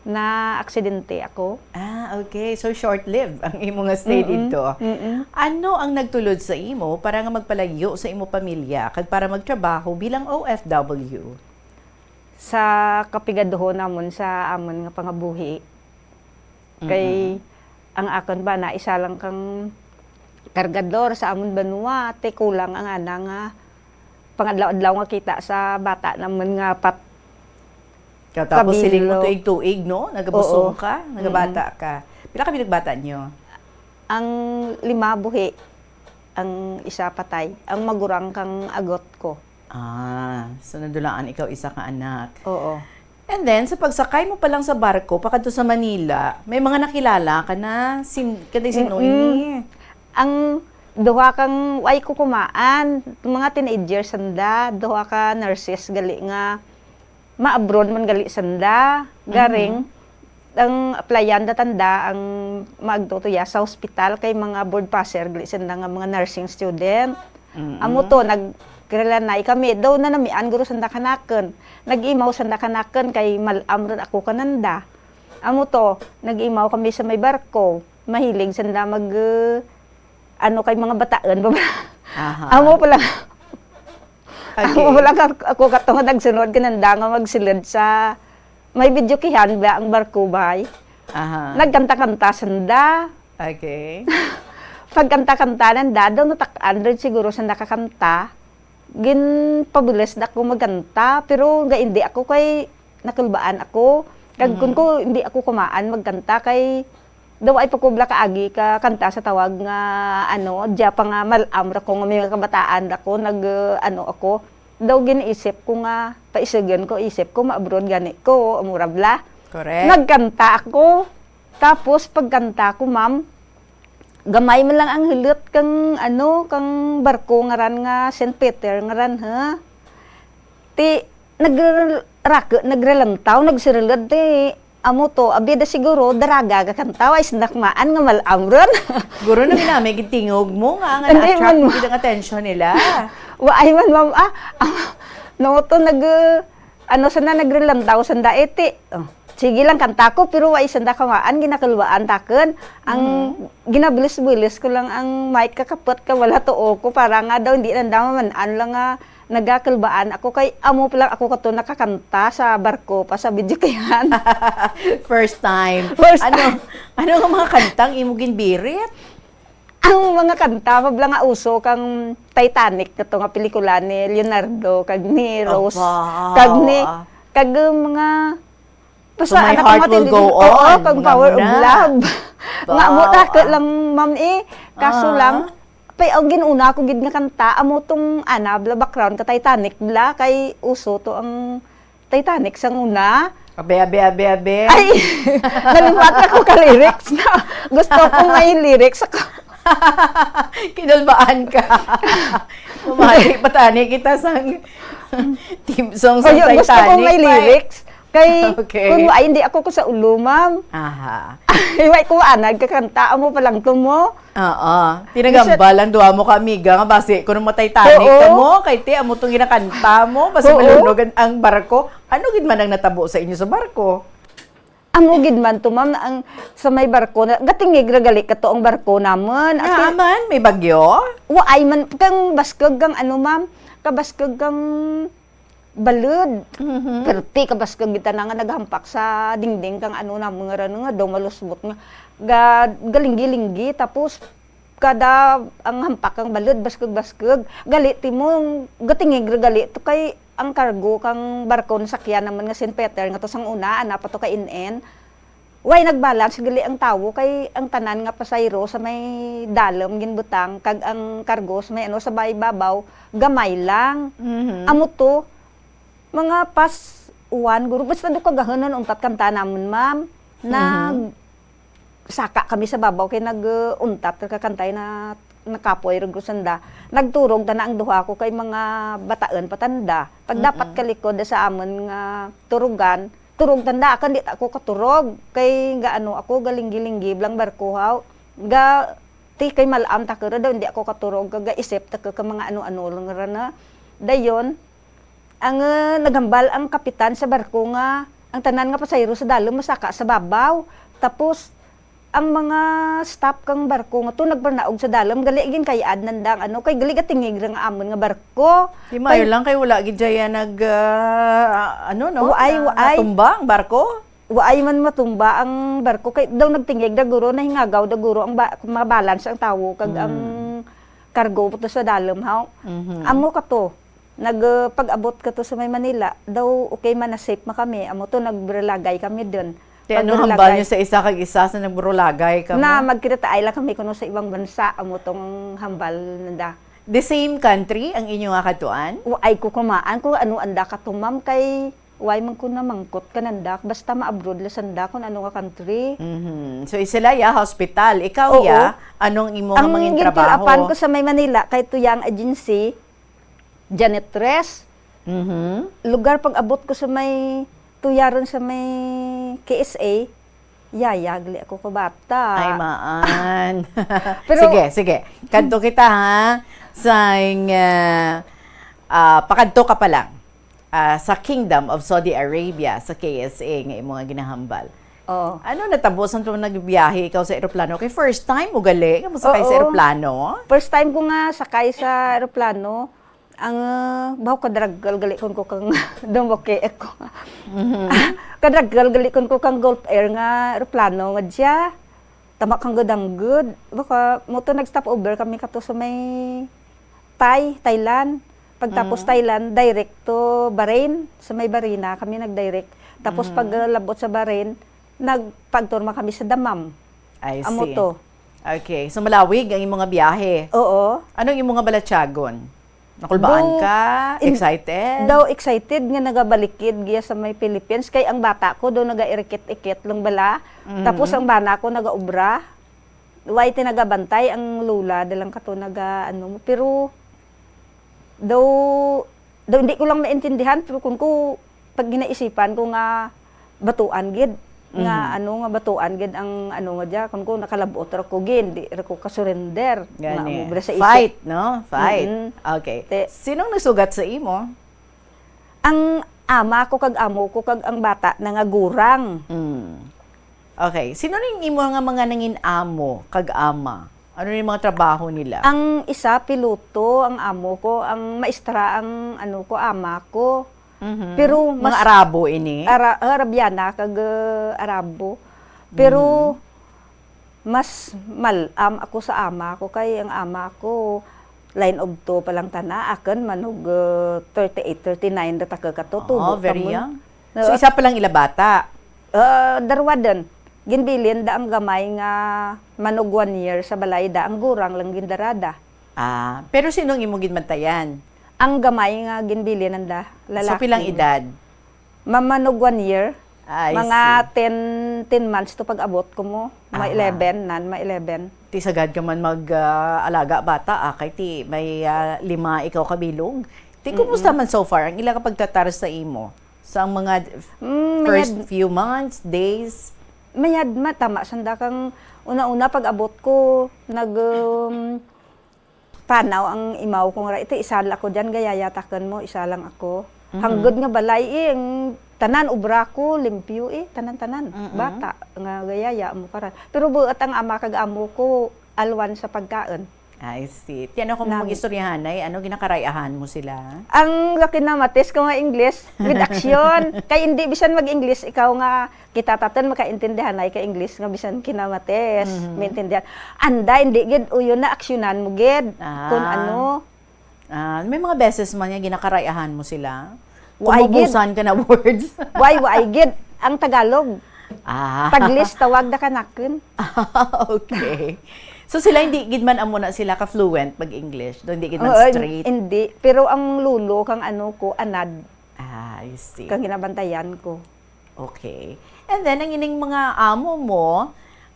na-aksidente ako. Ah, okay. So, short-lived ang imo nga stay Mm-mm. dito. Mm-mm. Ano ang nagtulod sa imo para nga magpalayo sa imo pamilya kag para magtrabaho bilang O F W? Sa kapigaduhon namon sa amon nga pangabuhi, kay Mm-mm. ang akon ba na isa lang kang kargador sa amon banwa, te kulang ang ana nga pangadlaw-adlaw nga kita sa bata namon nga apat. Ka-, tapos siling mo Kabilo. tuig-tuig, no? Nagabusong Oo. ka, nagabata Mm-mm. ka. Pila kami nagbata niyo? Ang lima buhi, ang isa patay. Ang magurang kang agot ko. Ah, so nadulaan ikaw isa ka anak. Oo. And then, sa pagsakay mo pa lang sa barko, pakadto sa Manila, may mga nakilala ka na, sin-, kanday sino Mm-mm. ini? Ang duha kang, way ko kumaan, mga teenagers sanda, duha ka nurses gali nga, ma-abroad man gali sanda, garing, Mhm. ang applyan da tanda, ang maagto to ya sa hospital, kay mga board passer gali sanda nga mga nursing student. Mm-mm. Amo to, nagrelanay kami. Daw nanamian guro sanda kanakon. Nag-imaw sanda kanakon kay mal-am ron ako kananda. Amo to, nag-imaw kami sa may barko. Mahilig sanda mag, uh, ano, kay mga bataan ba? Aha. Amo pa lang. Okay. Amo pa lang ak-, ako kato nga nagsunod kananda nga magsulod sa may videokehan ba ang barko, bay? Aha. Nagkanta-kanta sanda. Okay. Pagkanta-kanta nanda, daw natak-an rin siguro sa nakakanta. Ginpabulis da ko magkanta, pero nga hindi ako kay nakulbaan ako. Kag kun Mm. ko hindi ako kumaan magkanta kay daw ay pa ko bala kaagi ka kanta sa tawag nga, ano, diya pa nga mal-am ra ko nga may mga kabataan ra ko, nag, uh, ano ako. Daw ginaisip ko nga paisugan ko, isip ko ma-abroad gani ko, mura bala. Correct. Nagkanta ako. Tapos pagkanta ko, ma'am, gamay man lang ang hulot kang, ano, kang barko ngaran nga Saint Peter ngaran, ha? Ti, nagrarako, nagralantaw, nagsirilod, ti, amo to, abida siguro, daraga ka kantaw, ay sinakmaan nga mal-am ron. Guro na minami, gitingog mo nga, nga Hindi na-attract man, mo ma- gid ang atensyon nila. Wa, ay man, ma'am, ah, ah, no, to, nag, uh, ano, sana nagrilantaw, sanda, iti. Oh, sige lang, kanta ko, pero wa, sanda kamaan, ginakalwaan takon. Ang Mhm. ginabilis-bilis ko lang ang mic, kakapot ka, wala to, o ko, para nga daw, hindi nanda maman-an lang nga, nagakalbaan ako kay amo pa lang ako kato nakakanta sa barko pa sa videokehan. First time. First Ano, time. ano nga mga kantang imo ginbirit? Ang mga kanta, mabla nga uso kang Titanic, kato nga pelikula ni Leonardo, kag ni Rose, Aba. kag ni, kag, uh, mga So, basta my anak heart nga will matindi-, go oo, on, kag mga Power of muna. Love. Ba, Nga mo, tako ah. lang, ma'am, eh. Kaso Ah. lang, Pay, ang gin-una ko gid nga kanta, amo tong, ana, bla, background ka Titanic, bla, kay uso to ang Titanic sang una. Abe, abe, abe, abe. Ay, nalipat ako ka lyrics na. Gusto ko may lyrics ako. Kinulbaan ka. Umali pa tani kita sang theme song sa Ay, gusto ko Titanic, may pa. lyrics. Kay, Okay. kung wa, hindi ako ko sa ulo, ma'am. Aha. Wa ko anag kakanta, amo pa lang to mo. Oo. Tinagambal ang duha mo ka amiga nga basi kuno matay Titanic Oo. ka mo, kay ti, amo tong ginakanta mo, basi Oo. malunod ang, ang barko. Ano gid man ang natabo sa inyo sa barko? Amo gid man to, ma'am, ang sa may barko na, gatingig ra gali kato ang barko namon. Nga Ati- man, may bagyo? Wa, ay man, kang baskog kang ano, ma'am, kabaskog kang balod. Mhm. Perti ka baskog kita na nga naghampak sa dingding kang ano namon nga ran nga daw malusbot nga ga-, galinggi-linggi, tapos kada ang hampak kang balod, baskog-baskog. Gali ti mo, gatingig ra gali to kay ang kargo kang barko nasakyan naman nga Saint Peter nga to sang una, ana pa to ka N N. Way nagbalance gali ang tawo kay ang tanan nga pasayro sa may dalem ginbutang kag ang kargo sa may ano sa bay babaw gamay lang. Mhm. Amo to, mga pas one, guro, basta do kagahanan untat kanta namon, ma'am. Mhm. Nag-, saka kami sa babaw kay nag-, uh, untat ra ka kantay na nakapoy ra guro sanda. Nagturog tana ang duha ko kay mga bataan pa tanda. Pag dapat Mm-mm. kalikod sa amon nga turugan, turog tanda, akan di ta ako katurog. Kay gaano ako, galinggi-linggi lang barko, haw. Ga, ti kay malam ta ka ra daw, hindi ako katurog, kag gaisip ta ka, ka mga ano-ano lang ra na. Dayon, ang, ah, naghambal ang kapitan sa barko nga ang tanan nga pasahero sa dalom masaka sa babaw. Tapos, ang mga staff kang barko nga to nagpanaog sa dalom, gali gin kay-ad nanda ang ano, kay gali gatingig ra nga amon nga barko. Di maayo Kay lang kay wala gid dya nag, ah, ano, no? Waay, Na-, waay. natumba ang barko? Waay man matumba ang barko kay daw nagtingig da guro, nahingagaw da guro ang ba-, mabalance ang tawo kag ang Mm. kargo to sa dalom, haw. Mhm. Amo ka to, nag, uh, pag-abot ka to sa may Manila, daw okay man na safe man kami, amo to nagbrelagay kami dun. Kaya ano hambal Pagbrelagay. niyo sa isa kag isa sa nagbrulagay kamo? Na magkita-ay lang kami kuno sa ibang bansa, amo tong hambal nanda. The same country ang inyo nga kadtuan? Waay ko kamaan kung ano anda ka to, ma'am, kay Way man ko namangkot kananda, basta ma-abroad la sanda kun ano nga country. Mhm. So, sila ya, hospital. Ikaw Oo. ya, anong imo nga Ang mga gintrabaho? gintilapan ko sa may Manila, kay tuyang agency, janitress. Mhm. Lugar pag-abot ko sa may tuyaron sa may K S A, yaya, gali ako kabata. Ay, maan. Pero Sige, sige. Kadto kita, ha? Sang, ah, ah, pakadto ka pa lang. Ah, sa Kingdom of Saudi Arabia, sa K S A nga imo nga ginahambal. Oo. Ano natabo sa nagbiyahe ikaw sa eroplano? Kay first time mo gali nga mosakay sa Oo. eroplano? First time ko nga sakay sa eroplano, ang, ah, baho kadraggal gali kun ko kang Dumoke ako. Mhm. Kadraggal gali kun ko kang Gulf Air nga eroplano nga diya. Tama kang good ang good. Baka mo to nag-stop over kami kato sa may Thai, Thailand. Pagtapos Mm. Thailand, direct to Bahrain. Sa may Bahrain na kami nag-direct. Tapos Mhm. paglabot sa Bahrain, nagpagturma kami sa Dammam. I Amo see. to. Okay. So, malawig ang imong nga biyahe. Oo. Anong imong nga balatyagon? Nakulbaan Daw, ka? in-, Excited? daw excited nga nagabalikid giya sa may Philippines. Kay ang bata ko daw nagairikit-ikit lang bala. Mhm. Tapos ang bana ko nagaobra. Way tinagabantay ang lula, dalang kato naga, ano, pero daw, daw hindi ko lang maintindihan, pero kun ko, pag ginaisipan ko nga batuan gid, nga Mhm. ano, nga batuan gid ang ano nga diya, kun ko nakalabot ra ko gid, di ra ko ka-surrender, nga Gani. amo bala sa isip. Fight, no? Fight. Mm-mm. Okay. Te- Sinong nagsugat sa imo? Ang ama ko kag amo ko kag ang bata na nga gurang. Mm. Okay. Sino ning imo nga mga nangin amo kag ama? Ano ning mga trabaho nila? Ang isa, piloto, ang amo ko, ang maestra, ang ano ko, ama ko. Mhm. Pero Mga mas Arabo ini? Ara-, Arabiana kag, uh, Arabo. Pero Mhm. mas mal-am ako sa ama ko, kay ang ama ko, line of two pa lang tana, akon manug, uh, thirty-eight, thirty-nine da taka kato, Oo, tubo very kamo. young. So, Oo. isa pa lang ila bata? Uh, darwa din. Ginbilin da ang gamay nga manug one year sa balay da, ang gurang lang gindarada. Ah, pero sino ang imo ginbantayan? Ang gamay nga ginbilin nanda, So, lalaki. pilang edad? Mamanug one year. I Mga see. ten, ten months to pag-abot ko mo. May Aha. eleven, nan, may eleven. Ti sagad ka man mag, ah, alaga bata, ah, kay ti may, ah, lima ikaw kabilog. Ti, kumusta Mm-mm. man so far ang ila ka pagtatar sa imo? Sa mga Mm, first mayad- few months, days? Mayad ma, tama sanda kang una-una pag-abot ko, nag, um, panaw ang imaw ko nga, "Ito, isa lang ako dyan, gayayatakan mo, isa lang ako." Mhm. Hanggod nga balay, eh, ang tanan, ubra ko, limpyo, eh, tanan-tanan. Mm-mm. Bata, nga gayaya mo karan. Pero buot ang ama kag amo ko, alwan sa pagkaon. I see. Ti ano kung Nang- mag-istoryahanay, ano, ginakarayahan mo sila? Ang laki na matis ko nga English, with action. Kay hindi bisan mag-English ikaw nga kita taton makaintindihan ay ka English nga bisan kinamates, Mhm. maintindihan. Anda, hindi gid, uyon na, aksyonan mo gid. Ah. Kung ano. Ah, may mga beses man nga ginakarayahan mo sila? Wa ay gid. Kung maubusan ka na words. Way, way gid. Ang Tagalog. Ah. Taglis tawag da kanakon. Ah, okay. So sila hindi gid man amo na sila ka-fluent mag-English, do hindi gid man Oo, straight. Hindi. Pero ang lolo kang ano ko, anad. Ah, I see. Kang ginabantayan ko. Okay. And then, ang ining mga amo mo,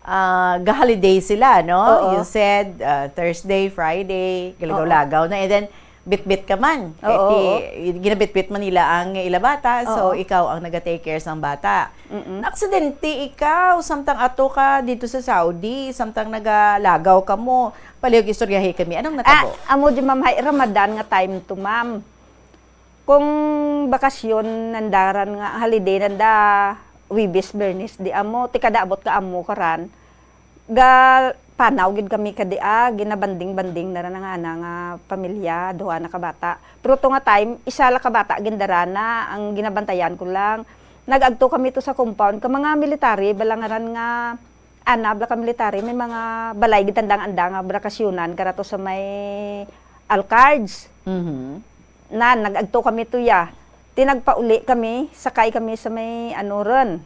ah, ga-holiday sila, no? Oo. You said, ah, Thursday, Friday, galagaw-lagaw na. And then, bitbit ka man. Kay Oo, ti-, oo. Ginabitbit man nila ang ila bata, so Oo. ikaw ang naga-take care sang bata. Mm-mm. Naaksidente ikaw, samtang ato ka dito sa Saudi, samtang nagalagaw ka mo. Palihog istoryahi kami. Anong natabo? Ah, amo di, ma'am, hay Ramadan nga time to, ma'am. Kung bakasyon nandaran nga holiday nanda, Huwebes, Biyernes, di amo, ti kada abot ka amo karan, ga-, panaw gid kami kadi, ah, ginabanding-banding na ra nga ana nga pamilya, duha na ka bata. Pero to nga time, isa la ka bata gindara na, ang ginabantayan ko lang. Nag-agto kami to sa compound, ka mga military, bala ngaran nga, Ana, bala ka military, may mga balay gid tandang anda nga bakasyonan, karato sa may Alcards. Mhm. Na, nag-agto kami tuya. Ti nagpauli kami, sakay kami sa may, ano, ron.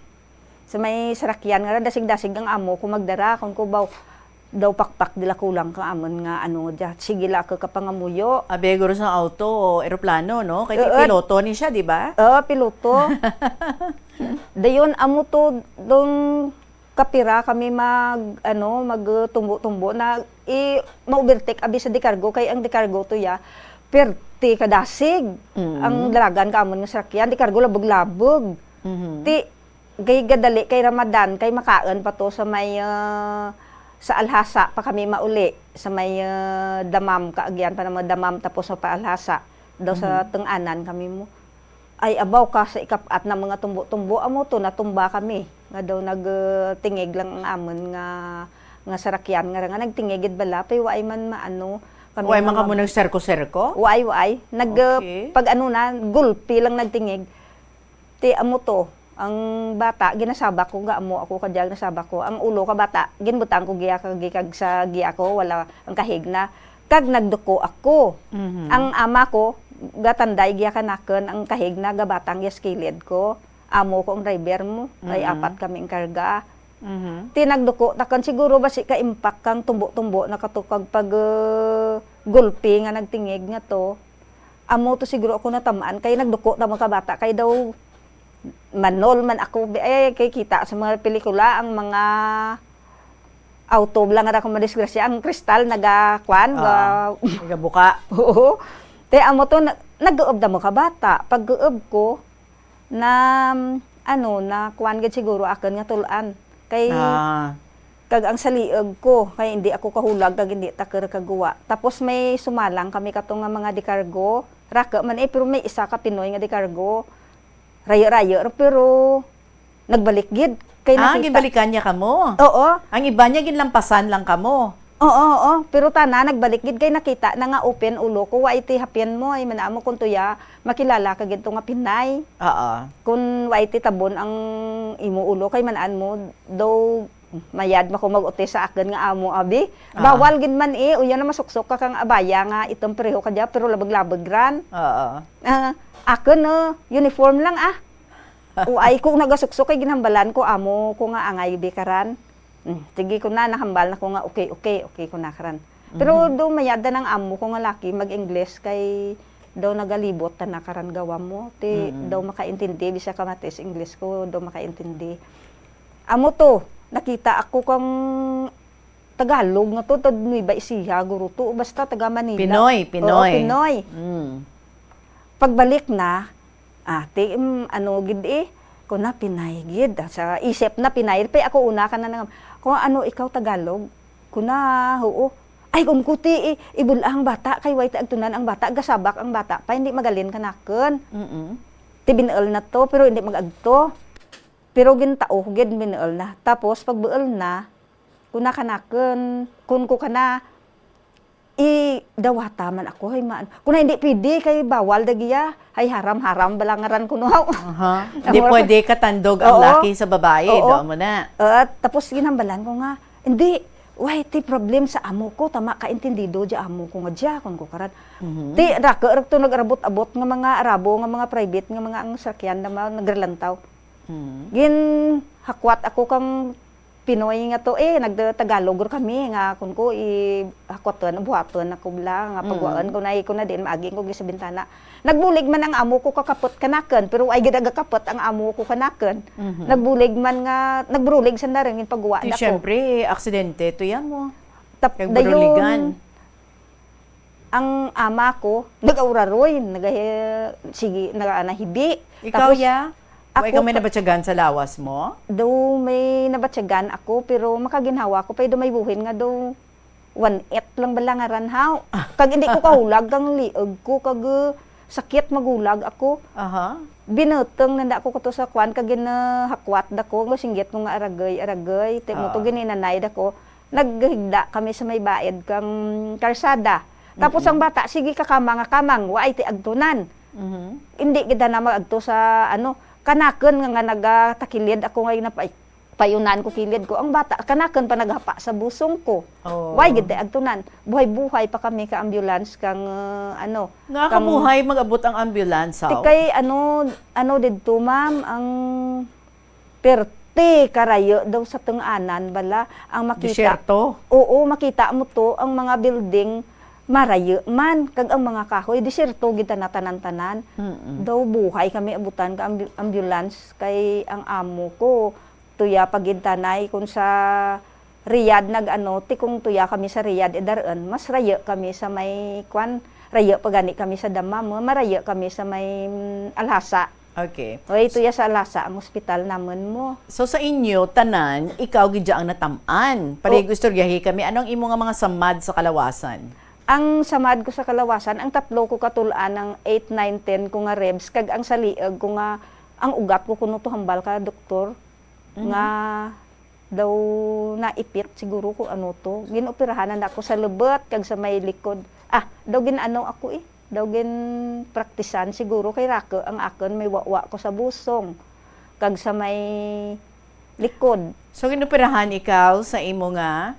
Sa may sarakyan nga dasig-dasig ang amo ko magdara. Kun ko baw, daw pakpak dila kulang ka amon nga, ano, dya. Sige la ako kapangamuyo. Abi, guro sa auto o eroplano, no? Kay Oo. Piloto ni siya, di ba? Oo, piloto. Dayon, amo to, dong kapira kami mag, ano, mag, uh, tumbo-tumbo na, i, ma-overtake abi sa Dicargo, kay ang Dicargo to ya, perte kadasig. Mm. Ang dalagan ka amon nga sarakyan, Dicargo labog-labog. Mhm. Ti, gay gadali kay Ramadan, kay makaon pa to sa may, uh, sa Alhasa pa kami mauli, sa may, uh, Damam, kaagyan pa na mga Damam, tapos sa pa Alhasa. Daw sa Mhm. Tang-anan kami mo. Ay, abaw ka sa ikap-at na mga tumbo-tumbo, amo to, natumba kami. Nga daw nag, uh, tingig lang ang amon nga, nga sarakyan nga, nga nagtingig gid bala, pay waay man maano. Kami Waay nga man kamo mag- nagserko-serko? Waay, waay. Nag, uh, Okay. pag ano na, gulpi lang nagtingig. Ti, amo to, ang bata, ginasabak ko nga amo, ako kadya ginasabak ko. Ang ulo ka bata, ginbutang ko giya, kag, kag sa giya ko, wala ang kahig na. Kag nagduko ako. Mhm. Ang ama ko, gatanday giya kanakon, ang kahig na gabatang giya sa kilid ko. Amo ko ang driver mo. Ay, Mhm. apat kami ang karga. Mhm. Ti nagduko takon, siguro basi ka-impact kang tumbo-tumbo na katukag pag, uh, gulpi nga nagtingig nga to. Amo to siguro ako natamaan, kay nagduko ta mga kabata, kay daw manol man ako, bi-, eh, kay kita sa mga pelikula, ang mga auto lang nga ako madisgrasya, ang kristal naga-, kwan, Ah, ga- nagabuka. Oo. Te, amo to, na-, nag-uob na mga kabata. Pag-uob ko, na, ano, na kwan gid siguro akon nga tul-an. Kay, Ah. kag ang saliog ko, kay hindi ako kahulag, kag hindi takir kaguwa. Tapos may sumalang kami kato nga mga decargo. Raka man eh, pero may isa ka Pinoy nga decargo. Rayo-rayo, pero nagbalik gid. Kay Ah, nakita ginbalikan niya kamo? Oo. Ang iba niya, ginlampasan lang kamo? Oo, oo. Pero tana, nagbalik gid kay nakita na nga open ulo ko. Wa iti hapyan mo, ay manamo kung tuya, makilala ka gid to nga Pinay. Oo. Kung wa iti tabon ang imo ulo, kay manaan mo, daw mayad man ko mag-uti sa akon nga amo, abi. Ah. Bawal gid man eh, uya na masuksok ka kang abaya nga itom pareho ka diya, pero labag-labag ran. Oo. Ah, akon, no, uniform lang, ah. Uay ko nagasuksok kay ginhambalan ko, amo ko nga angay bi karan. Hmm, sige ko na, nahambal na ko nga okay, okay, okay ko na karan. Pero Mhm. do mayad na ang amo ko nga laki mag-Ingles kay daw nagalibot ta na karan gawa mo. Ti Mm-mm. daw makaintindi, bisa ka matis Ingles ko, daw makaintindi. Amo to, nakita ako kang Tagalog nga to, tag Nueva Ecija, guro to, basta taga Manila. Pinoy, Oo, Pinoy. Pinoy. Mm. Pagbalik na, ah, ti, mm, ano gid eh, ko na Pinay gid. Ah, sa isip na Pinay, pa ako una ka na nang, ko ano, ikaw Tagalog? Ko na, oo. Ay, kung kuti eh, ibul-a ang bata, kay way ti agtunan ang bata, gasabak ang bata, pa hindi magalin kanakon. Mm-mm. Ti binuol na to, pero hindi mag-agto. Pero gintao ko gid, binuol na. Tapos, pag buol na, Kuna kanakon, kun ko kana, i dawata man ako, hay maan. Kuna hindi pwede, kay bawal da giya. Hay haram-haram, bala ngaran kuno. Aha. Hindi pwede katandog ang Oo. laki sa babae, Oo. do mo na. Ah, tapos ginhambalan ko nga, hindi, Why ti problem sa amo ko, tama ka intindido di amo ko nga diya, kun ko karan. Mhm. Ti, raka, ragto nag-arabot-abot nga mga Arabo, nga mga private, nga mga ang sakyan na ma-, nagrelantaw. Mhm. Gin hakwat ako kang Pinoy nga to, eh, nagda-, Tagalog ra kami, nga kun ko, i-, hakwatan, buhaton ako bla, nga Mhm. pagwaan ko na, ko na din, maagi ko sa bintana. Nagbulig man ang amo ko kakapot kanakon, pero ay gid nagakapot ang amo ko kanakon. Mhm. Nagbulig man nga, nagbulig sa naringin pagwa Ti, na ko. Syempre, aksidente to yan mo. Tap-, Kag dayon, buruligan. ang ama ko, nag-auraroy, nagahi-, sige, naga-, nahibi. Ikaw, Tapos, ya? Wa ikaw ako may ka- nabatyagan sa lawas mo? Daw may nabatyagan ako, pero makaginhawa ko pa, daw may buhin nga daw one eight lang bala nga ranhaw. Ah. Kag hindi ko kahulag kang liog ko, kag, uh, sakit maghulag ako. Aha. Binutong nanda ko kato sa kwan, kag ginahakwat da ko, nga singgit ko nga aragay, aragay. Ti mo to Ah. gininanay da ko. Naghigda kami sa may baid kang karsada. Tapos Mm-mm. ang bata, sige ka kamang nga kamang, wa ay ti agtunan. Mhm. Hindi gid na mag-agto sa, ano, kanakon nga, nga nagatakilid ako nga napay-, payunan ko kilid ko. Ang bata, kanakon pa naghapa sa busong ko. Oh. Wa gid ti agtunan. Buhay-buhay pa kami ka ambulance kang, uh, ano, Nga kang kabuhay mag-abot ang ambulance, Ti haw? kay, ano, ano didto, ma'am, ang perte karayo daw sa tungaanan bala ang makita. Disyerto? Oo, makita mo to, ang mga building marayo man, kag ang mga kahoy, disyerto gid na tanan-tanan. Mm-mm. Daw buhay kami abutan ka ambu-, ambulance, kay ang amo ko, tuya pa gid tanay, kung sa Riyadh nag-ano, ti kung tuya kami sa Riyadh, idaran, mas rayo kami sa may, kwan, rayo pa gani kami sa Dammam, marayo kami sa may, mm, Al-Hasa. Okay. Oy, tuya sa Al-Hasa ang ospital namon mo. So, sa inyo, tanan, ikaw gid ang natam-an. Pwede Oh. istoryahi kami, anong imo nga mga samad sa kalawasan? Ang samad ko sa kalawasan, ang tatlo ko katul-an, ang eight, nine, ten ko nga ribs, kag ang sa liog ko nga, ang ugat ko kuno to hambal ka, doktor, Mhm. nga daw naipit siguro kung ano to. Ginoperahan na ako sa lubot kag sa may likod. Ah, daw gin-ano ako eh. Daw ginpraktisan siguro kay rako ang akon may wawa ko sa busong kag sa may likod. So, ginoperahan ikaw sa imo nga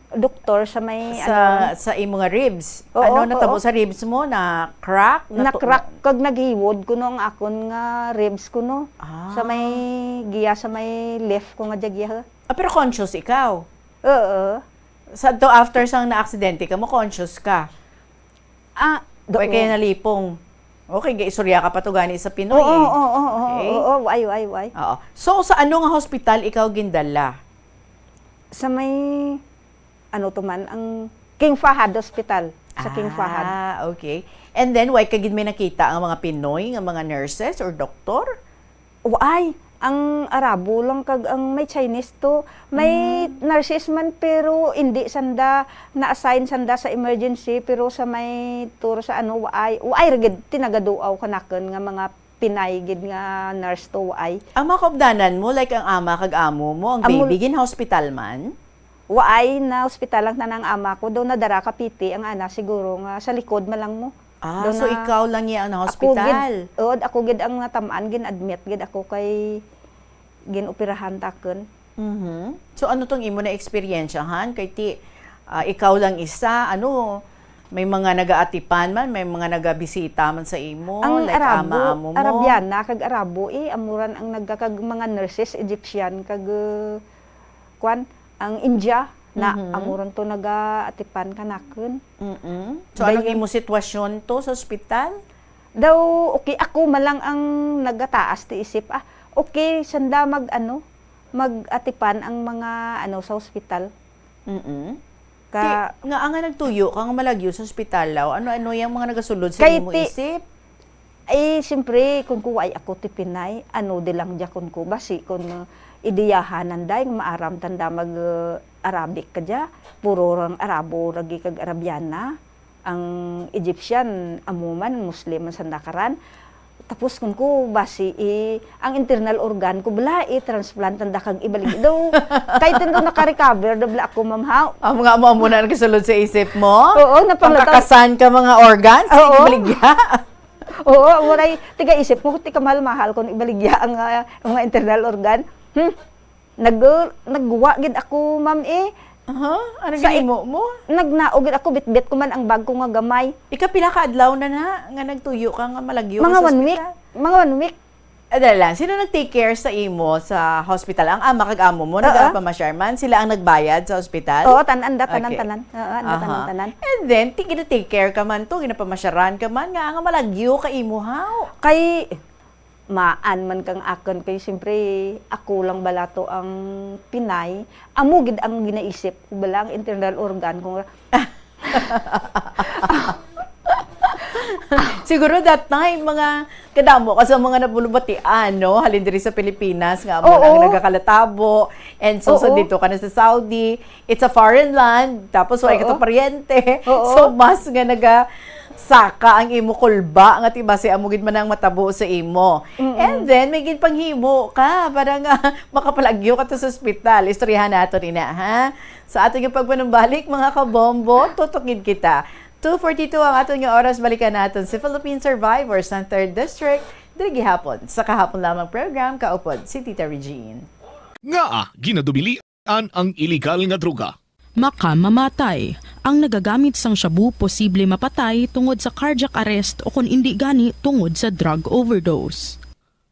Doktor sa may Sa, ano, sa imo nga ribs? Oo, Ano natabo oo. sa ribs mo? Na crack? Na Natu- crack kag naghiwod kuno ang akon nga ribs kuno. Ah. Sa may giya, sa may left ko nga jagya. Ah, pero conscious ikaw? Oo. Sa to, after sang na-aksidente ka mo, conscious ka? Ah, Way doon. Kaya nalipong. Okay, ga-istorya ka pa to gani sa Pinoy Oo, eh. Oo, oo, oo, Okay. oo, why, why, why? Oo. So, sa ano nga hospital ikaw gindala? Sa may, ano to man, ang King Fahad Hospital. Sa King Fahad. Ah, okay. And then, why ka gid may nakita ang mga Pinoy nga mga nurses or doktor? Waay, ang Arabo lang kag ang may Chinese to. May Mm. nurses man, pero hindi sanda na-assign sanda sa emergency, pero sa may tour sa ano, waay, waay ra gid tinagaduaw kanakon nga mga Pinay gid nga nurse to, waay. Ang mga kaupdanan mo, like ang ama kag amo mo, ang Amo baby, gin-hospital man? Waay, na-hospital lang tanan ang ama ko. Daw nadara ka piti ang ana, siguro nga sa likod man lang mo. Ah, Daw so na, ikaw lang iya ang ako gid, na-hospital? Oo, ako gid ang natam-an, gin-admit gid ako kay gin-operahan takon. Mhm. So, ano tong imo na eksperyensyahan? Kay ti, ah, ikaw lang isa, ano, may mga nagaatipan man, may mga nagabisita man sa imo, Ang like Arabo, ama, amo mo? Arabiana kag Arabo, eh, amuran ang nagka-, kag mga nurses, Egyptian, kag, uh, kwan, ang India, na Mhm. amuran to nagaatipan kanakon. Mm-mm. So, anong Dayon imo sitwasyon to sa ospital? Daw, okay, ako man lang ang nagataas ti isip. Ah, okay, sanda mag, ano, mag-atipan ang mga, ano, sa hospital. Mm-mm. Ka- Ti, nga, nga nagtuyo ka nga malagyo sa ospital, law? Ano, ano yung mga nagasulod sa Kay imo ti-, isip? Ay, siyempre, kung kuway ako ti Pinay, ano di lang dya kun ko, basi kun, uh, idiyahan nanday, maaram tanda mag, uh, Arabic ka dya, puro rang Arabo lagi kag Arabiana. Ang Egyptian, amo man, Muslim man sanda karan. Tapos kun ko, basi, eh, ang internal organ ko, bala, eh, transplant ang dakag ibaligya. Daw, kahit ito naka-recover, daw bala ako, ma'am, ha? Amo nga, amo, amo na nagkasulod sa isip mo? Oo, napanglataw. Pangkakasan ka mga organs, Oo. ibaligya. Oo, amo na, tiga isip mo, tiga mahal-mahal kung ibaligya ang, ah, mga internal organ. Hmm? Nag-, nagwa gid ako, ma'am, eh. Aha, ano Sa ik- gihimo mo? Nagnaog gid ako, bitbit ko man ang bag ko nga gamay. Ikapila ka adlaw na na nga nagtuyo ka nga malagyo ka Mga sa one week. ospital? Mga one week. Ah, dali lang, sino nag-take care sa imo sa hospital? Ang ama kag amo mo, Oo. nagapamasyar man? Sila ang nagbayad sa hospital? Oo, tan-, anda, tanan, Okay. tanan. Oo, anda, Aha. tanan, tanan. And then, ti-, gina-take care ka man to, ginapamasyaran ka man, nga, nga malagyo ka imo, haw? Kay, maan man kang akon, kay siyempre, ako lang bala to ang Pinay. Amo gid ang ginaisip ko, bala ang internal organ ko nga, Siguro that time, mga kadamo ka sa mga nabulubatian, no? Halin diri sa Pilipinas, nga amo Oo. na nga nagakalatabo. And so, so Oo. dito ka na sa Saudi, it's a foreign land, tapos wala ka Oo. to paryente. Oo. So, mas nga naga-, saka ang imo kulba, nga ti basi amo gid man ang matabo sa imo. Mm-mm. And then, may ginpanghimo ka, para nga makapalagyo ka to sa ospital. Istoryahan nato ina, ha? Sa aton nga pagpanumbalik, mga kabombo, tutok gid kita. Two forty-two ang aton nga oras. Balikan naton si Philippine Survivors ng Third District diri gihapon sa Kahapon Lamang program, kaupod si Tita Regine. Ngaa ginadumilian ang iligal nga droga? Makamamatay. Ang nagagamit sang shabu posible mapatay tungod sa cardiac arrest o kon indi gani tungod sa drug overdose.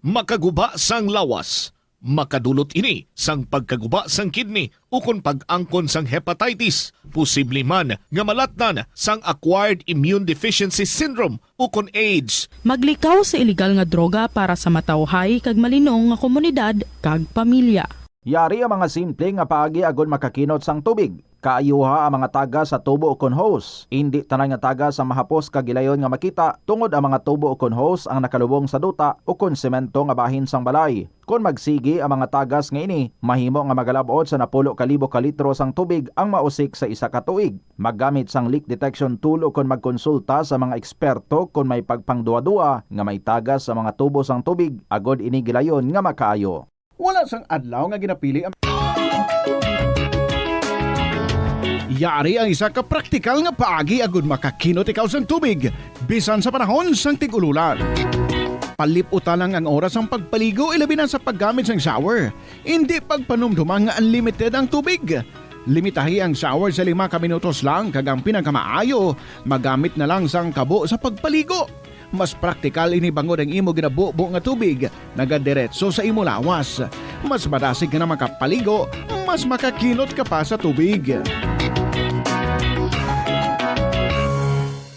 Makaguba sang lawas. Makadulot ini sang pagkaguba sang kidney ukon pag-angkon sang hepatitis. Posible man nga malatnan sang acquired immune deficiency syndrome ukon AIDS. Maglikaw sa iligal nga droga para sa matawhay kag malinong nga komunidad kag pamilya. Yari ang mga simple nga paagi agod makakinot sang tubig. Kaayuha ang mga tagas sa tubo ukon hose. Indi tanan nga tagas ang mahapos kag gilayon nga makita, tungod ang mga tubo ukon hose ang nakalubong sa duta ukon semento nga bahin sang balay. Kon magsigi ang mga tagas nga ini, mahimo nga magalab-ot sa napulo ka libo ka litro sang tubig ang mausik sa isa ka tuig. Maggamit sang leak detection tool ukon magkonsulta sa mga eksperto kon may pagpangduha-duha nga may tagas sa mga tubo sang tubig agod ini gilayon nga makaayo. Wala sang adlaw nga ginapili ang Yari ang isa ka praktikal nga paagi agud makakinot ikaw sang tubig, bisan sa panahon sang tig-ululan. Palip-uta lang ang oras sang pagpaligo, ilabi na sa paggamit sang shower. Indi pagpanumduma nga unlimited ang tubig. Limitahi ang shower sa lima ka minutos lang, kag ang pinakamaayo, magamit na lang sang kabo sa pagpaligo. Mas praktikal ini bangod ang imo ginabubo nga tubig nagadiretso sa imo lawas. Mas madasig ka na makapaligo, mas makakinot ka pa sa tubig.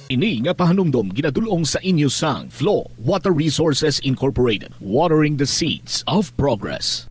Ini nga pahanumdom ginadul-ong sa inyo sang Flow Water Resources Incorporated, watering the seeds of progress.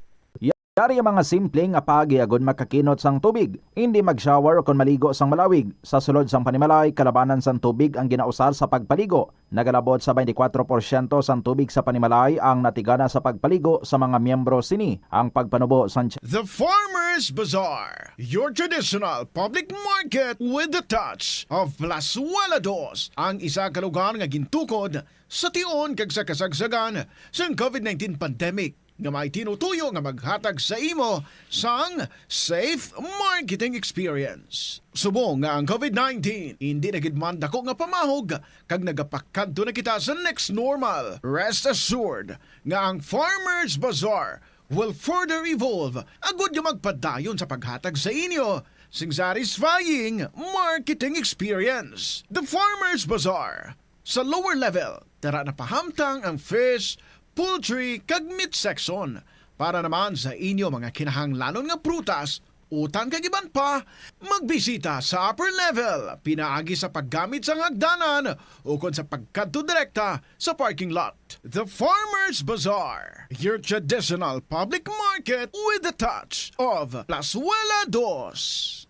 Yari ang mga simple nga paagi agud makakinot sang tubig. Indi mag-shower ukon maligo sang malawig. Sa sulod sang panimalay, kalabanan sang tubig ang ginausar sa pagpaligo. Nagalabot sa twenty-four porsyento sang tubig sa panimalay ang natigana sa pagpaligo sa mga miyembro sini. Ang pagpanubo sang The Farmers Bazaar, your traditional public market with the touch of Plazuela Dos, ang isa ka lugar nga gintukod sa tion kag sa kasagsagan sang COVID nineteen pandemic, nga may tinutuyo nga maghatag sa imo sang safe marketing experience. Subong nga ang COVID nineteen indi na gid man dako nga pamahog kag nagapakadto na kita sa next normal, rest assured nga ang Farmers Bazaar will further evolve agud nga magpadayon sa paghatag sa inyo sing satisfying marketing experience. The Farmers Bazaar, sa lower level, tara na pahamtang ang fish, poultry, kag meat section. Para naman sa inyo mga kinahanglanon nga prutas, utang kag iban pa, magbisita sa upper level, pinaagi sa paggamit sang hagdanan ukon sa pagkadto direkta sa parking lot. The Farmers Bazaar, your traditional public market with the touch of Plazuela Dos.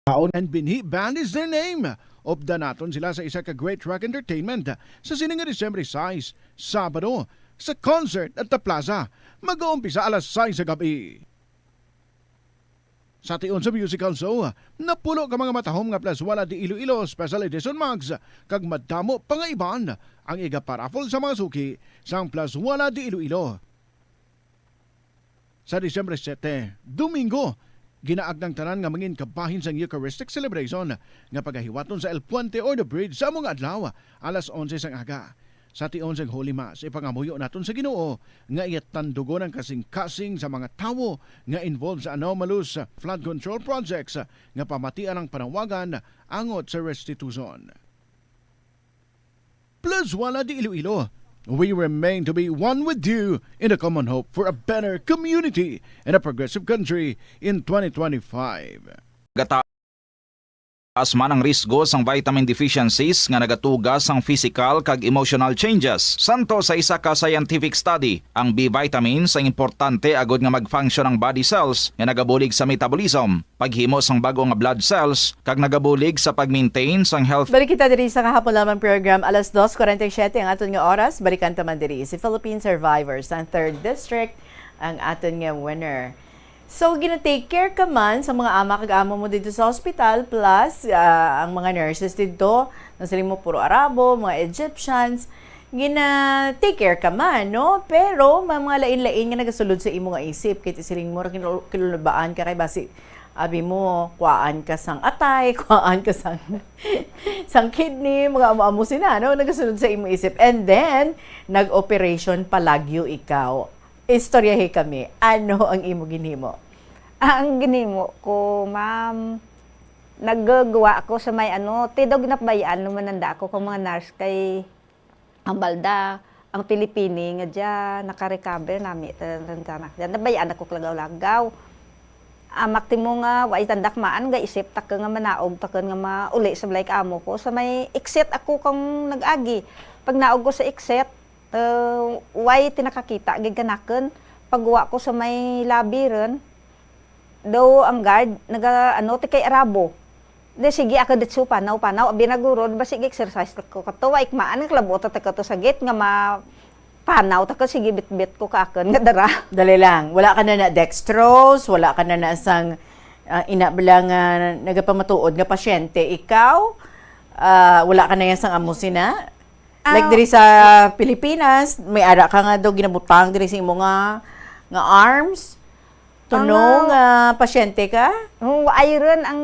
Kaon and Binhi Band is their name. Updan naton sila sa isa ka great rock entertainment sa sini nga Disyembre sais, Sabado, sa concert at the plaza. Mag-uumpisa alas sais sa gab-i. Sa tion sa musical show, napulo ka mga matahom nga Plazuela de Iloilo Special Edition mugs kag madamo pa nga iban ang iga-paraffle sa mga suki sang Plazuela de Iloilo. Sa Disyembre siyete, Domingo, ginaagda ang tanan nga mangin kabahin sang Eucharistic celebration nga pagahiwaton sa El Puente or the Bridge sa amo nga adlaw, alas onse sang aga. Sa tion sang Holy Mass, ipangamuyo naton sa Ginoo nga iya tandugon ang kasing-kasing sa mga tawo nga involved sa anomalous flood control projects nga pamatian ang panawagan angot sa restitution. Plus Wala de Iloilo, we remain to be one with you in a common hope for a better community and a progressive country in twenty twenty-five. Gataas man ang risgo sang vitamin deficiencies nga nagatuga sang physical kag emotional changes. Santo sa isa ka scientific study, ang B vitamins ang importante agod nga mag-function ang body cells nga nagabulig sa metabolism, paghimo sang bag-o nga blood cells, kag nagabulig sa pag-maintain sang health. Balik kita diri sa kahapon lamang program, alas dos forty-seven ang aton nga oras. Balikan ta man diri si Philippine Survivors, ang third district, ang aton nga winner. So, gina-take care ka man sa mga ama kag amo mo dito sa hospital, plus ah, ang mga nurses dito, nasiling mo puro Arabo, mga Egyptians, gina-take care ka man, no? Pero may mga lain-lain nga nagasulod sa imo nga isip, kay siling mo, kinul- kinulbaan ka kay basi, abi mo, kuhaan ka sang atay, kuhaan ka sang, sang kidney, mga amo-amo sina, no? Nagasulod sa imo isip. And then, nag-operation palagyo ikaw. Istoryahi kami, ano ang imo ginhimo? Ang ginhimo ko, ma'am, nagguwa ako sa may ano, ti daw ginapabayaan naman nanda ako kang mga nurse kay ang balda, ang Pilipini nga dya, naka-recover nami, ta-, ta-, ta-, ta-, nabayaan ako kalagaw-lagaw. Amak ti mo nga, wa itandak maan, ga isip taka nga manaog takon nga mauli sa balay ka amo ko. Sa may exit ako kang nag-agi. Pag naog ko sa exit, uh, way tinakakita gid kanakon. Pagwa ko sa may lobby ron, daw ang guard, naga, ano, ti kay Arabo. Di, sige, ako ditso, panaw, panaw. Abi na guro, di ba, sige, exercise ko kato. Wa ikmaan, ang kalabot at kato sa gate, nga ma, panaw, ta ka, sige, bitbit ko ka akon, nga dara. Dali lang, wala ka na na dextrose, wala ka na na sang, ah, ina bala nga nagapamatuod nga pasyente. Ikaw, ah, wala ka na yan sang amo sina? Like Ah, diri sa Pilipinas, may ara ka nga daw ginabutang diri sa imo nga, nga arms. Tuno Ang, ah, nga pasyente ka? Oh, ay ron ang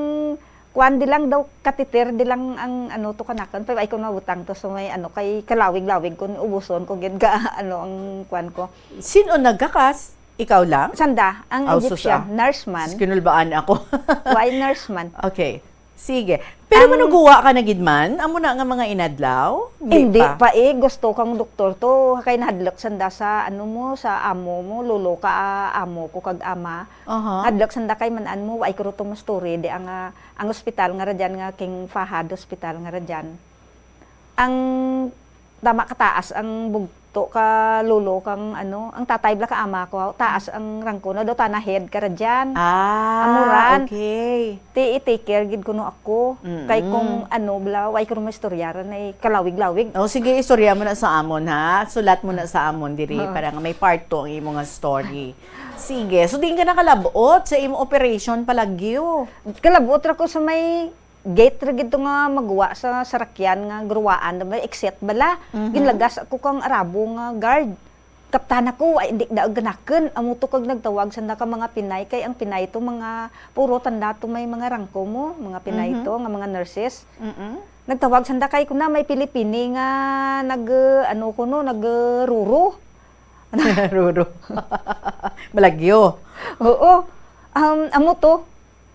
kuan di lang daw catheter di lang ang ano to kanakon pa ay ko mabutang to so may ano kay kalawig-lawig kun ubuson ko gid ga ano ang kuan ko. Sin-o nagkakas? Ikaw lang? Sanda, ang Aw, sus, Egyptian, ah. Nurse man. Sus, kinulbaan ako. Why nurse man? Okay. Sige. Pero Ang manuguwa ka na gid man? Amo na nga mga inadlaw? Di Hindi pa. pa eh. Gusto kang doktor to. Kay nahadlok sanda sa ano mo, sa amo mo, lolo ka, ah, amo ko kag ama. Aha. Hadlok sanda kay man-an mo, wa ay kuro to mo story. Di ang, ah, ang ospital nga radyan nga King Fahad Hospital nga radyan. Ang tama ka taas ang bugto ka lolo kang ano, ang tatay bala ka ama ko, taas ang rangko na daw tana head ka ra dyan. Ah, Amuran. Okay. Ti i-take care gid kuno ako. Mm-mm. Kay kung ano bala, way ko rumo istorya ra na eh, kalawig-lawig. Oh, sige, istorya mo na sa amon ha. Sulat mo na sa amon diri para nga may part two ang imo nga story. Sige, so diin ka nakalabot sa imo operation palagyo? Kalabot ra ko sa may gate ra gid to nga maguwa sa sarakyan nga gruwaan na may exit bala. Mhm. Ginlagas ako kang Arabo nga guard. Kaptan ako, ay, di daog ganaken. Amo to kag nagtawag sanda ka mga Pinay, kay ang Pinay to mga puro tanda to may mga rangko mo, mga Pinay Mhm. to nga mga nurses. Mm-mm. Nagtawag sanda kay kuna may Pilipini nga nag, uh, ano kuno, nag, uh, ruro. Ruro. Malagyo. Oo. Um, amo to.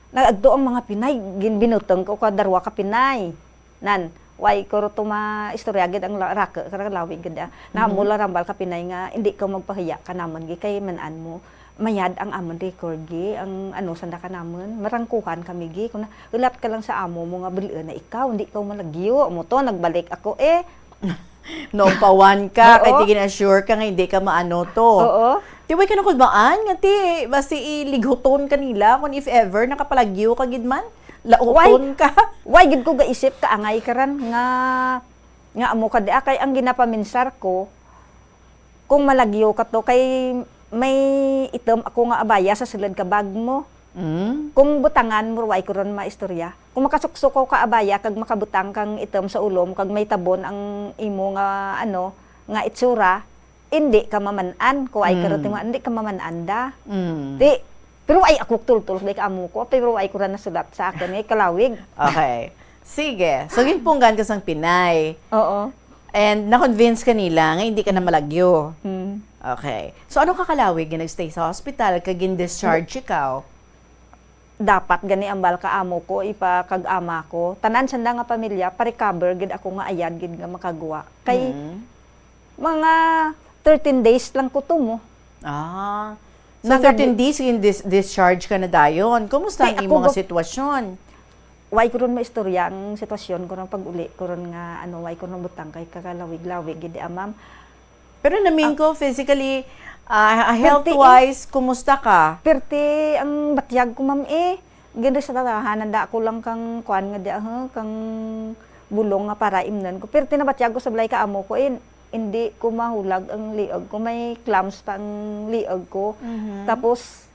Nagagto ang mga Pinay, ginbinutang ko ka darwa ka Pinay. Nan, way ko ro to maistorya gid ang la- raka kara lawig gid ah. Namo Mhm. la rambal ka Pinay nga hindi ka magpahiya ka namon gi kay man-an mo. Mayad ang amon record gi, ang ano sanda ka namon, marangkuhan kami gi. Kung na, hulat ka lang sa amo mo nga bul-an na ikaw, hindi ka malagyo. Mo to, nagbalik ako eh. Naupawan ka, Oo. Kay ti gina-sure ka nga hindi ka maano to. Oo. Ti way ka nakulbaan nga ti basi ilighuton ka nila kung if ever nakapalagyo ka gid man, lauton Why? ka. Why gid ko gaisip ka angay karan nga nga amo ka di kay ang ginapaminsar ko kung malagyo ka to kay may itom ako nga abaya sa sulod ka bag mo. Mm. Kung butangan mo, way ko ron maistorya. Kung makasuksok ko ka abaya kag makabutang kang itom sa ulo mo kag may tabon ang imo nga, ano, nga itsura, indi ka maman-an. Kung ay Mm. karuting mo, indi ka maman-an da. Mm. Di, pero ay ako tultul, di ka amo ko, pero ay ko ra nasulat sa akin, ay kalawig. Okay. Sige. So, ginpunggan ka sang Pinay. Oo. And na-convince ka nila nga hindi ka na malagyo. Mm. Okay. So, ano ka kalawig nga nag-stay sa hospital kag gin-discharge ikaw? Dapat gani ambal ka amo ko, ipa kag ama ko. Tanan sanda nga pamilya, pa-recover gid ako nga ayad gid nga makagwa. Kay Mm. mga thirteen days lang ko tumo. Ah. So, So, thirteen gabi- days, gin-dis-, discharge ka na dayon. Kumusta Di, ang ako imong ga- sitwasyon? Way ko ron maistorya ang sitwasyon ko ron pag-uli ko ron nga, ano, way ko ron butang kay kakalawig-lawig gid, ah, ma'am. Pero namin ko, physically, ah, Perti, health-wise, kumusta ka? Perti ang batyag ko, ma'am, eh. Ginresetahan nanda ako lang kang kuan nga di, ah, kang bulong nga para imnon ko. Perti na batyag ko sa balay ka amo ko, eh. Hindi ko mahulag ang liog ko. May clamps pa ang liog ko. Mhm. Tapos,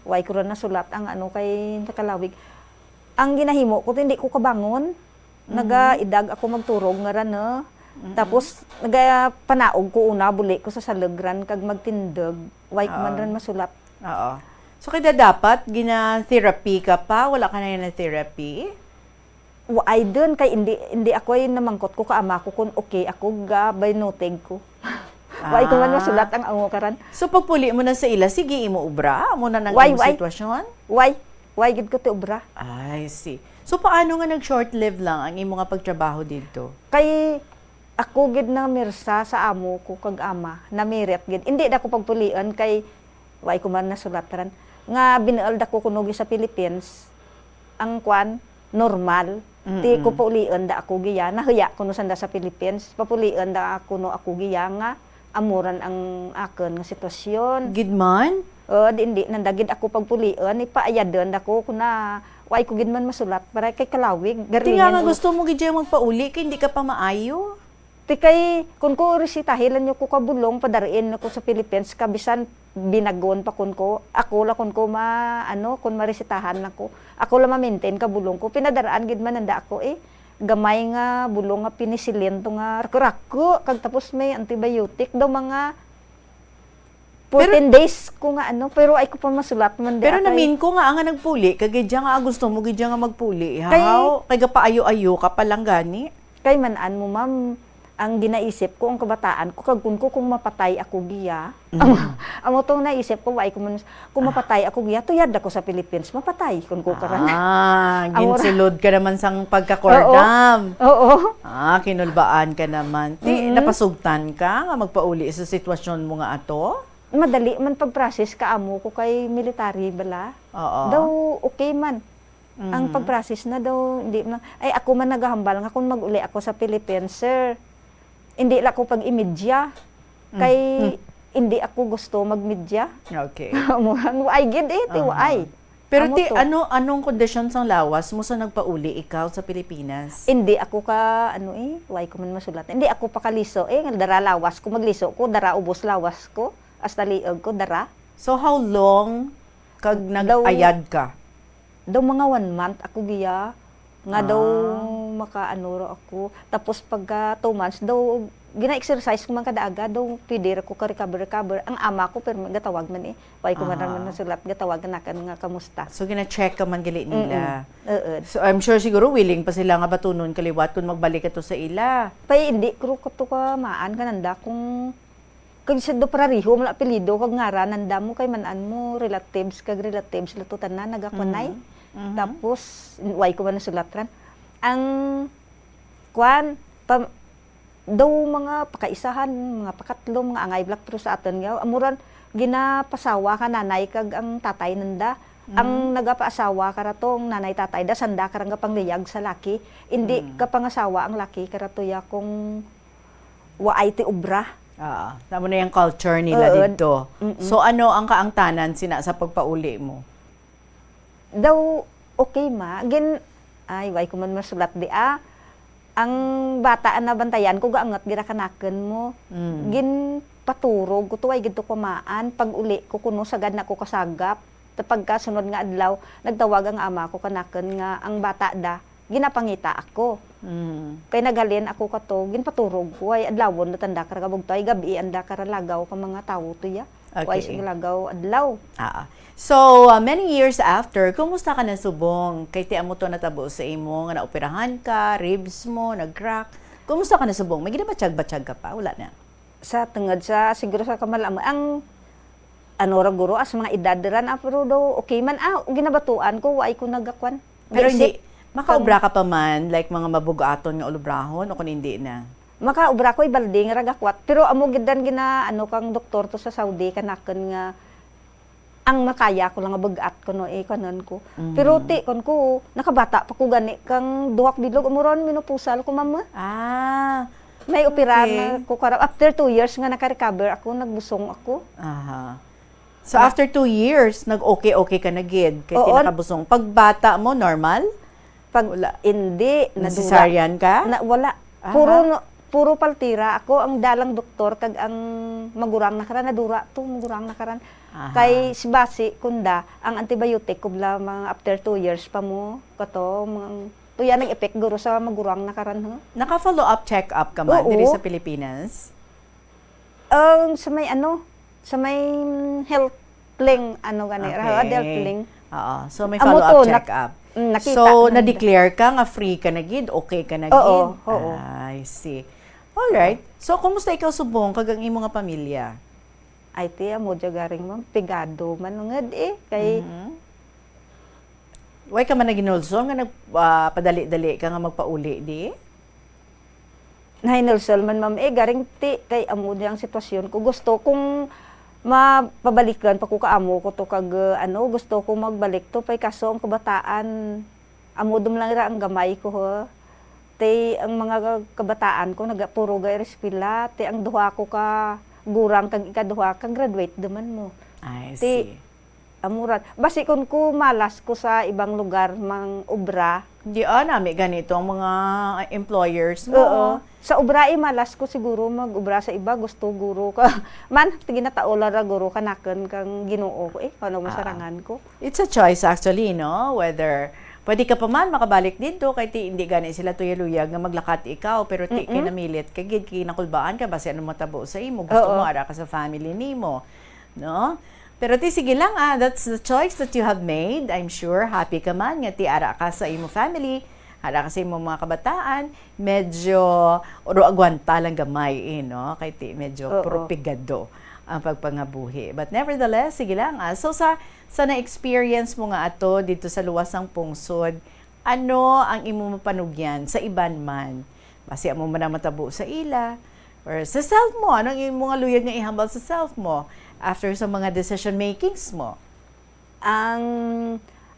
way ko ron nasulat ang ano kay nakalawig. Ang ginahimo ko, hindi ko kabangon. Nagaidag ako magturog nga ran, no? Tapos, nagapanaog ko una, buli ko sa salagran kag magtindog. Way ko man Oo. ran masulat. Oo. So, kaya dapat, gina-therapy ka pa? Wala ka na yung therapy? Wa-, ay dun, kay hindi, hindi ako ay namangkot ko ka ama ko kung okay ako, ga, baynutig ko. Way ko man Ah. masulat ang amo karan. So, pagpuli mo na sa ila, sige, imo obra? Amo na nang Way, imo way. Sitwasyon? Way, way gid ko ti obra. I see. So, paano nga nag-short-lived lang ang imo nga pagtrabaho dito? Kay ako gid na mirsa sa amo ko kag ama, namirit gid. Hindi na ko pagpulian kay way ko man nasulatran. Nga binuol da ko kuno gid sa Philippines, ang kwan, normal. Ti Mm-mm. ko paulian da ako giya, nahuya kuno sanda sa Philippines, papulian da kuno ako giya nga amuran ang akon nga sitwasyon. Gid man? O, di, hindi, nandagid ako pagpulian, ipaayadon ako, kuna, way ko gid man masulat, para kay kalawig, Ti nga nga garingin, gusto mo gid siya magpauli, kay hindi ka pa maayo? Ti kay, kun ko resitahi lang nyo ko kabulong, padariin ako sa Philippines, kabisan binagon pa kun ko, ako la kun ko ma, ano, kun maresitahan lang ko, ako la ma-maintain ka bulong ko, pinadaraan gid man nanda ako eh, gamay nga bulong nga penicillin to nga raku-raku, kag tapos may antibiotic daw mga fourteen days ko nga ano, pero ay ko pa masulat man di Pero atay. Namin ko nga nga nagpuli, kay gid siya nga gusto mo gid siya nga magpuli. Kay- Haw, kay gapaayo-ayo ka pa lang gani. Kay man-an mo, ma'am, ang ginaisip ko, ang kabataan ko, kag kun ko kung mapatay ako giya. Amo, amo tong naisip ko, why ko man, kung mapatay ako giya, tuyad ako sa Philippines, mapatay kun ko karan. Ah, Amo ra. Ginsulod ka naman sang pagkakordam. Oo. Ah, kinulbaan ka naman. Ti, Mm. napasugtan ka nga magpauli sa sitwasyon mo nga ato? Madali man pag-process ka amo ko kay military bala. Oo. Daw okay man. Ang Mhm. pag-process na daw, hindi man. Ay, ako man nagahambal nga kung mag-uli ako sa Philippines, sir, hindi la ko pag-imidya. Kay Mm. hindi ako gusto mag-media. Okay. Amo ang ay gid eh, ti Aha. ay. Pero Amo ti, to. Ano, anong kondisyon sang lawas mo sa nagpauli ikaw sa Pilipinas? Hindi ako ka, ano eh, why ko man masulat. Hindi ako pakaliso eh, nga dara lawas ko, magliso ko, dara ubos lawas ko, hasta liog ko, dara. So, how long kag Daw- nag-ayad ka? Daw mga one month ako giya, nga daw Ah. makaano ra ako. Tapos pagka two months, daw gina-exercise ko man kada aga, daw pwede ra ko ka-recover, recover. Ang ama ko, pero gatawag man eh. Why ko man Aha. man nasulat, gatawag na kan nga kamusta. So, gina-check ka man gali nila. Mm-mm. Oo. So, I'm sure siguro willing pa sila nga batunon ka liwat kung magbalik ka to sa ila. Pay, hindi ko ka to ka maan kananda kung kag sa do parariho man apelyido kag ngaran nanda mo kay man-an mo relatives kag relatives la to tanan nagakunay. Mhm. Mhm. Tapos why ko man nasulatran? Ang kwan pa, daw mga pakaisahan, mga pakatlo, mga angay black pero sa aton nga amuran ginapasawa ka nanay kag ang tatay nanda. Ang nagapaasawa ka ra to, ang nanay tatay da sanda ka ra nga pangliyag sa laki. Hindi ka pangasawa ang laki ka ra to ya kung waay ti obra. Ah, tama na yung culture nila Oo. dito. Mm-mm. So, ano ang kaangtanan sina sa pagpauli mo? Daw okay ma, gin ay why ko man masulat di ah. Ang bata na bantayan ko gaangat gira kanakon mo. Mm. Gin paturog ko to ay gid to kumaan pag uli ko kuno sagad na ko kasagap. Ta pagkasunod nga adlaw, nagtawag ang ama ko kanakon nga ang bata da ginapangita ako. Mm. Kay naghalin ako kato, ginpaturog ko ay adlawon na tanda kara kabugto ay gabi anda kara lagaw ka mga tawo to ya. Okay. Way sa lagaw adlaw. Ah. So, uh, many years after, kumusta ka na subong? Kay ti amo to natabo sa imo nga naoperahan ka, ribs mo nag-crack. Kumusta ka na subong? May ginabatyag-batyag ka pa? Wala na? Sa tungod sa, siguro sa kamalaman, ang, ano ra guro, as mga edad ra na, pero daw, okay man, ah, ginabatuan ko, wa ay ko nagakwan. Pero Naisip hindi, makaobra kang ka pa man, like mga mabugaton nga ulubrahon, o kung hindi na? Makaobra ko, ibalding ra gakwat. Pero amo gid ang gina, ano, kang doktor to sa Saudi, kanakon nga, ang makaya ko lang nga bug-at ko, no, eh, kanon ko. Mm. Pero ti, kon ko, nakabata pa ko gani, kang duha ka bilog, amo ron, menopausal ko, ma'am, eh. Ah, May opera okay. na ko karab-, after two years nga naka-recover ako, nagbusong ako. Aha. So, Ah. after two years, nag-okay-okay ka na gid, kay Oo. Kinakabusong. Pagbata mo, normal? Pag, Wala. hindi, nadura. Na-cesarean ka? Na, wala. Aha. Puro, no, puro paltira ako, ang dalang doktor, kag ang magurang na karan, nadura to, magurang na karan. Aha. Kay si basi, kunda, ang antibiotic, kubla, mga after two years pa mo, kato, mga, tuya nag-effect, guro, sa magurang na karan, ha? Naka-follow up, check up ka man, Oo. diri sa Pilipinas? Ang sa may ano, sa may, mm, health link, ano gani, Okay. ra, health link. Oo. So, may Amo follow-up to, nak-, check-up. mm, nakita So, ko na na-declare ka nga free ka na gid, okay ka na Oo, gid? oo. I see. Alright. So, kumusta ikaw subong kag ang imo nga pamilya? Ay, ti, amo dya garing, ma'am, pigado man ngad eh, kay Mhm. Way ka man naginulsol nga nag-, ah, padali-dali ka nga magpauli, di? Nahinulsol man, ma'am, eh, garing ti, kay amo di ang sitwasyon ko. Gusto kong mapabalikran pa ko ka amo ko to kag, uh, ano, gusto ko magbalik to, pay kaso ang kabataan, amo dum lang ra ang gamay ko, ho. Ti ang mga kabataan ko naga-, puro ga-eskwela, ti ang duha ko ka gurang kag ikaduha ka graduate duman mo. I Ti, see. Amo ra. Basi kun ko malas ko sa ibang lugar mang obra. Di, ah, nami ganito ang mga employers mo. Oo. Sa obra, eh, malas ko siguro mag-obra sa iba. Gusto guro ka. Man, ginataolan ra guro kanakon kang Ginoo ko, eh, kung ano Ah. masarangan ko. It's a choice actually, no? Whether pwede ka pa man makabalik dito, kay ti, hindi gani sila tuyaluyag nga maglakat ikaw, pero ti, kay Mm-mm. namilit ka gid, kay nakulbaan ka, basi ano matabo sa imo, gusto Oo. mo, ara ka sa family nimo. No? Pero ti, sige lang, ah, that's the choice that you have made. I'm sure happy ka man nga ti ara ka sa imo family, ara ka sa imo mga kabataan. Medyo, uro agwanta lang gamay, eh, no? Kay ti, medyo Oo. puro pigado ang pagpangabuhi. But nevertheless, sige lang, ah. So, sa, sa na-experience mo nga ato dito sa luwas sang pungsod, ano ang imo mapanugyan sa iban man? Basi amo man ang matabo sa ila, or sa self mo, ano ang imo nga luyag nga ihambal sa self mo after sa mga decision makings mo? Ang,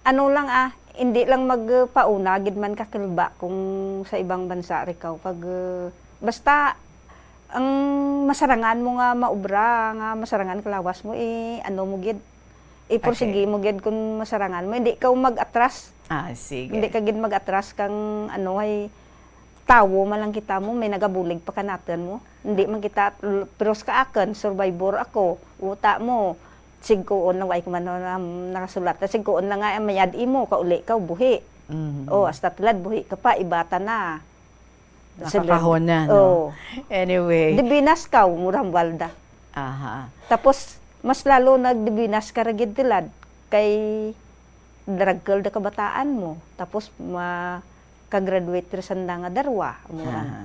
ano lang, ah, hindi lang magpauna gid man kakilba kung sa ibang bansa ri kaw. Kag, uh, basta ang masarangan mo nga maobra, nga masarangan kalawas mo, eh, ano mo gid, ipursigi Okay. mo gid kung masarangan mo. Hindi ka mag-atras. Ah, sige. Hindi ka gid mag-atras kang, ano, ay tawo man lang kita mo, may nagabulig pa kanaton mo. Hindi man kita, pero sa akon, survivor ako. Uta mo, sigkuon na, way ko man na, nakasulat na, sigkuon na nga, mayad imo, kauli ka, buhi. Mhm. O, hasta tulad, buhi ka pa, ibata na. Nakakahon na, no? Oo. Anyway. Dibinas ka, murang walda. Aha. Tapos, mas lalo nagdibinas ka ra gid tulad kay dragkel da kabataan mo. Tapos, ma-, ka-graduate ra sanda nga darwa, amo ra. Aha.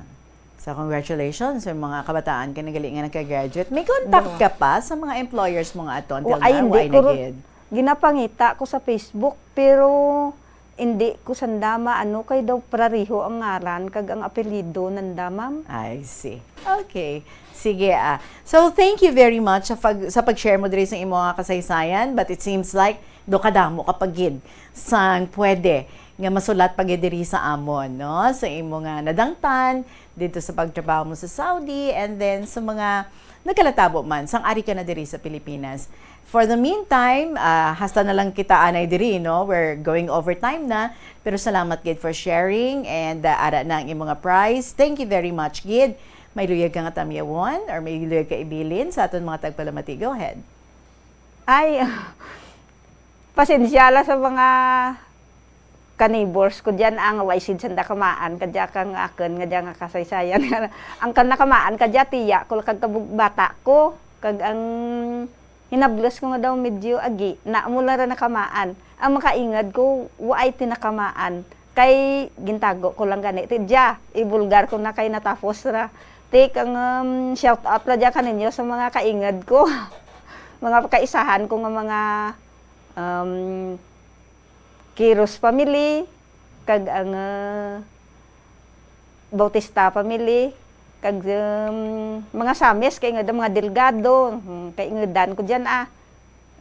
So, congratulations sa mga kabataan kay nagali nga nagka-graduate. May contact Darwa. ka pa sa mga employers mo nga ato until O, ay, now? hindi Ay, ko ro-, nagid. ginapangita ko sa Facebook, pero hindi ko sanda maano kay daw pareho ang ngaran kag ang apelyido nanda, ma'am. I see. Okay. Sige, ah. So, thank you very much sa pag-, sa pag-share mo diri sa imo nga kasaysayan, but it seems like do kadamo ka pa gid sang pwede nga masulat pa gid diri sa amon, no? Sa imo nga nadangtan dito sa pagtrabaho mo sa Saudi, and then sa mga nagkalatabo man sang ari ka na diri sa Pilipinas. For the meantime, ah, hasta na lang kita anay diri, no? We're going overtime na, pero salamat gid for sharing, and, ah, ara na ang imo nga prize. Thank you very much gid. May luyag ka nga tamyawon or may luyag ka ibilin sa aton mga tagpalamati? Go ahead. Ay, pasensya la sa mga ka-neighbors ko dyan, ang way sid sanda kamaan kadya kang akon nga dyan nga kasaysayan. Ang kan nakamaan kadya, tiya ko, kag kabug-, bata ko, kag ang hinablos ko nga daw medyo agi, na mo lang ra nakamaan. Ang makaingad ko, waay tinakamaan. Kay gintago ko lang gani ti dya, ibulgar ko na kay natapos ra. Ti kang, um, shout out la dya kaninyo sa mga kaingod ko. Mga kaisahan ko nga mga, um, Quiros family, kag ang, ah, Bautista family, kag, um, mga Samis, kay nga mga Delgado, hmm, kay ingedan ko dyan, ah.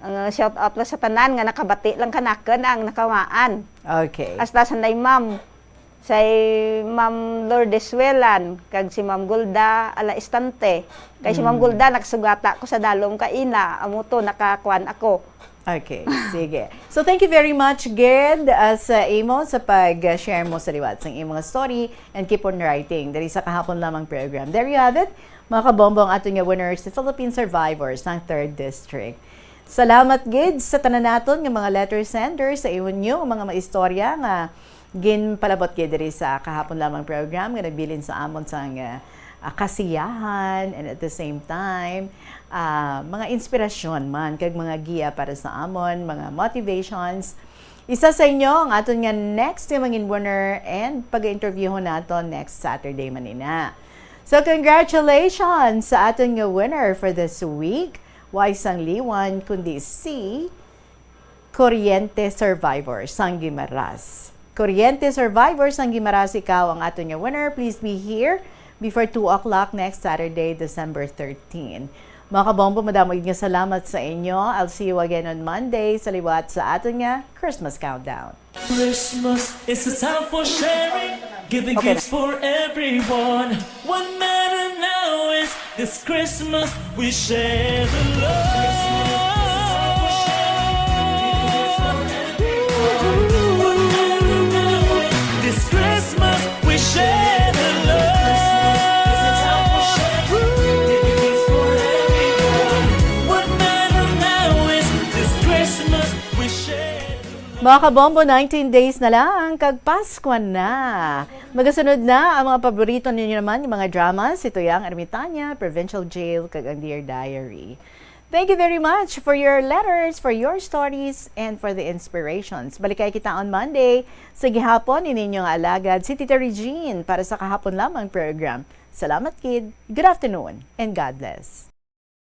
Ang, ah, shout out lang sa tanan nga nakabati lang kanakon ang nakawaan. Okay. Hasta sa nay ma'am, say Ma'am Lourdes Suelan, kag si Ma'am Golda Alaistante. Kay si Ma'am Mm. Golda, nakasugata ko sa dalom ka ina, amo to, nakakuan ako. Okay, sige. So, thank you very much, Gid, uh, sa imo, sa pag-share mo sa liwat sang imong story, and keep on writing diri sa Kahapon Lamang program. There you have it, mga kabombo, ang aton nga winners, si Philippine Survivors ng Third District. Salamat, Gid, sa tanan naton nga mga letter senders, sa inyo nga mga maistorya nga ginpalabot gid diri sa Kahapon Lamang program nga nagbilin sa amon sang, ah, ah, kasiyahan, and at the same time, ah, mga inspirasyon man kag mga giya para sa amon, mga motivations. Isa sa inyo ang aton nga next nga mangin winner and pag-interviewhon naton next Saturday man ina. So, congratulations sa aton nga winner for this week. Way sang liwan kundi si Corriente Survivor sang Guimaras. Corriente Survivor sang Guimaras, ikaw ang aton nga winner. Please be here before two o'clock next Saturday, December thirteen. Mga kabombo, madamo gid nga salamat sa inyo. I'll see you again on Monday sa liwat sa aton nga Christmas Countdown. Christmas is a time for sharing, giving Okay. gifts for everyone. What matter now is this Christmas we share the love. This Christmas we share the love. What matter now is this Christmas we share the love. Mga kabombo, nineteen days na lang kag Pasko na. Magasunod na ang mga paborito ninyo naman nga mga drama, si Tuyang Ermitanya, Provincial Jail, kag ang Dear Diary. Thank you very much for your letters, for your stories, and for the inspirations. Balikay kita on Monday sa gihapon, ini inyo nga alagad, si Tita Regine, para sa Kahapon Lamang program. Salamat, Gid. Good afternoon, and God bless.